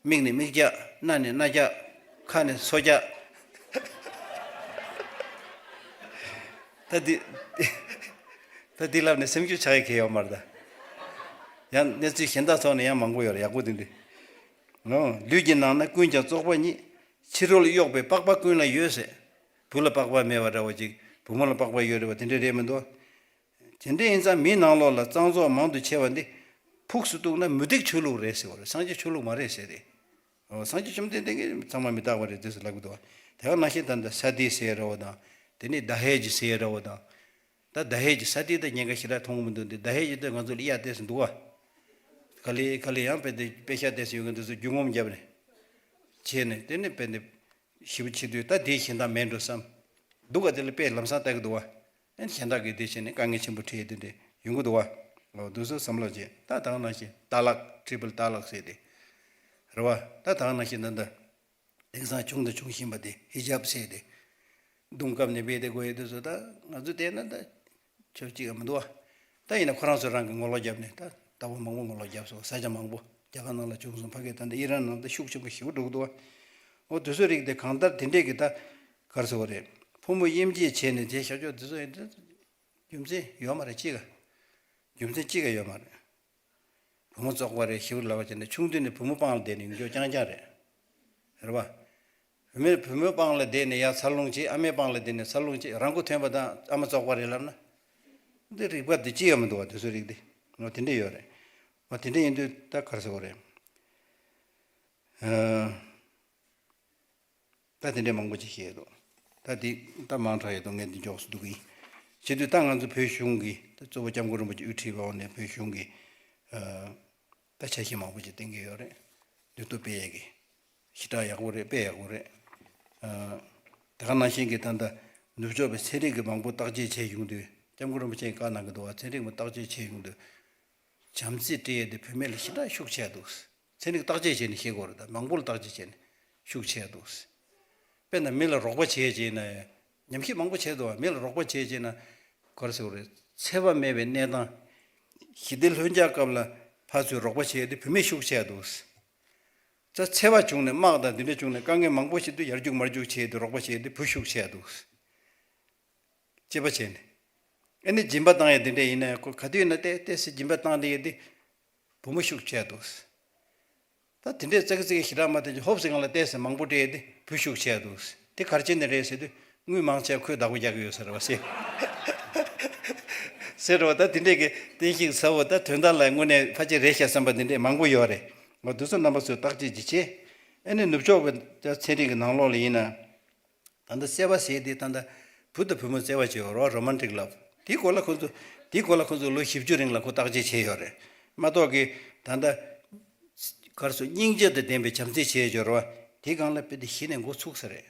མིག་ནི་མིག་རྒྱག་སྣ་ནི་སྣ་རྒྱག་ཁ་ནི་སོ་རྒྱག་ད་འདི། ད་འདི་ལབ་ནས་སེམས་ཤུགས་ཆག་ཡ་གལ་ཡོད་མ་རེད་ད། ཡང་གནས་ཚུལ་གཞན་དག་ཐོག་ནས་ཡང་མང་པོ་ཡོད་རེད་ཡག་པོ་འདི་འདི། ཨོ། ལུས་ཀྱི་ནང་ན་ཀུན་ཀྱང་བཙོག་པ་ཉིད། ཕྱི་རོལ་གཡོགས་པའི་པགས་པ་ཀུན་ལ་ཡོད་ཟེར། བུ་ལ་པགས་པ་མེད་པ་འདྲ་བོ་ཅིག་བུ་མོ་ལ་པགས་པ་ཡོད་རེད་བ་དེ་འདྲ་རེད་མི་འདུག་དེ་འདྲ་ཡིན་ཙང་མིའི་ནང་ལོགས་ལ་གཙང་བཙོག་མང་དུ་ཕྱེ་བ་འདི། ཕུགས་སུ་གཏུགས་ན་མུ་སྟེགས་ཆོས་ལུགས་རེད་ཟེར་བ་རེད། སངས་རྒྱས་ཆོས་ལུགས་མ་རེད་ཟེར་ཏེ། འོ་སངས་རྒྱས་བཅོམ་ལྡན་འདས་ཀྱིས་ཚང་མ་མི་རྟག་པ་རེད་དེ་ཟེར་ལབ་ཀྱི་འདུག་བ། དེ་ག་ནང་བཞིན་ད་ལྟ་ས་ཏི་ཟེར་ར་བ་དང་། དེ་ནས་ཟླ་ཧེ་ཇི་ཟེར་ར་བ་དང་། ད་ཟླ་ཧེ་ཇི་ས་ཏི་ད་ཉེན་ཁ་ཞེ་དྲག་མཐོང་གི་མི་འདུག་འདི་ཟླ་ཧེ་ཇི་ད་ང་ཚོ་ལ་གཡའ་བལྟས་སུ་འདུག་བ། ག་ལེ་ག་ལེ་ཡང་དཔེ་དེ་དཔེ་ཤ་བལྟས་སུ་ཡོད་མཁན་དེ་ཚོ་རྒྱུ་ངོམ་བརྒྱབ་ནས། བྱས་ནས་དེ་ནས་དཔེ་འདི། ཞེ་པོ་བྱེད་དུས་ད་དེའི་གཞན་དག་མེད་འགྲོ་བསམ། འདུག་ག་དེ་ལ་དཔེ་ལམ་སང་ལྟ་གི་འདུག་བ། ཨན་གཞན་དག་གིས་དེ་བྱས་ནས་དཀའ་ངལ་ཆེན་པོ་འཕྲད་དེ་འདྲ་ཡོང་གི་འདུག་བ། འོ་དུ་སོ་བསམ་བློ་བྱེད་ད་དང་ནང་བཞིན་ཏཱ་ལག་ཊི་རི་པལ་ཏཱ་ལག་ཟེར་ཏེ། རེད་བ། ད་དང་ནང་བཞིན་ད་ད། དེང་སང་བྱུང་དང་འབྱུང་བཞིན་པ་དེ་ཧི་ཇབ་ཟེར་ཏེ། གདུང་སྐབས་ནས་སྦས་ཏེ་དགོས་ཡོད་དུ་སོ་ད་ང་ཚོ་བལྟས་ན་ད། ཆོས་གཅིག་ཡང་མི་འདུག་བ། ད་ཡིན་ན་ཁོ་རང་ཚོ་རང་གི་ངོ་ལོག་བརྒྱབ་ནས་ད་ལྟ་བ་མང་པོ་ངོ་ལོག་བརྒྱབ་སོང་ས་ཆ་མང་པོ་རྒྱ་གར་ནང་ལ་བྱུང་སོང་ཕ་གི་ད་ལྟ་ཨི་རན་ནང་ད་ཤུགས་ཆེན་པོ་ཞེ་པོ་འགྲོ་གི་འདུག་བ། འོ་དེ་ཚོའི་རིགས་དེ་གང་ལྟར་དེ་འདྲས་ཀྱི་ད་གར་སོ་བ་རེད། ཕོ་མོ་དབྱེ་འབྱེད་བྱས་ནས་དེ་བྱ་ཆོག་དེ་ཚོ་ཡིན་ད་རྒྱུ་མཚན་ཡོད་མ་རེད་གཅིག་ག་རྒྱུ་མཚན་གཅིག་ག་ཡོད་མ་རེད། བུ་མོ་བཙོག་པ་རེད་ཞེ་པོ་ལབ་པ་བྱས་ནས་ཆུང་དུས་ནས་བུ་མོ་པང་ལ་བསྡད་ནས་ཡོང་རྒྱུ་རྐྱང་རྐྱང་རེད། རེད་བ། བུད་མེད་བུ་མོའི་པང་ལ་བསྡད་ནས་ཡར་འཚར་ལོངས་བྱེད། ཨ་མའི་པང་ལ་བསྡད་ནས་འཚར་ལོངས་བྱེད། རང་མགོ་ཐོན་པ་དང་ཨ་མ་བཙོག་པ་རེད་ལབ་ན། འདི་རིགས་པ་འདི་ཅི་ཡང་མི་འདུག་བ། དེ་ཚོའི་རིགས་འདི་ང་དེ་འདྲས་ཡོད་རེད། ང་དེ་འདྲས་ཡིན་དུས་ད་ག་རེ་ཟེར་དགོས་རེད། ཨ། ད་དེ་འདྲས་མང་པོ་ཅིག་བཤད་འདུག་ད་འདི་ད་མང་དྲགས་ཡོད་དུ་ངས་འདི་འཇོག་སུ་འདུག་གི། བྱེད་དུས་ད་ང་ཚོ་བོད་གཞུང་གི་ད་གཙོ་བོ་སྐྱབས་མགོན་རིན་པོ་ཆེ་དབུ་ཁྲིད་པའི་འོག་ནས་བོད་གཞུང་གི་ཨ། ད་འཆར་གཞི་མང་པོ་ཅིག་གཏན་འཁེལ་ཡོད་རེད། མདུན་ཐོག་སྤེལ་ཡས་ཀྱི། ཞེ་དྲག་ཡག་པོ་རེད། དཔེ་ཡག་པོ་རེད། ཨ། དེ་ག་ནང་བཞིན་གྱི་ད་ལྟ་ནུབ་ཕྱོགས་པའི་ཚན་རིག་གི་མང་པོ་བརྟག་དཔྱད་བྱས་ཡོང་དུས་སྐྱབས་མགོན་རིན་པོ་ཆེས་བཀའ་གནང་གི་འདུག་བ། ཚན་རིག་མ་བརྟག་དཔྱད་བྱས་ཡོང་དུས། བྱམས་བརྩེ་སྤྲད་ཡས་དེ་བུད་མེད་ལ་ཞེ་དྲག་ཤུགས་ཆེ་འདུག་ཚན་རིག་བརྟག་དཔྱད་བྱས་ནས་བཤད་དགོས་རེད་ད་མང་པོ་ལ་བརྟག་དཔྱད་བྱས་ནས་ཤུགས་ཆེ་འདུག་དཔེར་ན་མི་ལ་རོགས་པ་བྱས་བྱས་ན། ཉམས་ཞིབ་མང་པོ་བྱས་འདུག་བ། མི་ལ་རོགས་པ་བྱས་བྱས་ན། ག་རེ་ཟེར་དགོས་རེད། འཚེ་བ་མེད་པའི་གནས་སྟངས། ཞི་བདེ་ལྷོད་འཇགས་སྐབས་ལ་ཕར་ཚུར་རོགས་པ་བྱས་ཏེ་བུད་མེད་ཤུགས་ཆེ་འདུག་ད་འཚེ་བ་བྱུང་ནས་དམག་དང་འདི་འདྲ་བྱུང་ནས་དཀའ་ངལ་མང་པོ་ཞིག་ཏུ་ཡར་རྒྱུག་མར་རྒྱུག་བྱས་ཏེ་རོགས་པ་བྱས་ཏེ་བུ་ཤུགས་ཆེ་འདུག་གཅེས་པ་བྱས་ནས། ཨ་ནི་སྦྱིན་པ་བཏང་ཡ་འདི་འདྲ་ཡིན་ན་ཁོ་ག་དུས་ཡིན་ན་ཏེ་ཏེ་སི་སྦྱིན་པ་བཏང་དེ་ཡ་འདི་བུ་མོ་ཤུགས་ཆེ་འདུག་ད་དེ་འདྲའི་ཙག་ཙིག་ཞེ་དྲག་མ་བསྟན་ཅིག་ཧོབ་སེ་གང་ལ་བལྟས་ཟེར་མང་པོ་སྤྲད་དེ་བུ་ཤུགས་ཆེ་འདུག་དེ་གར་ཆེན་ནས་རེད་ཟེར་དུས་དངུལ་མང་ཆེ་ཁོས་བདག་པོ་རྒྱག་གི་ཡོད་ཟེར་བ་ཟེར། ཟེར་རོ་ད་དེ་འདྲས་ཀྱི་བསྟན་བཤིག་ཟ་བོ་ད་དོན་དག་ལ་དངོས་གནས་ཕལ་ཆེར་རེད་ཤག་བསམ་པ་དེ་འདྲས་མང་པོ་ཡོད་རེད། འོ་དུས་ཚོད་རྣམ་པ་ཚོས་བརྟག་དཔྱད་ཅིག་བྱེད། ཨ་ནི་ནུབ་ཕྱོགས་པའི་ཚན་རིག་གི་ནང་ལོགས་ལ་ཡིན་ན། ད་ལྟ་བསད་པ་ཟེར་དེ་ད་ལྟ་བུ་དང་བུ་མོ་བསད་པ་བྱེད་ཡོད་རོ་རོ་མན་ཊིག་ལབ། དེའི་སྐོར་ལ་ཁོ་ཚོ་དེའི་སྐོར་ལ་ཁོ་ཚོ་ལོ་བཞི་བཅུ་རིང་ལ་ཁོ་བརྟག་དཔྱད་བྱས་ཡོད་རེད་མ་གཏོགས་ཀི་ད་ལྟ་གར་སོ་སྙིང་རྗེ་དང་ལྡན་པའི་བྱམས་བརྩེ་བྱས་ཡོད་རོ། དེའི་སྒང་ལ་དཔེ་དེ་གཞི་ནས་འགོ་ཚུགས་ས་རེད།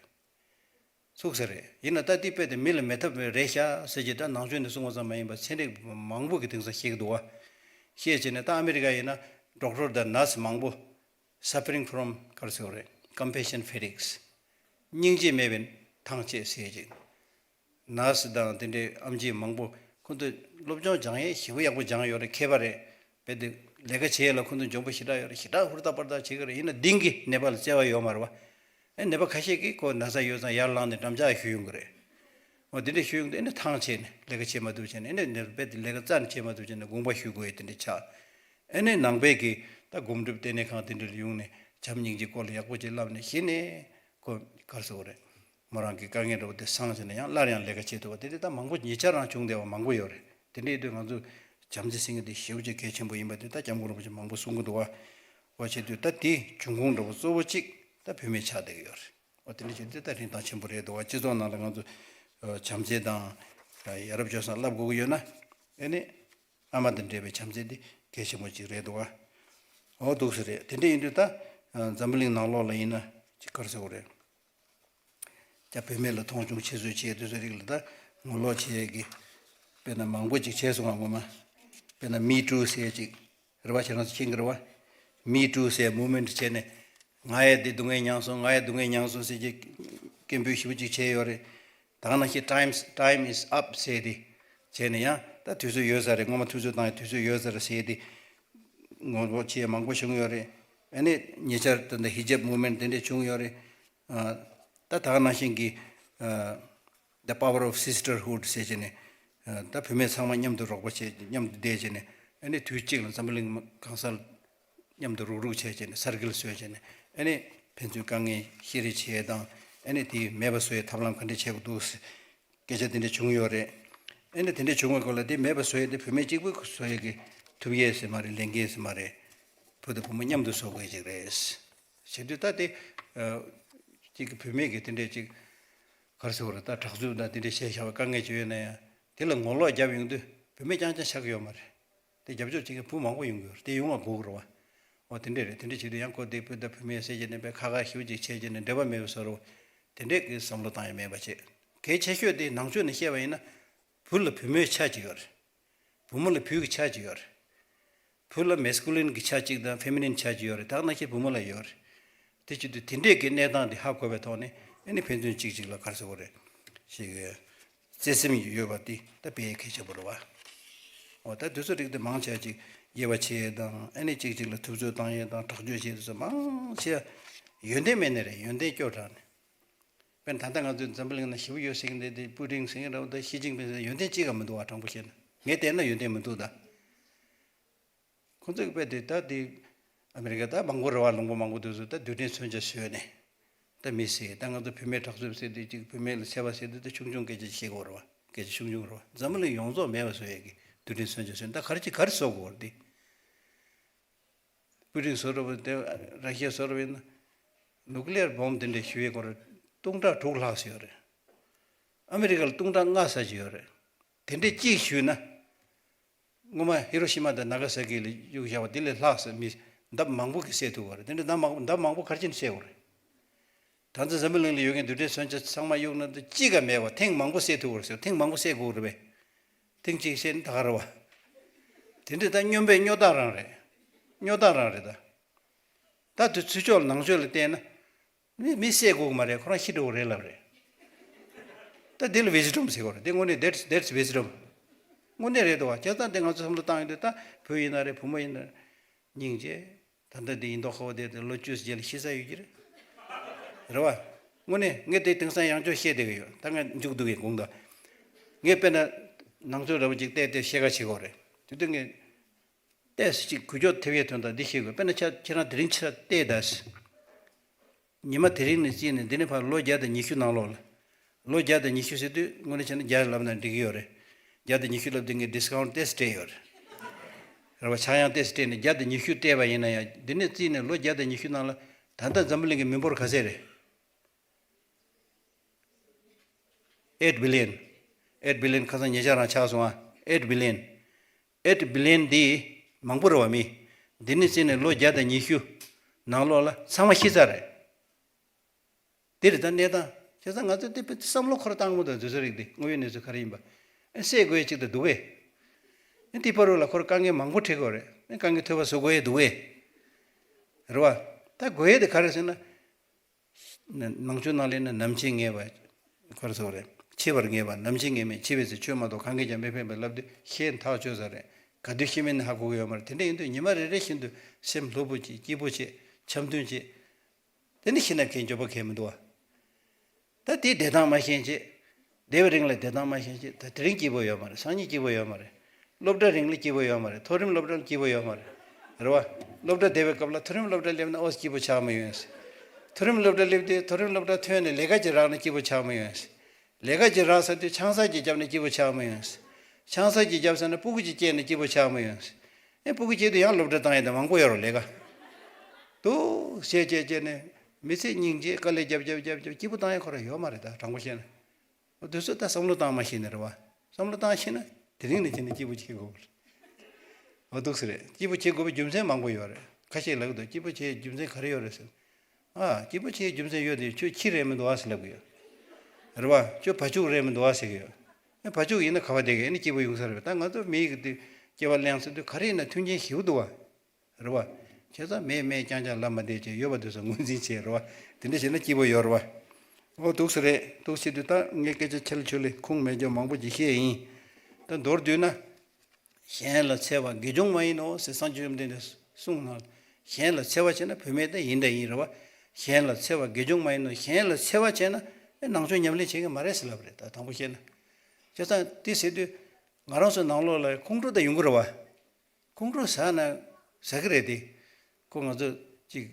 ཚུགས་ས་རེད། ཡིན་ན་ད་དེ་དཔེ་དེ་མི་ལ་མེད་ཐབས་མེད་རེད་ཤག་ཟེར་གྱི་ད་ནང་ཆོས་ནས་གསུངས་པ་ཙམ་མ་ཡིན་པར་ཚན་རིག་མང་པོ་གི་དེང་སང་བཤད་ཀྱི་འདུག་བ། བཤད་བྱས་ནས་ད་ཨ་མི་རི་ཀ་ཡིན་ན་ཌོག་ཊར་དང་ནར་སི་མང་པོ། Suffering from ག་རེ་ཟེར་བ་རེད། Compassion fatigues། སྙིང་རྗེ་མེད་པའི་ཐང་ཆད་ཟེར་ཅིག་ནར་སི་དང་དེ་འདྲའི་ཨེམ་ཆི་མང་པོ་ཁོ་ཚོས་སློབ་སྦྱོང་སྦྱང་ཡས་ཞེ་པོ་ཡག་པོ་སྦྱངས་ཡོད་རེད་མཁས་པ་རེད། རྦད་དེ་ལས་ཀ་བྱེད་ཡས་ལ་ཁོ་ཚོ་འཇོན་པོ་ཞེ་དྲག་ཡོད་རེད་ཞེ་དྲག་ཧུར་ཐག་པར་ཐག་བྱེད་ཀྱི་རེད་ཡིན་ན་འདིང་གི་ནད་པ་ལ་བརྩེ་བ་ཡོད་མ་རེད་བ། ཨེ་ནད་པ་ཁ་ཤས་ཀྱིས་ཁོ་ན་ཚ་ཡོད་ཙང་ཡར་ལངས་ནས་འགྲམ་ལྕག་གཞུ་ཡོང་གི་རེད། འོ་དེ་འདྲ་གཞུ་ཡོང་དུས་ཨེ་ནི་ཐང་ཆད་ནས་ལས་ཀ་བྱེད་མ་ཐུབ་བྱས་ནས་ཨེ་ནི་ནད་པ་རྦད་དེ་ལས་ཀ་རྩ་ནས་བྱེད་མ་ཐུབ་བྱས་ནས་དགོངས་པ་ཞུ་དགོས་ཡས་དེ་འདྲ་ཆགས། ཨེ་ནས་ནང་པའི་གི་ད་སྒོམ་སྒྲུབ་ལྟེ་གནས་ཁང་དེ་འདྲ་ལ་ཡོང་ནས་བྱམས་སྙིང་རྗེའི་སྐོར་ལ་ཡག་པོ་ཅིག་བསླབས་ནས་གཞི་ནས་ཁོ་ག་རེ་ཟེར་དགོས་རེད། མོ་རང་གི་དཀའ་ངལ་འདྲ་བོ་དེ་སངས་བྱས་ནས་ཡང་སླར་ཡང་ལས་ཀ་བྱེད་ཐུབ་པ་དེ་འདྲ་ད་མང་པོ་ཉེ་ཆར་རང་བྱུང་བསྡད་པ་མང་པོ་ཡོད་རེད། དེ་འདྲ་ཡིན་དུས་ང་ཚོ་བྱམས་བརྩེ་ཟེར་མཁན་དེ་ཞེ་པོ་ཅིག་གལ་ཆེན་པོ་ཡིན་པ་དེ་ད་སྐྱབས་མགོན་རིན་པོ་ཆེ་མང་པོ་གསུང་གི་འདུག་བ། འོ་བྱེད་དུས་ད་དེ་འབྱུང་ཁུངས་འདྲ་བོ་གཙོ་བོ་གཅིག་ད་བུད་མེད་ཆགས་བསྡད་ཀྱི་ཡོད་རེད། འོ་དེ་འདྲ་བྱེད་དུས་ད་རིན་ཐང་ཆེན་པོ་རེད་འདུག་བ། སྤྱི་ཚོགས་ནང་ལ་ང་ཚོ་བྱམས་བརྩེ་དང་ཡ་རབས་སྤྱོད་བཟང་བསླབ་དགོས་ཀྱི་ཡོད་ན་ཨེ་ནི། ཨ་མ་དང་འདྲེས་པའི་བྱམས་བརྩེ་འདི་གལ་ཆེན་པོ་ཅིག་རེད་འདུག་ག་འོ་འདུག་སེ་རེད། དེ་འདྲ་ཡིན་དུས་ད་འཛམ་བུ་གླིང་ནང་ལོགས་ལ་ཡིན་ན་ཅིག་ག་རེ་ཟེར་དགོས་རེད། ད་བུད་མེད་ལ་མཐོང་ཆུང་བྱེད་སྲོལ་བྱེད་དུས་ཚོད་རིགས་ལ་ད་ངོ་ལོག་བྱེད་ཡས་ཀྱི་དཔེར་ན་མང་པོ་ཅིག་བྱས་སོང་ང་ངོ་མ། དཔེར་ན་མི་ཊུ་ཟེར་ཅིག་རེད་བ། ཁྱེད་རང་ཚོ་མཁྱེན་གྱི་རེད་བ། མི་ཊུ་ཟེར་མུབ་མེན་ཊི་བྱས་ནས་ང་ཡང་འདི་སྡུག་བསྔལ་མྱངས་སོང་ང་ཡང་སྡུག་བསྔལ་མྱངས་སོང་ཟེར་གྱི་སྐད་འབོད་ཞེ་པོ་ཅིག་བྱས་ཡོད་རེད། ད་ག་ནང་བཞིན་time time is up ཟེར་ཏེ། བྱས་ནས་ཡང་ད་དུས་ཚོད་ཡོད་ས་རེད། སྔོན་མ་ཐུབ་ཚོད་བཏང་ཡ་དུས་ཚོད་ཡོད་ས་རེད་ཟེར་ཏེ། ངོ་ལོག་བྱེད་ཡ་མང་པོ་བྱུང་ཡོད་རེད། ཨ་ནི་ཉེ་ཆར་ད་ལྟ་ཧི་ཇབ་མུབ་མེན་ཊི་དེ་འདྲས་བྱུང་ཡོད་རེད། ཨ། ད་ད་ག་ནང་བཞིན་གྱི་ཨ། The Power of Sisterhood ཟེར་བྱས་ནས་ཨ། ད་བུད་མེད་ཚང་མ་མཉམ་དུ་རོགས་པ་བྱས་མཉམ་དུ་བསྡད་བྱས་ནས་ཨ་ནི་དུས་གཅིག་ལ་འཛམ་བུ་གླིང་གང་སར་མཉམ་དུ་རུག་རུག་བྱས་བྱས་ནས་སར་ཀལ་བཟོས་བྱས་ནས་ཨ་ནི་ཕན་ཚུན་དཀའ་ངལ་ཤེས་རེས་བྱེད་ཡས་དང་ཨ་ནི་དེ་མེད་པ་བཟོ་ཡས་ཐབས་ལམ་ག་འདྲས་བྱེད་དགོས་འདུག་ཟེར། སྐད་ཆ་དེ་འདྲ་བྱུང་ཡོད་རེད། ཨ་ནི་དེ་འདྲ་བྱུང་བའི་སྐོར་ལ་དེ་མེད་པ་བཟོ་ཡས་དེ་བུད་མེད་གཅིག་པུས་བཟོ་ཡས་ཀྱི་ཐུབ་ཡས་ཟེར་མ་རེད། ལས་འགན་ཟེར་མ་རེད། བུ་དང་བུ་མོ་མཉམ་དུ་བཟོ་དགོས་ཡས་ཅིག་རེད། བྱེད་དུས་ད་དེ་ཨ། གཅིག་གི་བུད་མེད་ཀྱི་དེ་འདྲས་ཅིག་ག་རེ་ཟེར་དགོས་རེད། ད་དྲག་རྩུབ་དང་དེ་འདྲས་བྱས་བཞག་པའི་དཀའ་ངལ་ཅིག་ཡོད་ན་ཡང་དེ་ལ་ངོ་ལོག་བརྒྱབ་ཡོང་དུས་བུད་མེད་རྐྱང་རྐྱང་ཆགས་ཀྱི་ཡོད་མ་རེད། དེ་རྒྱབ་སྐྱོར་བྱེད་མཁན་བུ་མང་པོ་ཡོང་གི་ཡོད་རེད། དེ་ཡོང་བ་དགོས་ཀྱི་རེད་བ། འོ་དེ་འདྲས་རེད། དེ་འདྲས་བྱེད་དུས་ཡང་ཁོ་དེ་བུ་དང་བུད་མེད་ཟེར་གྱི་ནས་པའི་ཁ་ཁ་ཞེ་པོ་ཅིག་བྱས་ཀྱི་ནས་འབྲེལ་བ་མེད་པའི་བཟོ་འདྲ་བོ། དེ་འདྲས་ཀྱི་བསམ་བློ་བཏང་ཡ་མེད་པ་བྱེད། གལ་ཆེ་ཤོས་དེ་ནང་ཆོས་ནས་བཤད་པ་ཡིན་ན། བུ་ལ་བུ་མོའི་ཆ་ཅིག་ཡོད་རེད། བུ་མོ་ལ་བུའི་ཆ་ཅིག་ཡོད་རེད། བུ་ལ་མེ་སི་ཀུ་ལིན་གྱི་ཆ་གཅིག་དང་ཕེ་མི་ནིན་ཆ་གཅིག་ཡོད་རེད། ད་ག་ནང་བཞིན་བུ་མོ་ལ་ཡོད་རེད། དེ་བྱེད་དུས་དེ་འདྲས་ཀྱི་གནས་སྟངས་དེ་ཧ་གོ་བའི་ཐོག་ནས་ཨ་ནི་ཕན་ཚུན་གཅིག་གཅིག་ལ་ག་རེ་ཟེར་དགོས་རེད། ཞིག་བརྩེ་སེམས་ཡོད་པ་དེ་ད་དཔེ་གལ་ཆེན་པོ་རེད་བ། འོ་ད་དུས་ཚོད་རིགས་དེ་མང་ཆེ་ཅིག་དབྱེ་བ་ཕྱེ་ཡས་དང་ཨ་ནི་གཅིག་གཅིག་ལ་ཐུབ་ཚོད་བཏང་ཡས་དང་དྲག་སྤྱོད་བྱེད་དུས་ཚོད་མང་ཆེ་ཡོན་ཏན་མེད་ནས་རེད། ཡོན་ཏན་སྐྱོ་དྲགས་ནས། དཔེར་ན་ད་ལྟ་ང་ཚོའི་འཛམ་བུ་གླིང་ན་ཞེ་པོ་ཡོད་ཟེར་གྱི་འདི་དེ་པུ་ཏིན་ཟེར་གྱི་རེད་བ། ད་ཞི་ཅིན་ཕིན་ཟེར་ཡོན་ཏན་གཅིག་ག་མི་འདུག་བ། དྲང་པོ་བཤད་ན་ངས་བལྟས་ན་ཡོན་ཏན་མི་འདུག་ད། ཁོང་ཚོས་དཔེ་དེ་ད་དེ་ཨ་མི་རི་ཀ་ད་མང་པོ་རེད་བ། ལུང་པ་མང་པོ་དེ་ཚོ་ད་རྡུལ་ཕྲན་མཚོན་ཆ་བཟོས་ནས་ད་མི་ཟེར། ད་ང་ཚོ་བུད་མེད་དྲག་རྩུབ་ཟེར་དུས་གཅིག་བུད་མེད་ལ་བྱས་པ་ཟེར་དུས་ད་ཆུང་ཆུང་སྐད་ཆ་བཤད་དགོས་རེད་བ། སྐད་ཆ་ཆུང་ཆུང་རེད་བ། འཛམ་བུ་གླིང་ཡོངས་རྫོགས་མེད་པ་བཟོ་ཡས་ཀྱི་རྡུལ་ཕྲན་མཚོན་ཆ་བཟོས་ནས་ད་ག་རེ་ཅིག་ག་རེ་བཟོ་དགོས་རེད་དེ། པུ་ཏིན་བཟོ་འདྲ་བོ་དེ་ར་ཤི་ཡ་བཟོ་འདྲ་བོ་ཡིན་ན། ནུ་ཀི་ལི་ཡར་བོམ་དེ་འདྲས་གཞུ་ཡས་སྐོར་སྟོང་ཕྲག་དྲུག་ལྷག་ཙམ་ཡོད་རེད། ཨ་མི་རི་ཀ་ལ་སྟོང་ཕྲག་ལྔ་ཙམ་ཅིག་ཡོད་རེད། དེ་འདྲས་གཅིག་གཞུས་ན། སྔོན་མ་ཧི་རོ་ཤི་མ་དང་ན་ག་ས་ཀི་ལ་གཡུགས་བཞག་པ་དེ་ལས་ལྷག་ཙམ་མི་ལྡབ་མང་པོ་གིས་བསད་ཐུབ་པ་རེད། དེ་འདྲས་ལྡབ་མང་པོ་ལྡབ་མང་པོ་ག་རེ་བྱས་ནས་བསད་དགོས་རེད། ད་ལྟ་འཛམ་བུ་གླིང་ལ་ཡོད་མཁན་རྡུལ་ཕྲན་མཚོན་ཆ་ཚང་མ་གཡུགས་ན་ད་གཅིག་ག་མེད་པ་ཐེངས་མང་པོ་བསད་ཐུབ་པ་རེད་ཟེར། ཐེངས་མང་པོ་བསད་དགོས་རེད་པས། ཐེངས་གཅིག་བསད་ན་ད་ག་རེད་བ། དེ་འདྲ་ད་སྨྱོན་པའི་སྨྱོ་རྟགས་རང་རེད། སྨྱོ་རྟགས་རང་རེད་ད། ད་དེ་ཚུར་ཕྱོགས་ནང་ཆོས་ལ་བལྟས་ན། མི་མི་བསད་དགོས་ཀྱི་མ་རེད། ཁོ་རང་ཤི་འགྲོ་གི་རེད་ལབ་རེད། ད་འདི་ལ་ཝི་སི་ཌམ་ཟེར་གྱི་རེད། འདི་དངོས་གནས་that's that's wisdom། དངོས་གནས་རེད་དོ། བྱས་ཙང་དེ་ང་ཚོ་བསམ་བློ་བཏང་ཡོང་དུས་ད་བུ་ཡིན་ན་རེད། བུ་མོ་ཡིན་ན་རེད། སྙིང་རྗེ། ད་ལྟ་འདི་ཡིན་མདོག་ཁ་པོ་དེ་དེ་ལོ་བཅུ་རྗེས་ལ་ཤི་ས་ཡོད་ཀྱི་རེད། རེད་བ། དངོས་གནས་ངས་དེ་དེང་སང་ཡང་བསྐྱར་བཤད་བསྡད་ཀྱི་ཡོད། ད་ངས་མཇུག་བསྡུ་བའི་དགོངས་དག་ངས་དཔེར་ན་ནང་ཆོས་འདྲ་པོ་ཅིག་བལྟས་ཏེ་བཤད་ཁ་བྱེད་དགོས་རེད། དེ་དུས་ངས་ཏོག་ཙམ་ཅིག་འགུལ་སྐྱོད་ཐེབས་ཡས་དོན་དག་འདི་ཤེས་དགོས། དཔེར་ན་ཁྱེད་ཁྱེད་རང་དེ་རིང་ཕྱིར་བལྟས་ད། ཉི་མ་དེ་རིང་ནས་བརྩིས་ནས་འདི་ནས་ཕར་ལོ་བརྒྱ་དང་ཉི་ཤུ་ནང་ལོགས་ལ། ལོ་བརྒྱ་དང་ཉི་ཤུ་ཟེར་དུས་དངོས་གནས་བྱས་ན་བརྒྱ་ལབ་ན་འགྲིག་གི་ཡོད་རེད། བརྒྱ་དང་ཉི་ཤུ་ལབ་དུས་ངས་ཌི་སི་ཀའུན་ཊི་ཏོག་ཙམ་སྤྲད་ཡོད་རེད། རེད་བ། ཆག་ཡང་ཏོག་ཙམ་སྤྲད་ནས་བརྒྱ་དང་ཉི་ཤུ་སྤྲད་པ་ཡིན་ན་ཡང་འདི་ནས་བརྩིས་ནས་ལོ་བརྒྱ་དང་ཉི་ཤུ་ནང་ལ་ད་ལྟ་འཛམ་བུ་གླིང་གི་མི་འབོར་ག་ཚད་རེད། eight billion། eight billion ཁ་སང་ཉེ་ཆར་རང་ཆགས་སོང་ཨ། eight billion། eight billion འདི་མང་པོ་རེད་བ། མི་འདི་ནས་བརྩིས་ནས་ལོ་བརྒྱ་དང་ཉི་ཤུ་ནང་ལོགས་ལ་ཚང་མ་ཤི་ཚར་རེད། འདི་རེད་ད་གནས་སྟངས། བྱས་ཙང་ང་ཚོས་དེ་བསམ་བློ་ཁོ་ར་བཏང་གི་མི་འདུག་དུས་ཚོད་རིགས་འདི་དངོས་ཡོད་གནས་ཚུལ་ག་རེ་ཡིན་པ། ཨེ་བསད་དགོས་ཡས་ཅིག་ད་འདུག་གས། ཨེ་དེ་བར་དུ་ལ་ཁོར་དཀའ་ངལ་མང་པོ་འཕྲད་དགོས་རེད། ཨེ་དཀའ་ངལ་ཐོལ་པ་བཟོ་དགོས་ཡས་འདུག་གས། རེད་བ། ད་དགོས་ཡས་དེ་ག་རེ་ཟེར་ན། ནང་ཆོས་ནང་ལས་ནི་ནམ་འཆི་ངེས་པ། ག་རེ་ཟེར་དགོས་རེད། འཆི་བར་ངེས་པ། ནམ་འཆི་ངེས་མེད། འཆི་བའི་ཚེ་ཆོས་མ་གཏོགས་གང་གིས་ཀྱང་མི་ཕན་པ་ལབ་དུས་ཤེས་ཐག་ཆོད་ས་རེད། ག་དུས་ཤི་མིན་ཧ་གོ་གི་ཡོད་མ་རེད། དེ་འདྲ་ཡིན་དུས་ཉི་མ་རེ་རེ་བཞིན་དུ་སེམས་སློ་པོ་བྱེད། སྐྱིད་པོ་བྱེད། འཆམ་མཐུན་བྱེད། དེ་ནི་ཤི་ན་ཁེ་འགྱོད་པ་ཁེ་མི་འདུག་བ། ད་དེའི་བདེ་ཐང་མ་ཤེས་བྱས། བདེ་བའི་རིང་ལ་བདེ་ཐང་མ་ཤེས་བྱས། ད་དེ་རིང་སྐྱིད་པོ་ཡོད་མ་རེད། སང་ཉིན་སྐྱིད་པོ་ཡོད་མ་རེད། སློབ་གྲྭ་རིང་ལ་སྐྱིད་པོ་ཡོད་མ་རེད། མཐོ་རིམ་སློབ་གྲྭ་ལ་སྐྱིད་པོ་ཡོད་མ་རེད། རེད་བ། སློབ་གྲྭ་བསྡད་པའི་སྐབས་ལ་མཐོ་རིམ་སློབ་གྲྭ་སླེབས་ན་ཨོ་སྐྱིད་པོ་ཆགས་མི་ཡོང་ཟེར། མཐོ་རིམ་སློབ་གྲྭ་སླེབས་དུས་མཐོ་རིམ་སློབ་གྲྭ་ཐོན་ནས་ལས་ཀ་ཅིག་རག་ན་སྐྱིད་པོ་ཆགས་མི་ཡོང་། ལས་ཀ་ཅིག་རག་ཚར་དུས་ཆང་ས་ཅིག་བརྒྱབ་ན་སྐྱིད་པོ་ཆགས་མི་ཡོང་། ཆང་ས་ཅིག་བརྒྱབ་ཚར་ན་སྤུ་གུ་ཅིག་སྐྱེས་ན་སྐྱིད་པོ་ཆགས་མི་ཡོང་། ཨེ་སྤུ་གུ་སྐྱེས་དུས་ཡང་སློབ་གྲྭ་བཏང་ཡས་དེ་མང་པོ་ཡོད་རེད། ལས་ཀ་འདུག་བྱས་བྱས་བྱས་ནས་མི་ཚེ་སྙིང་རྗེ། དཀའ་ལས་རྒྱབ་རྒྱབ་རྒྱབ་རྒྱབ་སྐྱིད་པོ་བཏང་ཡས་ཁོ་རང་ཡོད་མ་རེད། ད་དྲང་པོ་བཤད་ན། འོ་དུས་ཚོད་ད་བསམ་བློ་བཏང་མ་ཤེས་ནས་རེད་བ། བསམ་བློ་བཏང་ཤེས་ན་དེ་རིང་ནས་བྱས་ནས་སྐྱིད་པོ་བྱེད་དགོས་པ་རེད། འོ་འདུག་སེ་རེད། སྐྱིད་པོ་བྱེད་དགོས་པའི་རྒྱུ་མཚན་མང་པོ་ཡོད་རེད། ཁ་ཤས་ལབ་ཀྱི་འདུག་སྐྱིད་པོ་བྱེད་རྒྱུ་མཚན་ག་རེ་ཡོད་རེད་ཟེར། ཨ་སྐྱིད་པོ་བྱེད་རྒྱུ་མཚན་ཡོད་དེ་ཁྱོད་ཁྱི་རེད་མི་འདུག་ཨ་ཟེར་ལབ་ཀྱི་ཡོད། རེད་བ། ཁྱོད་བ་ཕྱུགས་རེད་མི་འདུག་ཨ་ཟེར་གྱི་ཡོད། ཨེ་བ་ཕྱུགས་ཡིན་ན་ག་བ་བསྡད་ཀྱི། ཨེ་ནི་སྐྱིད་པོ་ཡོང་ས་རེད་བ། ད་ང་ཚོ་མི་ཡི་གི་དུས་སྐྱེ་བ་ལེན་ས་དུས་ག་རེ་ཡིན་ན་མཐུན་རྐྱེན་ཞེ་པོ་འདུག་བ། རེད་བ། བྱས་ཙང་མེད་མེད་རྐྱང་རྐྱང་ལབ་མ་བསྡད་བྱས། ཡོད་པ་དེ་ཚོ་ངོས་འཛིན་བྱས། རེད་བ། དེ་འདྲ་བྱས་ན་སྐྱིད་པོ་ཡོད་རེད་བ། ཨོ་འདུག་སེ་རེད། འདུག་བྱེད་དུས་ད་ངས་སྐད་ཆ་ཆེ་ལ་ཆུང་ལ་ཁུངས་མེད་རྒྱུ་མང་པོ་ཅིག་བཤད་ཡིན། ད་མདོར་བསྡུས་ན། གཞན་ལ་འཚེ་བ་དགེ་སྦྱོང་མ་ཡིན་ནོ་ཟེར་སངས་རྒྱས་བཅོམ་ལྡན་འདས་གསུངས་ན། གཞན་ལ་འཚེ་བ་བྱས་ན་བུད་མེད་ད་ཡིན་ད་ཡིན། རེད་བ། གཞན་ལ་འཚེ་བ་དགེ་སྦྱོང་མ་ཡིན་ནོ། གཞན་ལ་འཚེ་བ་བྱས་ན་ཨེ་ནང་ཆོས་ཉམས་ལེན་བྱེད་ཀྱི་མ་རེད་ཟེར་ལབ་རེད། ད་དང་པོ་བཤད་ན། བྱས་ཙང་དེ་ཟེར་དུས་ང་རང་ཚོ་ནང་ལོགས་ལ་ཁོང་ཁྲོ་ད་ཡོང་གི་རེད་བ། ཁོང་ཁྲོ་ཟ་ན་ཟ་གི་རེད་དེ། ཁོ་ང་ཚོ་ཅིག་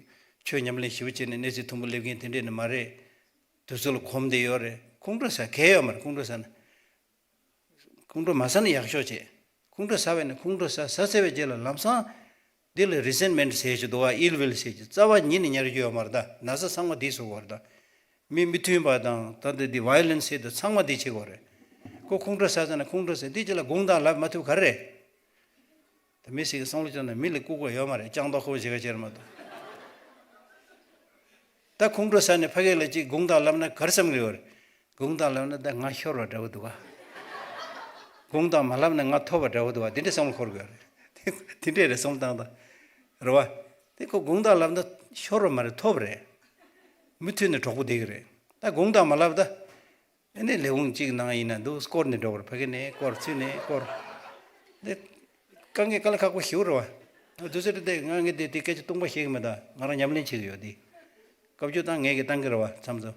ཆོས་ཉམས་ལེན་ཞེ་པོ་བྱས་ནས་གནས་ཚུལ་མཐོན་པོ་སླེབས་མཁན་དེ་འདྲས་ནི་མ་རེད། དུས་ཚོད་ལ་གོམས་བསྡད་ཡོད་རེད། ཁོང་ཁྲོ་ཟ་གལ་ཡོད་མ་རེད། ཁོང་ཁྲོ་ཟ་ན། ཁོང་ཁྲོ་མ་ཟ་ན་ཡག་ཤོས་བྱས། ཁོང་ཁྲོ་ཟ་བས་ན་ཁོང་ཁྲོ་ཟ་ཟ་ཚར་བའི་རྗེས་ལ་ལམ་སང་། འདི་ལ་རི་སེན་མེན་ཊི་ཟེར་གྱི་འདུག་བ། ཨིལ་ཝིལ་ཟེར་གྱི། རྩ་བ་ཉིད་ནས་ཉར་རྒྱུ་ཡོད་མ་རེད། ད་ན་ཚ་ཚང་མ་འདི་བཟོ་དགོས་རེད་ད། མི་མི་མཐུན་པ་དང་ད་ལྟ་འདི་ཝའི་ལེན་སི་ཟེར་དུས་ཚང་མ་འདི་བྱེད་དགོས་རེད། ཁོ་ཁོང་ཁྲོ་ཟ་ཟ་ན་ཁོང་ཁྲོ་ཟ། འདི་རྗེས་ལ་དགོངས་དག་ལབ་མ་ཐུབ་ག་རེ་རེད། ད་མི་ཞིག་གིས་བསམ་བློ་བཏང་ན་མི་ལ་ལྐུགས་པ་ཡོད་མ་རེད། ལྕགས་མདོག་ཁ་པོ་ཞིག་ག་ཅེར་མ་གཏོགས། ད་ཁོང་ཁྲོ་ཟ་ནས་ཕ་གི་ལ་ཅིག་དགོངས་དག་ལབ་ན་ག་རེ་བསམ་གི་ཡོད་རེད། དགོངས་དག་ལབ་ན་ད་ང་ཤོར་བ་འདྲ་བོ་འདུག་ག། དགོངས་དག་མ་ལབ་ན་ང་ཐོབ་པ་འདྲ་བོ་འདུག་ག། དེ་འདྲའི་བསམ་བློ་འཁོར་གི་ཡོད་རེད། དེ་འདྲས་རེད་བསམ་བློ་བཏང་དང་། རེད་བ། དེ་ཁོ་དགོངས་དག་ལབ་ན་ཤོར་བ་མ་རེད། ཐོབ་པ་རེད། མུ་མཐུད་ནས་གྲོགས་པོ་བསྡད་ཀྱི་རེད། ད་དགོངས་དག་མ་ལབ་ད། ཨ་ནི་ལས་ཁུངས་གཅིག་ནང་ཡིན་ན་འདུག་སྐོར་ནས་འགྲོ་བར། ཕ་གི་ནས་སྐོར། ཚུར་ནས་སྐོར། འདི་དཀའ་ངལ་དཀའ་ལས་ཁག་པོ་ཞེ་པོ་རེད་བ། དུས་ཚོད་དེ་ང་ངས་དེ་དེ་སྐད་ཆ་སྟོང་པ་བཤད་གི་མེད། ད་ང་རང་ཉམས་ལེན་བྱེད་ཀྱི་ཡོད་དེ། བཀའ་བརྒྱུད་བཏང་ངས་ཀྱིས་བཏང་གི་རེད་བ། མཚམས་མཚམས་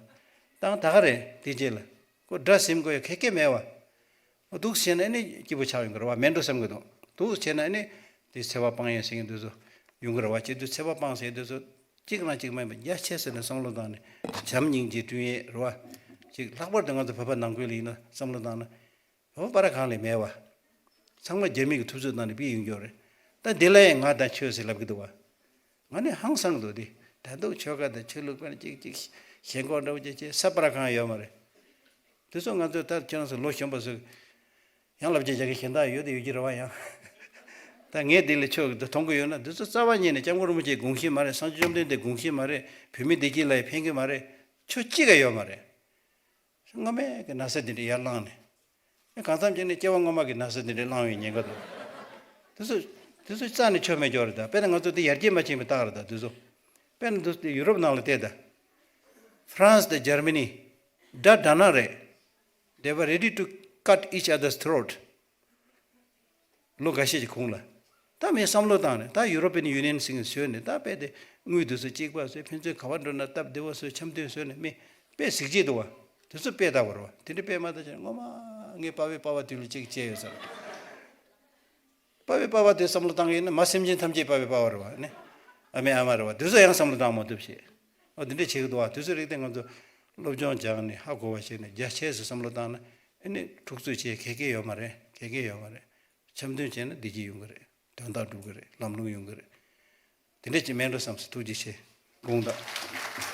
བཏང་ད་ག་རེད། དེ་རྗེས་ལ་ཁོ་དགྲ་ཟིན་དགོས་ཡ་ག་གེ་མེད་བ། འདུག་བྱས་ན་ཨ་ནི་སྐྱིད་པོ་ཆགས་ཡོང་གི་རེད་བ། མེད་འགྲོ་བསམ་གི་འདུག་འདུག་བྱས་ན་ཨ་ནི་དེ་འཚེ་བ་སྤང་ཡ་ཟེར་མཁན་དེ་ཚོ་ཡོང་གི་རེད་བ། བྱེད་དུས་འཚེ་བ་སྤང་ཟེར་དེ་ཚོ་གཅིག་རང་གཅིག་མིན་པ་རྒྱ་ཆེ་ཟེར་ནས་བསམ་བློ་བཏང་ནས་བྱམས་སྙིང་རྗེ་བསྐྲུན་ཡས་རེད་བ། ཅིག་ལྷག་པར་དུ་ང་ཚོ་བོད་པ་ནང་ཁུལ་ལ་ཡིན་ན་བསམ་བློ་བཏང་ན། བོད་པ་སྤར་ཁང་ལས་མེད་བ། ཚང་མ་རྒྱ་མི་གི་ཐུབ་ཚོད་བཏང་ནས་ཕུད་ཡོང་རྒྱུ་རེད། ད་འདི་ལ་ཡང་ང་དང་ཆོས་ཟེར་ལབ་གི་འདུག་བ། ང་ནི་ཧང་སང་གི་འདུག་དེ། ད་འདུག་ཆོལ་ཁ་དང་ཆོས་ལུགས་པར་ཅིག་ཅིག་ཞེན་ཁོག་འདྲ་བོ་ཅིག་བྱས་ས་སྤར་ཁང་ཡོད་མ་རེད། དེ་ཚོ་ང་ཚོ་ད་ཁྱེད་རང་ཚོ་ལོ་གཞོན་པ་ཚོ་ཡང་ལབ་བྱས་རྒྱག་གི་གཞན་དག་ཡོད་དེ་ཡོད་ཀྱི་རེད་བ། ཡང་ད་ངས་དེ་ལས་ཆོས་ཀྱི་མཐོང་གི་ཡོད་ན། དེ་ཚོ་རྩ་བ་ཉིད་ནས་སྐྱབས་མགོན་རིན་པོ་ཆེའི་དགོངས་གཞི་མ་རེད། སངས་རྒྱས་བཅོམ་ལྡན་འདས་དགོངས་གཞི་མ་རེད། བོད་མི་བདེ་སྐྱིད་ལ་ཡང་ཕན་གྱི་མ་རེད། ཆོས་གཅིག་ཀ་ཡོད་མ་རེད། སྔ་མའི་གི་ན་ཚ་འདི་འདྲ་ཡར་ལངས་ནས། ཨེ་གང་འཚམ་བྱས་ནས་སྐྱེ་བ་སྔོན་མ་གི་ན་ཚ་འདི་འདྲ་ལངས་ཡོང་ཉེན་ཁ་འདུག་དེ་ཚོ་དེ་ཚོ་རྩ་ནས་ཆོ་མེད་ཀྱོག་རེད་ད། དཔེར་ན་ང་ཚོ་འདི་ཡར་རྒྱས་མ་ཕྱིན་པའི་རྟགས་རེད་ད་དེ་ཚོ། དཔེར་ན་འདི་ཡུ་རོབ་ནང་ལ་བལྟས་ད། ཧྥ་རན་སི་དང་འཇར་མ་ནི་དགྲ་དགྲ་ནག་རེད། They were ready to cut each other's throat. ལོ་འགའ་ཤས་ཀྱི་གོང་ལ། ད་མིས་བསམ་བློ་བཏང་ནས་ད་ཡུ་རོ་པན་ཡུ་ནི་ཡན་ཟེར་མཁན་བཟོས་ནས། ད་དཔེ་དེ་དངུལ་དེ་ཚོ་གཅིག་པ་བཟོས། ཕན་ཚུན་ག་པར་འགྲོ་ན་སྟབས་བདེ་བོ་བཟོས། འཆམ་མཐུན་བཟོས་ནས་མི་དཔེ་གཟི་བརྗིད་འདུག་བ། དེ་ཚོ་དཔེ་ལྟ་བུ་རེད་བ། དེ་འདྲ་དཔེ་མ་ལྟ་བྱས་ངོ་མ་ངས་དཔའ་བོའི་དཔའ་བ་དེ་ལ་གཅིག་བྱས་ཡོད་ས་རེད། དཔའ་བོའི་དཔའ་བ་དེ་བསམ་བློ་བཏང་གི་ཡིན་ན་མ་སེམས་ཅན་ཐམས་ཅད་དཔའ་བོའི་དཔའ་བ་རེད་བ། ཨ་ནི་ཨ་མའི་ཨ་མ་རེད་བ། དེ་ཚོ་ཡང་བསམ་བློ་བཏང་མ་ཐུབ་བྱས། ཨོ་དེ་འདྲ་བྱེད་ཀྱི་འདུག་བ། དེ་ཚོའི་རིགས་དེ་ང་ཚོ་སློབ་སྦྱོང་སྦྱངས་ནས་ཧ་གོ་བ་བྱས་ནས་རྒྱ་ཆེ་ཙམ་བསམ་བློ་བཏང་ན། ཨ་ནི་འཁྲུག་རྩོད་བྱེད་གལ་གལ་ཡོད་མ་རེད། གལ་གལ་ཡོད་མ་རེད། འཆམ་མཐུན་བྱས་ན་བདེ་སྐྱིད་ཡོང་གི་རེད། དོན་དག་འགྲུབ་ཀྱི་རེད། ལམ་ལྷོང་ཡོང་གི་རེད། དེ་འདྲ་ཅིག་མེད་འགྲོ་བསམ་སོང་། ཐུགས་རྗེ་ཆེ། དགོངས་དག